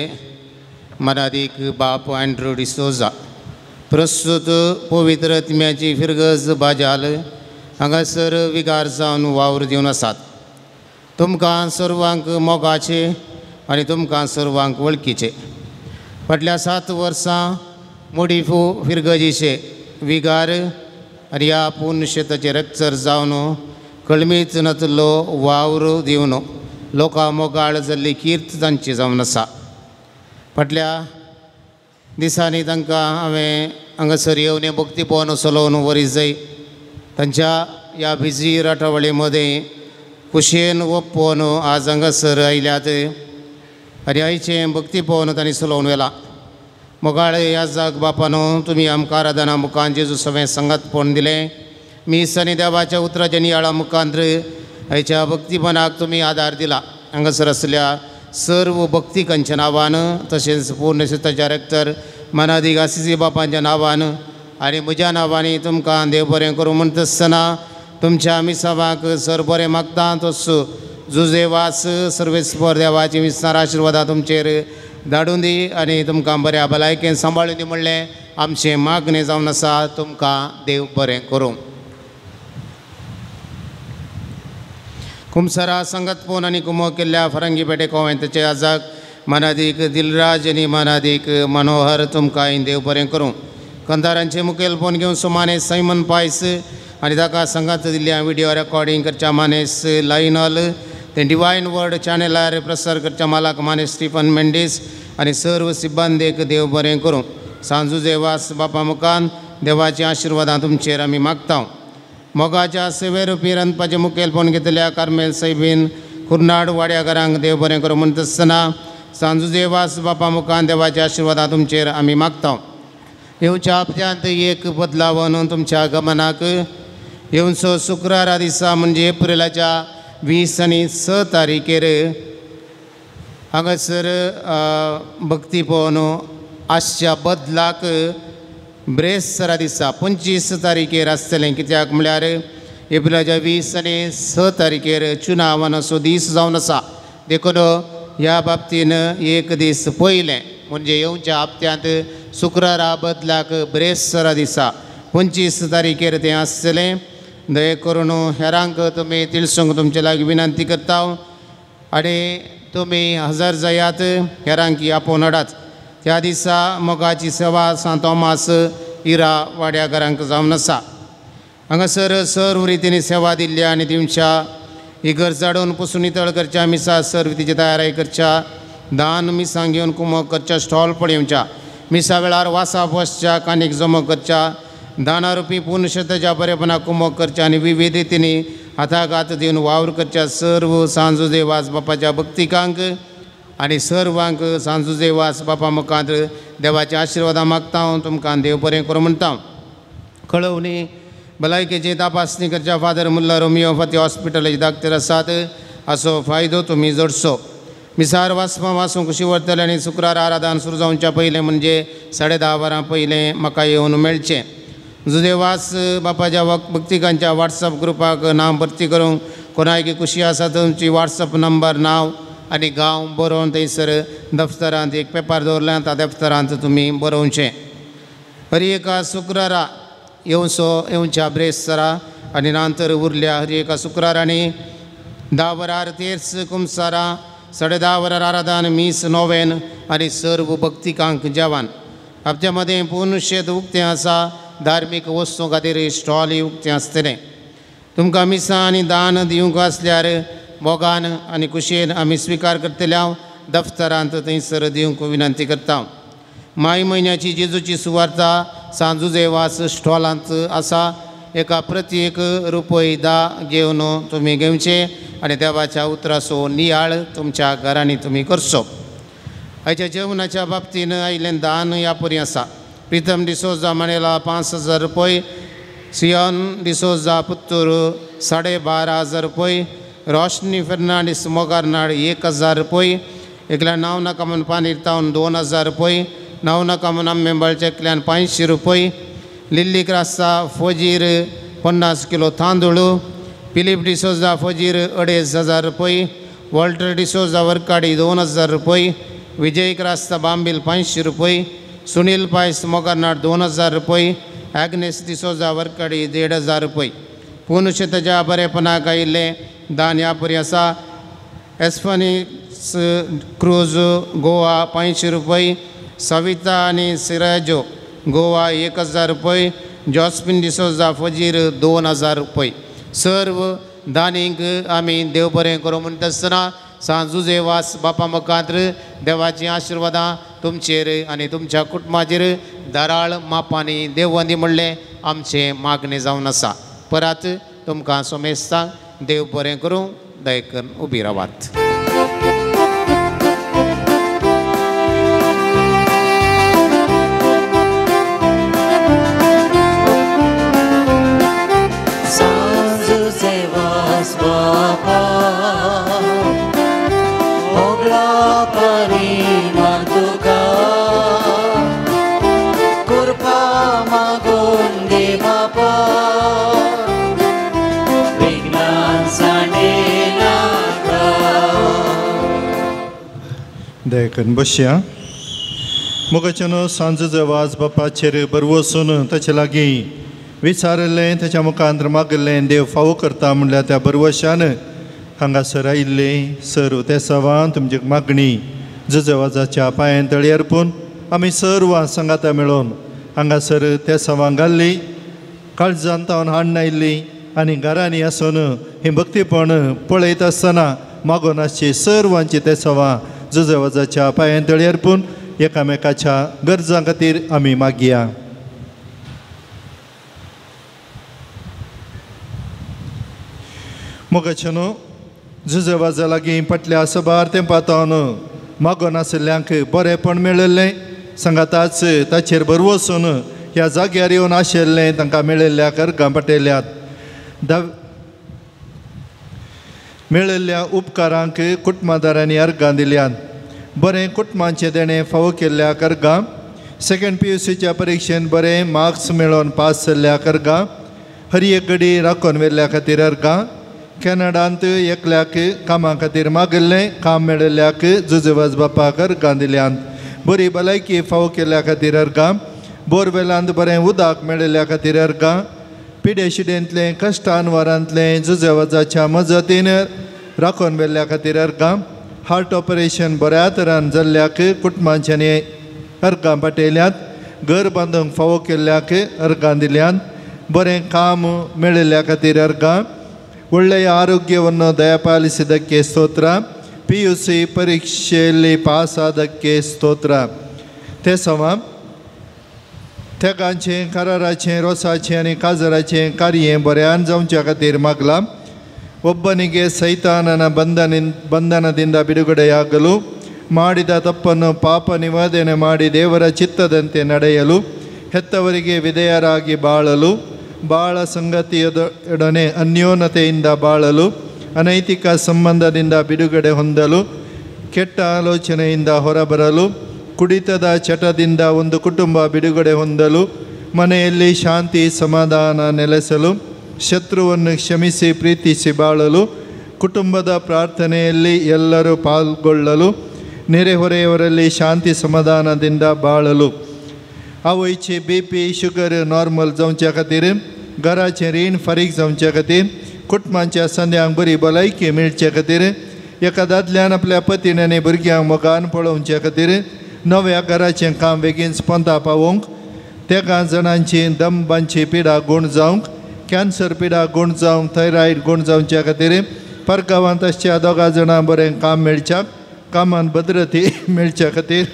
मनादीक बाप अँड्रू डिसोजा प्रस्तुत पवित्र आत्म्याची फिरगज बाजाल हांगासर विगार जावन वावर दिवन आसात. तुमकां सर्वांक मोगाचे आनी तुमकां सर्वांक वळखीचे. फाटल्या 7 वर्सां मोडीफू फिरगजीचे विगार आनी ह्या पुण्यक्षेत्राचे रक्चर जावन कळमीच नातलो वावर दिवन लोकां मोगाळ जाल्ली कीर्त तांची जावन आसा. फाटल्या दिसांनी तांकां हांवें हांगासर येवन भक्ती पवन चलोवन वरी जाय तांच्या ह्या बिजी राटावळी मदें कुशेन ओप्पोन आज हांगासर आयल्यात आनी आयचें भक्ती पवन तांणी चलोवन व्हेलां. मोगाळ ह्या जाग बापानो तुमी आमकां आराधना मुखान जेजू सवें सांगातपण दिलें. मीस आनी देवाच्या उतराच्या नियाळा मुखांत आयच्या भक्तीपणाक तुमी आदार दिला. हांगासर आसल्या सर्व भक्तिकांच्या नांवान तशेंच पूर्ण रेक्टर मनादीक आसिसी बापांच्या नांवान आनी म्हज्या नांवांनी तुमकां देव बरें करूं म्हणटा आसतना तुमच्या मिसावाक सर बरें मागता तसो जुजेवास सर्वेस्पर देवाची विस्तार आशिर्वादां तुमचेर धाडून दी आनी तुमकां बऱ्या भलायकेन सांबाळून दी म्हणलें आमचें मागणें जावन आसा. तुमकां देव बरें करूं. कुमसरा संगतपोन आनी कुमो केल्ल्या फरंगी पेटे कोवेंतचे आजाक मनादीक दिलराज आनी मनादीक मनोहर तुमकां देव बरें करूं. कंदारांचे मुखेल फोन घेवन सुमाने सैमन पायस आनी ताका संगात दिल्ल्या विडियो रेकॉर्डिंग करच्या मानेस लायनल ते डिवायन वर्ड चॅनलार प्रसार करच्या मालक मानेस स्टीफन मेंडीस आनी सर्व सिब्बंदेक देव बरें करूं. सांजू देवास बापा मुखान देवाची आशिर्वादां तुमचेर आमी मागता. मोगाच्या सेवेरुपी रांदपाचें मुखेलपण घेतल्या कार्मेल सैबीन कुर्नाड वाड्याघरांक देव बरें करूं म्हणटा आसतना सांजू देवास बापा मुखान देवाच्या आशिर्वादां तुमचेर आमी मागता. येवच्या हप्त्यांत एक बदलावन तुमच्या गमनाक येवचो शुक्रारा दिसा म्हणजे एप्रिलाच्या 20 आनी 6 तारखेर हांगासर भक्ती पवन आसच्या बदलाक ब्रेस्तारा दिसा 25 तारखेर आसतलें. कित्याक म्हळ्यार एप्रिलाच्या 20 आनी 6 तारखेर चुनावान असो दीस जावन आसा. देखून ह्या बाबतीन एक दीस पयलें म्हणजे येवच्या हप्त्यांत शुक्रारा बदलाक ब्रेस्तारा दिसा 25 तारखेर तें आसतलें. दया करून हेरांक तुमी तिळसूंक तुमचे लागीं विनंती करता आनी तुमी हजर जायात हेरांक आपोवन हाडात. त्या दिसा मोगाची सेवा सांत तोमास इरा वाड्या घरांक जावन आसा. हांगासर सर्व रितीन सेवा दिल्ल्या आनी दिवच्या इगर्ज जाडून पुसून नितळ करच्या मिसा सर्व तिची तयारी करच्या दान मिसां घेवन कुमक करच्या स्टॉल पळोवच्या मिसा वेळार वासा बसच्या कानीक जमो करच्या दानारुपी पुण्यक्षेत्राच्या बरेपणाक कुमक करच्या आनी विविध रितींनी हाताक हात दिवन वावर करच्या सर्व सांजू देवास बापाच्या भक्तिकांक आनी सर्वांक सांजू देवास बापा मुखार देवाच्या आशिर्वादां मागता. तुमकां देव बरें करूं म्हणटा. कळोवणी भलायकेची तपासणी करच्या फादर मुल्ला रोमियो फाती हॉस्पिटलाचे डाक्टर आसात हाचो फायदो तुमी जोडचो. मिसार वाचपा वाचूंक कुशी व्हरतले आनी शुक्रार आराधन सुरू जावच्या पयलें म्हणजे 10:30 वरां पयलें म्हाका येवन मेळचें. जुदेवास बापाच्या भक्तिकांच्या वॉट्सअप ग्रुपाक नांव भरती करूंक कोणायकी खुशी आसा तुमची वॉट्सअप नंबर नांव आनी गांव बरोवन थंयसर दफ्तरांत एक पेपर दवरल्या त्या दफ्तरांत तुमी बरोवचें. हर एका शुक्रारा येवचो येवच्या ब्रेस्तारा आनी नंतर उरल्या हर एका शुक्रारांनी 10 वरार तेर्स कुमसारां 10:30 वरार आराधन मीस नोवेन आनी सर्व भक्तिकांक जेवण. हप्त्या मदें पूर्ण शेत उक्तें आसा. धार्मीक वस्तूं खातीर स्टॉलय उक्तें आसतलें. तुमकां मिसां आनी दान दिवंक आसल्यार मोगान आनी कुशेन आमी स्विकार करतले. हांव दफ्तरांत थंयसर दिवंक विनंती करता. माय म्हयन्याची जेजूची सुवार्ता सांजू देवास स्टॉलांत आसा. एका प्रति एक रुपय 10 घेवन तुमी घेवचे आनी देवाच्या उतराचो नियाळ तुमच्या घरांनी तुमी करचो. आयच्या जेवणाच्या बाबतीन आयिल्लें दान ह्या परी आसा. प्रितम डिसोजा मानेला 5000 रुपये, सियोन डिसोजा पुत्तूर 12500 रुपये, रोशनी फेर्नांडीस मोगारनाड 1000 रुपये, एकल्यान नांव नाका म्हूण पानीर तावन 2000 रुपये, नांव नाका म्हूण आंबेबाळच्या एकल्यान 500 रुपये, लिल्ली क्रास्ता फजीर 50 किलो तांदूळ, फिलीप डिसोजा फजीर 2500 रुपये, वॉल्टर डिसोजा वर्काडी 2000 रुपये, विजय क्रास्ता बांबील 500 रुपये, सुनील पायस मोगारनाड 2000 रुपये, ॲग्नेस डिसोजा वर्काडी 1500 रुपये. पुनुशेताच्या बरेपणाक आयिल्लें दान ह्या परी आसा. एस्फनीस क्रूज गोवा 500 रुपये, सविता आनी सिराजो गोवा 1000 रुपये, जॉस्पिन डिसोजा फजीर 2000 रुपये. सर्व दानींक आमी देव बरें करूं म्हणटा आसतना सांजुजे वास बापा मुखार देवाचीं आशिर्वादां तुमचेर आनी तुमच्या कुटुंबाचेर धाराळ मापांनी देववंदी म्हणलें आमचें मागणें जावन आसा. परत तुमकां सोमेस्तांक देव बरें करूं. दया करून उबी रावात. दयाकन बसया. मोगाच्यानो सांजचो वाज बापाचेर बरवसून ताचे लागीं विचारिल्लें ताच्या मुखांत मागिल्लें देव फावो करता म्हणल्यार त्या बरवशान हांगासर आयिल्लें सर्व ते सवान तुमची मागणी जुजवाजाच्या पांयान तळी अर्पून आमी सर्वां सांगाता मेळोवन हांगासर त्या सवां घाल्ली काळजान तावन हाडून आयिल्ली आनी घरांनी आसून ही भक्तीपण पळयत आसतना मागून आसची सर्वांची ते सवां जुजवाजाच्या पांयान तळी अर्पून एकामेकाच्या गरजां खातीर आमी मागया. मोगाच्यानो जुजवाजा लागीं फाटल्या सबार तेंपा मागून आशिल्ल्यांक बरेंपण मेळिल्लें सांगाताच ताचेर भरवसून ह्या जाग्यार येवन आशिल्लें तांकां मेळिल्ल्या कर्गां पटयल्यात. मेळिल्ल्या उपकारांक कुटुंबादारांनी अर्गां दिल्यात. बरें कुटुंबांचें देणें फावो केल्ल्या कर्गां, सेकंड PUCच्या परिक्षेन बरें मार्क्स मेळोवन पास जाल्ल्या कर्गां, हर एक गडी राखून व्हेल्ल्या खातीर अर्गां, कॅनडांत एकल्याक कामा खातीर मागिल्लें काम मेळिल्ल्याक जुजवाज बापाक अर्गां दिल्यात. बरी भलायकी फावो केल्ल्या खातीर अर्गां, बोरवेलांत बरें उदक मेळिल्ल्या खातीर अर्गां, पिडेशिडेंतलें कश्टान वारांतलें जुजवाजाच्या मजतीन राखून व्हेल्ल्या खातीर अर्गां, हार्ट ऑपरेशन बऱ्या तरान जाल्ल्याक कुटुंबांच्यांनी अर्गां पाटयल्यात. घर बांदूंक फावो केल्ल्याक अर्गां दिल्यात. बरें काम मेळिल्ल्या खातीर अर्गां, ಒಳ್ಳೆಯ ಆರೋಗ್ಯವನ್ನು ದಯಪಾಲಿಸಿದ್ದಕ್ಕೆ ಸ್ತೋತ್ರ. PUC ಪರೀಕ್ಷೆಯಲ್ಲಿ ಪಾಸಾದಕ್ಕೆ ಸ್ತೋತ್ರ. ते समा तेगांचें कराराचें रोसाचें आनी काजराचें कार्य बऱ्यान जावच्या खातीर मागलां. ಒಬ್ಬನಿಗೆ ಸೈತಾನನ ಬಂಧನದಿಂದ ಬಿಡುಗಡೆಯಾಗಲು, ಮಾಡಿದ ತಪ್ಪನ್ನು ಪಾಪ ನಿವಾರಣೆ ಮಾಡಿ ದೇವರ ಚಿತ್ತದಂತೆ ನಡೆಯಲು, ಹೆತ್ತವರಿಗೆ ವಿಧೇಯರಾಗಿ ಬಾಳಲು, ಬಾಳ ಸಂಗತಿಯೊಡನೆ ಅನ್ಯೋನ್ಯತೆಯಿಂದ ಬಾಳಲು, ಅನೈತಿಕ ಸಂಬಂಧದಿಂದ ಬಿಡುಗಡೆ ಹೊಂದಲು, ಕೆಟ್ಟ ಆಲೋಚನೆಯಿಂದ ಹೊರಬರಲು, ಕುಡಿತದ ಚಟದಿಂದ ಒಂದು ಕುಟುಂಬ ಬಿಡುಗಡೆ ಹೊಂದಲು, ಮನೆಯಲ್ಲಿ ಶಾಂತಿ ಸಮಾಧಾನ ನೆಲೆಸಲು, ಶತ್ರುವನ್ನು ಕ್ಷಮಿಸಿ ಪ್ರೀತಿಸಿ ಬಾಳಲು, ಕುಟುಂಬದ ಪ್ರಾರ್ಥನೆಯಲ್ಲಿ ಎಲ್ಲರೂ ಪಾಲ್ಗೊಳ್ಳಲು, ನೆರೆಹೊರೆಯವರಲ್ಲಿ ಶಾಂತಿ ಸಮಾಧಾನದಿಂದ ಬಾಳಲು. आवयची BP sugar normal जावच्या खातीर, घराचें रीण फारीक जावच्या खातीर, कुटुंबाच्या संद्यांक बरी भलायकी मेळचे खातीर, एका दादल्यान आपल्या पतीन आनी भुरग्यांक मोगान पळोवचे खातीर, नव्या घराचें काम बेगीन स्पंदा पावोवंक, तेगां जाणांची दंबांची पिडा गूण जावंक, कॅन्सर पिडा गूण जावंक, थायरॉयड गूण जावच्या खातीर, परगांवांत आसच्या दोगां जाणां बरें काम मेळच्याक, कामान भद्रती मेळच्या खातीर,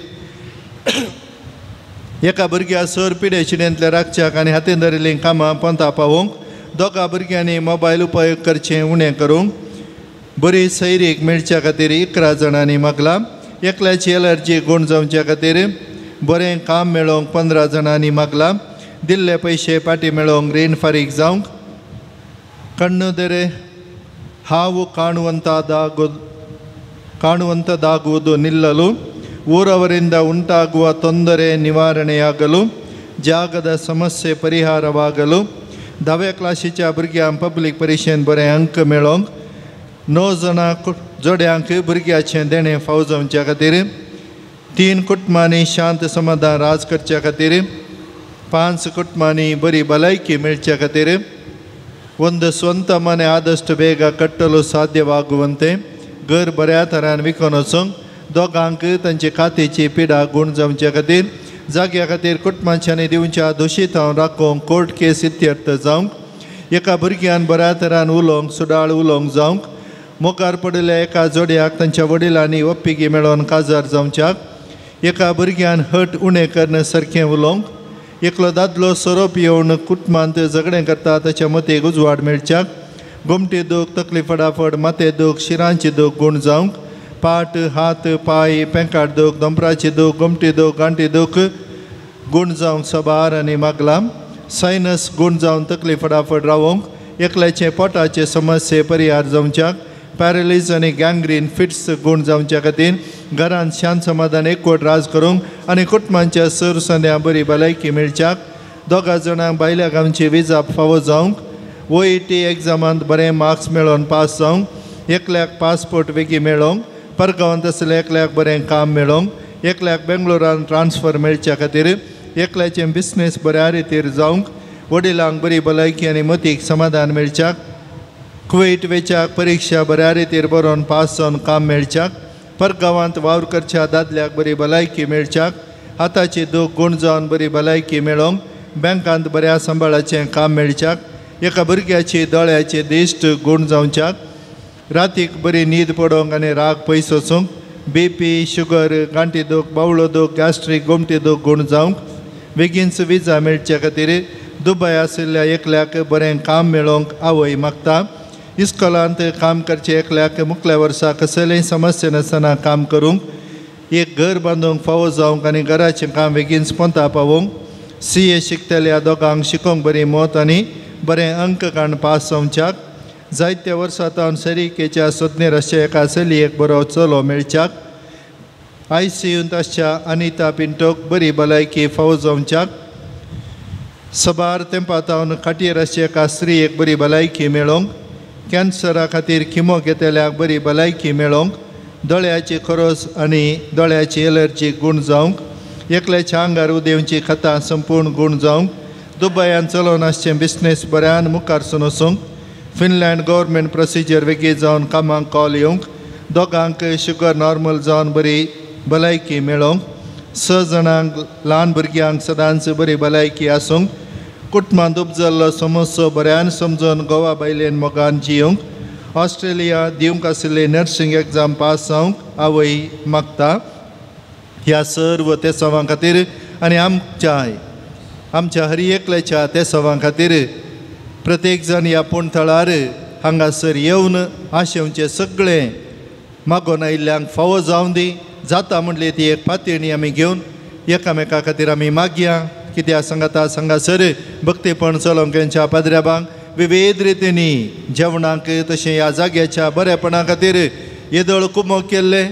एका भुरग्या सर पिडेशिडेंतल्या राखच्याक आनी हातीन धरिल्लीं कामां पंता पावोवंक, दोगां भुरग्यांनी मोबायल उपयोग करचें उणें करूंक, बरी सैरीक मेळच्या खातीर 11 जाणांनी मागलां. एकल्याची एलर्जी गूण जावच्या खातीर, बरें काम मेळोवंक 15 जाणांनी मागलां. दिल्ले पयशे फाटीं मेळोवंक, रीण फारीक जावंक, ಕಣ್ಣುದೆರೆ ಹಾವು ಕಾಣುವಂಥದ್ದಾಗುವುದು ನಿಲ್ಲಲು, ಊರವರಿಂದ ಉಂಟಾಗುವ ತೊಂದರೆ ನಿವಾರಣೆಯಾಗಲು, ಜಾಗದ ಸಮಸ್ಯೆ ಪರಿಹಾರವಾಗಲು, धाव्या क्लासीच्या भुरग्यांक पब्लीक परिक्षेन बरें अंक मेळोवंक, 9 जाणां जोड्यांक भुरग्याचें देणें फावो जावच्या खातीर, 3 कुटुंबांनी शांत समाधान राज करच्या खातीर, 5 कुटुंबांनी बरी भलायकी मेळच्या खातीर, ಒಂದು ಸ್ವಂತ ಮನೆ ಆದಷ್ಟು ಬೇಗ ಕಟ್ಟಲು ಸಾಧ್ಯವಾಗುವಂತೆ घर बऱ्या थरान विकून वचूंक दोगांक तांचे खातीची पिडा गूण जावचे खातीर जाग्या खातीर कुटुंबांच्यानी दिवच्या दोशी थावन राखोवंक कोर्ट केस इत्यर्थ जावंक एका भुरग्यान बऱ्या तरान उलोवंक सुडाळ उलोवंक जावंक मुखार पडिल्ल्या एका जोडयाक तांच्या वडिलांनी ओप्पिगी मेळोवन काजार जावच्याक एका भुरग्यान हट उणें करून सारकें उलोवंक एकलो दादलो सोरो पियोवन कुटुंबांत झगडें करता ताच्या मतीक उजवाड मेळच्याक गोमटी दूख तकली फटाफट माथे दूख शिरांची दूख गूण जावंक पाट हात पांय पेंकाट दूख दोंपराची दूख गोमटी दूख गांठी दूख गूण जावंक सबार आनी मागलां सायनस गूण जावन तकली फटाफट रावोंक एकल्याचे पोटाचे समस्ये परिहार जावच्याक पॅरलीज आनी गँग्रीन फिट्स गूण जावच्या खातीर घरांत शांत समाधान एकवट राज करूंक आनी कुटुंबांच्या सर संद्या बरी भलायकी मेळच्याक दोगा जाणांक भायल्या गांवची विजा फावो जावंक OET एग्जामांत बरे मार्क्स मेळोवन पास जावंक एकल्याक पासपोर्ट वेगीं मेळोवंक परगांवांत आसल्या एकल्याक बरें काम मेळोवंक एकल्याक बेंगलोरान ट्रान्सफर मेळच्या खातीर एकल्याचें बिजनेस बऱ्या रितीर जावंक वडिलांक बरी भलायकी आनी मतीक समाधान मेळच्याक कुवेट वेच्याक परिक्षा बऱ्या रितीर बरोवन पास जावन काम मेळच्याक परगांवांत वावर करच्या दादल्याक बरी भलायकी मेळच्याक हाताची दूख गूण जावन बरी भलायकी मेळोवंक बँकांत बऱ्या सांबाळाचें काम मेळच्याक एका भुरग्याची दोळ्याची दिश्ट गूण जावच्याक रातीक बरी न्हीद पडोवंक आनी राग पयस वचूंक BP sugar गांठी दूख बावळो दूख गॅस्ट्रीक गोमटी दूख गूण जावंक बेगीनच विजा मेळचे खातीर दुबय आशिल्ल्या एकल्याक बरें काम मेळोवंक आवय मागता इस्कॉलांत काम करचें एकल्याक मुखल्या वर्सा कसलेय समस्या नासतना काम करूंक एक घर बांदूंक फावो जावंक आनी घराचें काम बेगीन पोंता पावोवंक CA शिकतल्या दोगांक शिकोवंक बरी मत आनी बरें अंक काडून पास जावच्याक जायत्या वर्सां तावन सरिकेच्या सोदनेर आसच्या एका चलयेक बरो चलो मेळच्याक ICUंत आसच्या अनिता पिंटोक बरी भलायकी फावो जावच्याक सबार तेंपा तावन खाटयेर आसच्या एका स्त्रियेक बरी भलायकी मेळोवंक कॅन्सरा खातीर किमो घेतल्याक बरी भलायकी मेळोवंक दोळ्याची खरोस आनी दोळ्याची एलर्जी गूण जावंक एकल्याच्या आंगार उदेवची खतां संपूर्ण गूण जावंक दुबयान चलोवन आसचें बिजनेस बऱ्यान मुखार सून वचूंक फिनलँड गव्हर्मेंट प्रोसिजर वेगळी जावन कामाक कॉल येवंक दोगांक शुगर नॉर्मल जावन बरी भलायकी मेळोवंक 6 जाणांक ल्हान भुरग्यांक सदांच बरी भलायकी आसूंक कुटुंबांत उपजल्लो समस्यो बऱ्यान समजून गोवा बायलेन मोगान जियोंक ऑस्ट्रेलिया दिवंक आशिल्ली नर्सिंग एग्जाम पास जावंक आवय मागता. ह्या सर्व तेसांवां खातीर आनी आमच्या हर एकल्याच्या तेसांवां खातीर प्रत्येक जाण ह्या पूण थळार हांगासर येवन आशेवचें सगळें मागोन आयिल्ल्यांक फावो जावं दी. जाता म्हणली ती एक पातयणी आमी घेवन एकामेका खातीर आमी मागया. कित्याक सांगाता हांगासर भक्तीपण चलोवंक यांच्या पाद्र्याबांक विविध रितींनी जेवणाक तशें ह्या जाग्याच्या बरेपणा खातीर येदोळ कुमोक केल्ले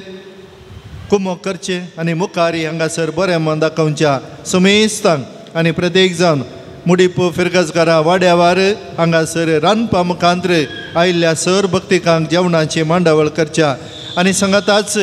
कुमोक करचें आनी मुखारी हांगासर बरें मन दाखोवच्या समेस्तांक आनी प्रत्येक जावन मुडीप फिरगजकारा वाड्यावार हांगासर रांदपा मुखांत्र आयिल्ल्या सर भक्तिकांक जेवणाची मांडावळ करच्या आनी सांगाताच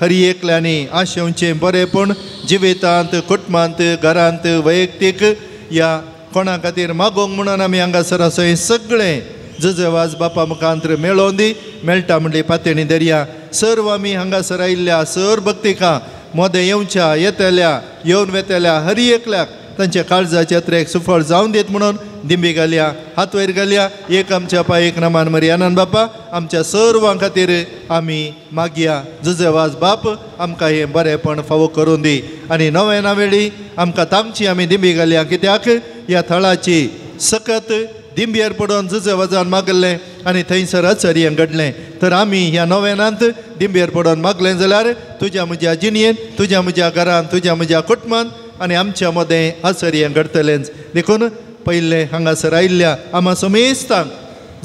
हर एकल्यांनी आशेवचें बरेंपण जिवितांत कुटुंबांत घरांत वैयक्तीक ह्या कोणा खातीर मागोवंक म्हणून आमी हांगासर आसा हें सगळें जुजेवाज बापा मुखांत्र मेळोवन दी. मेळटा म्हणली पातेणी दर्या सर्व आमी हांगासर आयिल्ल्या सर भक्तिकां मोदें येवच्या येतल्या येवन वेतल्या हर एकल्याक तांच्या काळजाचे यात्रेक सुफळ जावन दीत म्हणून दिंबी घालया, हात वयर घालया. एक आमच्या पाय एक नमान मरियानंद बापा आमच्या सर्वां खातीर आमी मागया. जुजेवाज बाप आमकां हें बरेंपण फावो करून दी आनी नव्या वेळी आमकां तांची आमी दिंबी घालया. कित्याक ह्या थळाची सकत दिंबयेर पडून जुजेवाजान मागलें आनी थंयसर आचर्य घडलें तर आमी ह्या नव्यानांत दिंबयेर पडून मागलें जाल्यार तुज्या म्हज्या जिणयेन तुज्या म्हज्या घरान तुज्या म्हज्या कुटुंबान आनी आमच्या मदें आचर्य घडटलेंच. देखून पयलें हांगासर आयिल्ल्या आमा समेस्तांक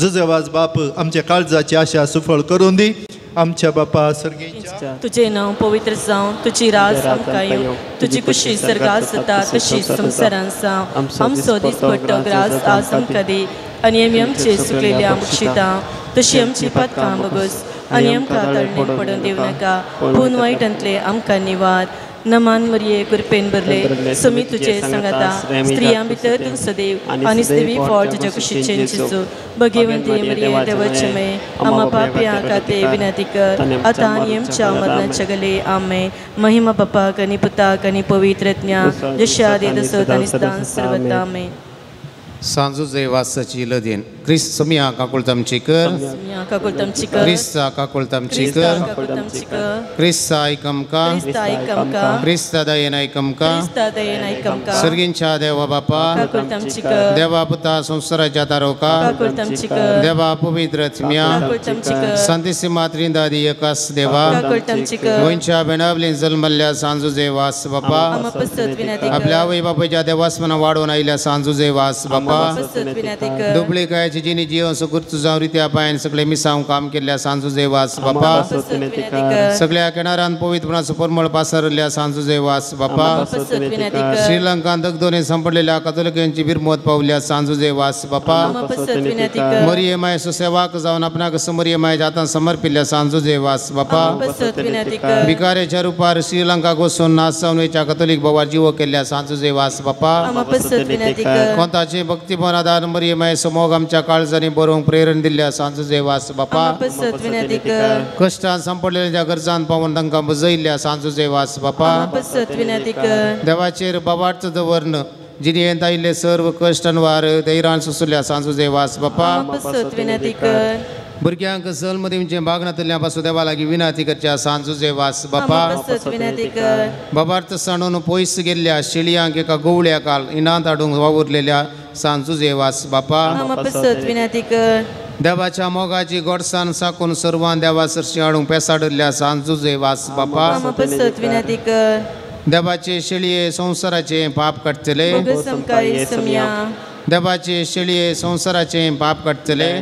जुजेवाज बाप आमच्या काळजाची आशा सुफळ करून दी. आमच्या बापा सर्गेच्या तुझे नांव पवित्र जावं, तुजी राज आमकां येवं, तुजी खुशी सर्गात जाता तशी संवसारांत जावं. आमचो दिसपट्टो ग्रास आज आमकां दी आनी आमी आमचे सुकलेल्या मुक्षिता तशी आमची पातकां बगस आनी आमकां तळणेक पडून दिवं नाका, पूण वायटांतले आमकां निवार. नमान मरिये कृपेन भरले सुमी तुझे संगता स्त्रियां भितर तूं सदैव आनी सदैवी फळ तुज्या कुशीचें जेजू भगवंती मरिये देवाचे माये आमा पापयां खातीर विनंती कर आतां आनी आमच्या मरणाच्या घडये आमेन. महिमा बापाक आनी पुताक आनी पवित्र आत्म्याक जशें आदी तसोच आनी सदां सर्वदा आमेन. सांजू वासाची लदीन क्रिस्त समिया काकुळतमची कर क्रिस्ता काकुळतमची कर क्रिस्ता आयकमका क्रिस्ता दयेन आयकमका सर्गींच्या देवा बापा देवा पुता संसाराच्या तारोका देवा पवित्र आत्म्या संतिसी मात्रिंदा दी एकास देवा गोंयच्या बेणावलीन जल्मल्ल्या सांजू वास बापा आपल्या आवय बापायच्या देवासमना वाडोवन आयिल्ल्या सांजू वास बापा दुबळीकायची जिनी जीवन सुकृत जावं रित्या पायान सगळे मिसांव काम केल्ल्या सांजू वास बापा सगळ्या किनारान पवित्रपणाचो परमळ पासरल्ल्या सांजू वास बापा श्रीलंकान दगदोने सांपडलेल्या कथोलिकांची बिरमत पावल्या सांजू वास बापा मरिये मायेचो सेवाक जावन आपणाक मरिये मायेच्या हातान समर्पिल्ल्या सांजू वास बापा भिकाऱ्याच्या रुपार श्रीलंकाक वचून नाश जावन वयच्या कथोलीक भावार जिवो केल्ल्या सांजू वास बापा कोंताचे भक्तीपण आदार मरिये मायेचो मोग आमच्या काळजांनी बरोवंक प्रेरण दिल्ल्या सांजू वास बापा कश्टान सांपडलेल्या गरजान पावून तांकां बुजयल्ल्या सांजू वास बापा देवाचेर बाबार्थ दवਰਨ जिणेंत आयिल्ले सर्व कश्ट अनवार धैर्यान सोंसल्या सांजू वास बापा भुरग्यांक जल्म दिवचें भागनातल्या पासून देवा लागीं विनंती करच्या सांजू वास बापा बाबार्थ सांडून पयस गेल्ल्या शेळयांक एका गोवळ्या काल इनांत हाडूंक वावुरलेल्या सांजू वास बापा देवाच्या मोगाची गोडसान साकून सर्वान देवा सरशी हाडूंक पेसाडल्ल्या सांजू वास बापा देवाचे शेळये संवसाराचे पाप काडटले देवाचे शेळये संवसाराचे पाप काडटले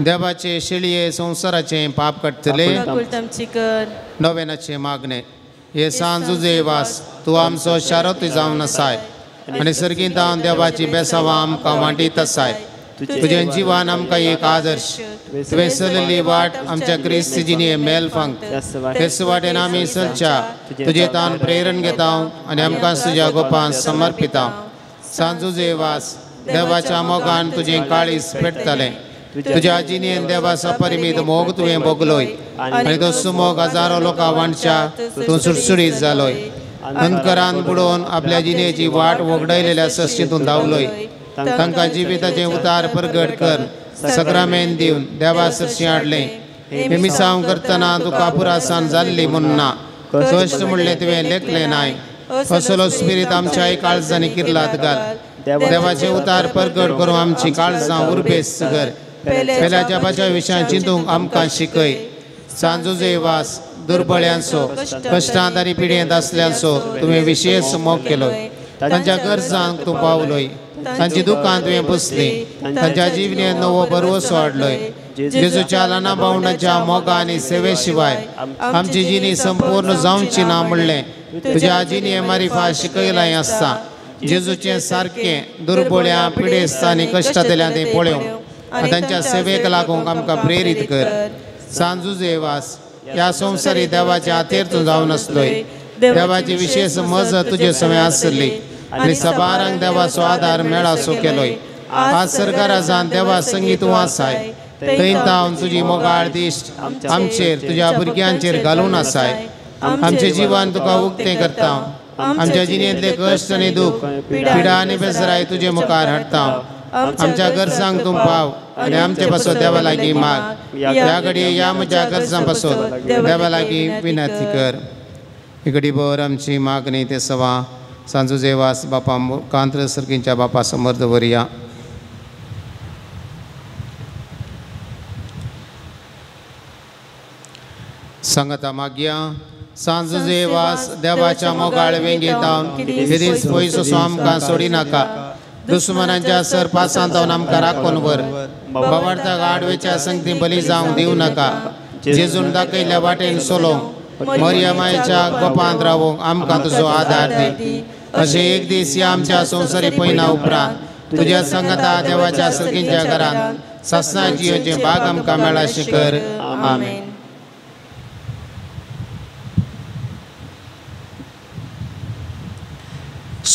देवाचे शेळये संवसाराचे पाप काडटले. नोवेनाचे मागणे हे सांजू वास तूं आमचो शारत जावन आसाय आनी सर्गींत देवाची बेसावां आमकां वांटीत आसाय. तुजें जिवान आमकां एक आदर्श तुवें चलयल्ली वाट आमच्या क्रिस्त जिणें मेल फांक तेच वाटेन आमी चलच्या तुजें तान प्रेरण घेता आनी आमकां तुज्या गोपान समर्पिता. सांजू वास देवाच्या मोगान तुजें काळीज पेटतलें. तुज्या जिणेन देवाचो परिमीत मोग तुवें भोगलोय आनी तो सुमोग हजारो लोकां वांटच्या तूं सुडसुडीत जालोय. अंधकारान बुडोवन आपल्या जिणेची वाट वगडायलेल्या सश्टीतून धांवलोय. तांकां जिविताचें उतार परगट कर सक्रामेन दिवन देवा सरशी हाडलें. हें मिसांव करतना तुका पुरासान जाल्ली म्हूण ना कश्ट म्हणलें तुवें लेखलें नाय. असलो स्पिरीत आमच्याय काळजांनी किर्लात घाल. देवाचें उतार परगट करूं आमची काळजां उर्बेस्त कर. पेल्याच्या पाच्या विशयान चिंतूंक आमकां शिकय. सांजू वास दुर्बळ्यांचो कश्टांत आनी पिडयेंत आसल्यांचो तुवें विशेश मोग केलो. तांच्या गरजांक तूं पावलोय. तांची दुकान तुवें पुसली. तांच्या जिवनेंत नवो भरवसो हाडलोय. जेजूच्या ल्हाना भावंडाच्या मोगा आनी सेवे शिवाय आमची जिणी संपूर्ण जावची ना म्हणलें तुज्या जिणे मारिफा शिकयलां आसता. जेजूचें सारकें दुर्बळ्या पिडेस्त आनी कश्टांतल्यान तें पळोवंक आनी तांच्या सेवेक लागूंक आमकां प्रेरीत कर. सांजू वास ह्या संवसारी देवाच्या हातेर तूं जावन आसलोय. देवाची विशेश मजत तुजे समय आसली आनी सबारांक देवाचो आदार मेळासो केलोय. आज सरकाराजान देवा संगीत तूं आसाय थंय तावन तुजी मोगाळ दिश्ट आमचेर तुज्या भुरग्यांचेर घालून आसाय. आमचें जिवन तुका उक्तें करता. आमच्या जिणेंतले कश्ट आनी दूख पिडा आनी बेजराय तुजे मुखार हाडटा. आमच्या गरजांक तूं पाव आनी आमचे पासत देवा लागीं माग. ह्या घडये ह्या म्हज्या गरजां पासत देवा लागीं विनंती कर. इकडी भर आमची मागणी ते सवा सांजू वास बापा कांत्र सर्गींच्या बापा समोर दवरया. सांगता मागया सांजू वास देवाच्या मोगाळ वेंगेंत केदींच पयस असो आमकां सोडिनाका. दुस्मनांच्या सरपासांत आमकां राखून व्हर. बाबार्था आडवेच्या संगती बली जावंक दिवं नाका. जेजून दाखयल्ल्या वाटेन सोलोवंक मरिया मायेच्या गोपांत रावूंक आमकां तुजो आदार दी. अशें एक दीस ह्या आमच्या संवसारी पयना उपरांत तुज्या संगता देवाच्या सर्गींच्या घरांत सासणा जियोचें भाग आमकां मेळाशें कर. आमेन.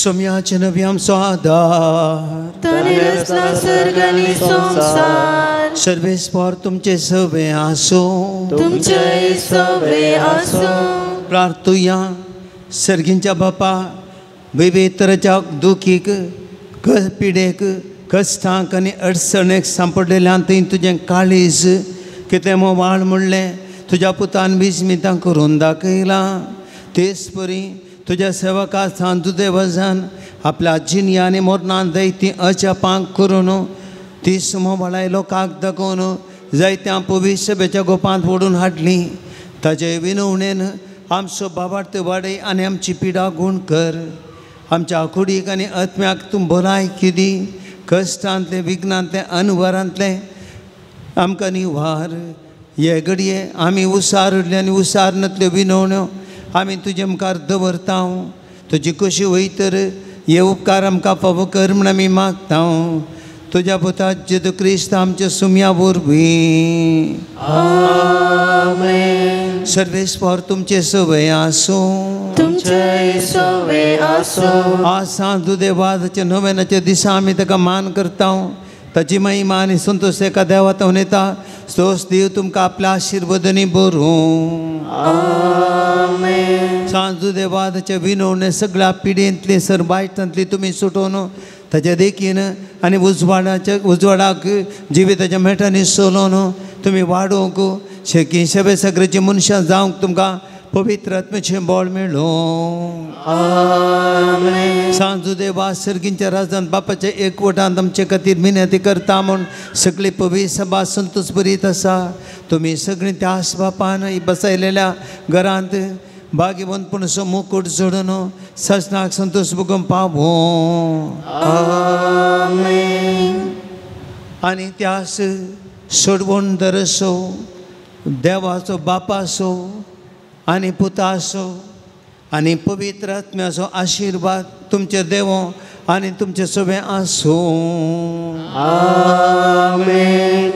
सोम्याचे नवी आमचो आदार ताणें रचला सर्ग आनी संवसार. सर्वेस्पर तुमचे सवे आसूं तुमचेय सवे आसूं. प्रार्थुया. सर्गींच्या बापा विविध तरेच्या दुखीक पिडेक कश्टांक आनी अडचणेक सांपडलेल्यान थंय तुजें काळीज कितें मोवाळ म्हणलें तुज्या पुतान विस्मितां करून दाखयलां. तेच परी तुज्या सेवका सांजुदेवजान आपल्या जिन्या आनी मोरणान दैती अजापांक करून ती सुमोवाळाय लोकांक दाखोवन जायत्या पवित्र गोपांत ओडून हाडली. ताजे विनवणेन आमचो बाबार्थ वाडय आनी आमची पिडा गूण कर. आमच्या कुडीक आनी आत्म्याक तूं भलायकी दी. कश्टांतलें विघ्नांतलें अनवरांतलें आमकां निवार. हे घडये आमी उसारले आनी उसारनातल्यो विनवण्यो आमी तुजे मुखार दवरता. तुजी कशी वयतर हे उपकार आमकां फावो कर म्हूण आमी मागता. तुज्या पुता जेजू क्रिस्त आमच्या सुम्या वरवीं. आमेन. सर्वेस्पर तुमचे सवय आसूं तुमचेय सवे आसूं. आज सांजुदेवाच्या नव्यानाच्या दिसा आमी ताका मान करता. ताची महिमा आनी संतोष एका देवा तावन येता. सोस देव तुमकां आपल्या आशिर्वदनी बरूं. आमेन. सांजुदेवाच्या विनवणे सगळ्या पिढेंतली सरबायटांतली तुमी सुटोवन ताच्या देखीन आनी उजवाडाच्या उजवाडाक जिविताच्या मेटांनी सोलोवन तुमी वाडोवंक शेकी शबे सगळ्याची मनशां जावंक तुमकां पवित्र आत्म्याचें बळ मेळूं. आमेन. सांजुदेवा सर्गींच्या राजान बापाच्या एकवटांत आमचे खातीर मिनती करता म्हूण सगळी पवित्र सभा संतोष बरीत आसा. तुमी सगळीं त्यास बापान बसयलेल्या घरांत भाग्यवंतपणाचो मुकूट जोडून सजनाक संतोष भोगून पावो. आमेन. आनी त्यास सोडवण दरसो देवाचो बापाचो आनी पुताचो आनी पवित्र आत्म्याचो आशिर्वाद तुमचे देव आनी तुमचे सगळें आसूं. आमेन.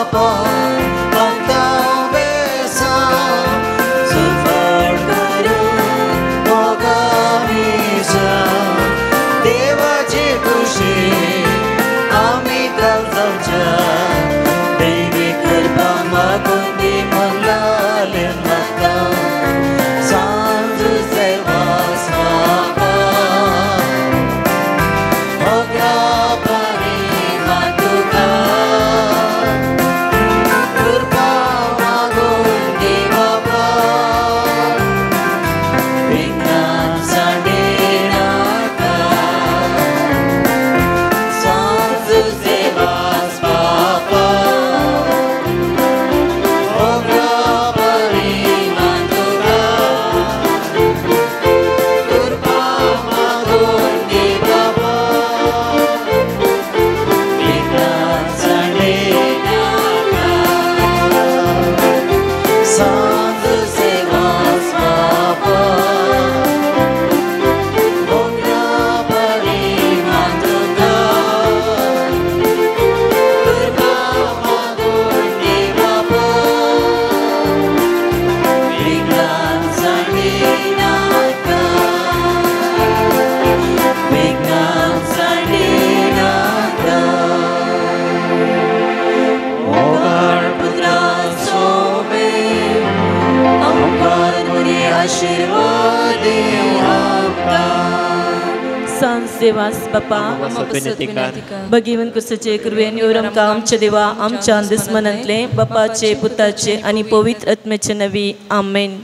बापा मागता बेसां सुफळ करूं मोगा मिसां देवाचे खुशी आमी काल जावच्या देवी कृपा मागून दी म्हणलाले मागता सांज सेवास बापा मोगरा परी मातुका कृपा मागून दी बापा विघ्नां सांडे नाका सांज सेवास बापा मोगरा परी मातुका कृपा मागून दी बापा विघ्नां सांडे नाका सांज सेवास बापा मोगरा परी मातुका कृपा मागून दी बापा विघ्नां सांडे नाका विघ्नां सांडे नाका मोगाळ पुत्रा सोबे आमकां बरी आशिर्वाद आमकां सांज सेवास बापा भगिवन कुसचे कृपेन आमकां आमच्या देवा आमच्या दुस्मनांतले बापाचे पुताचे आनी पवित्र आत्म्याचे नवी आमेन.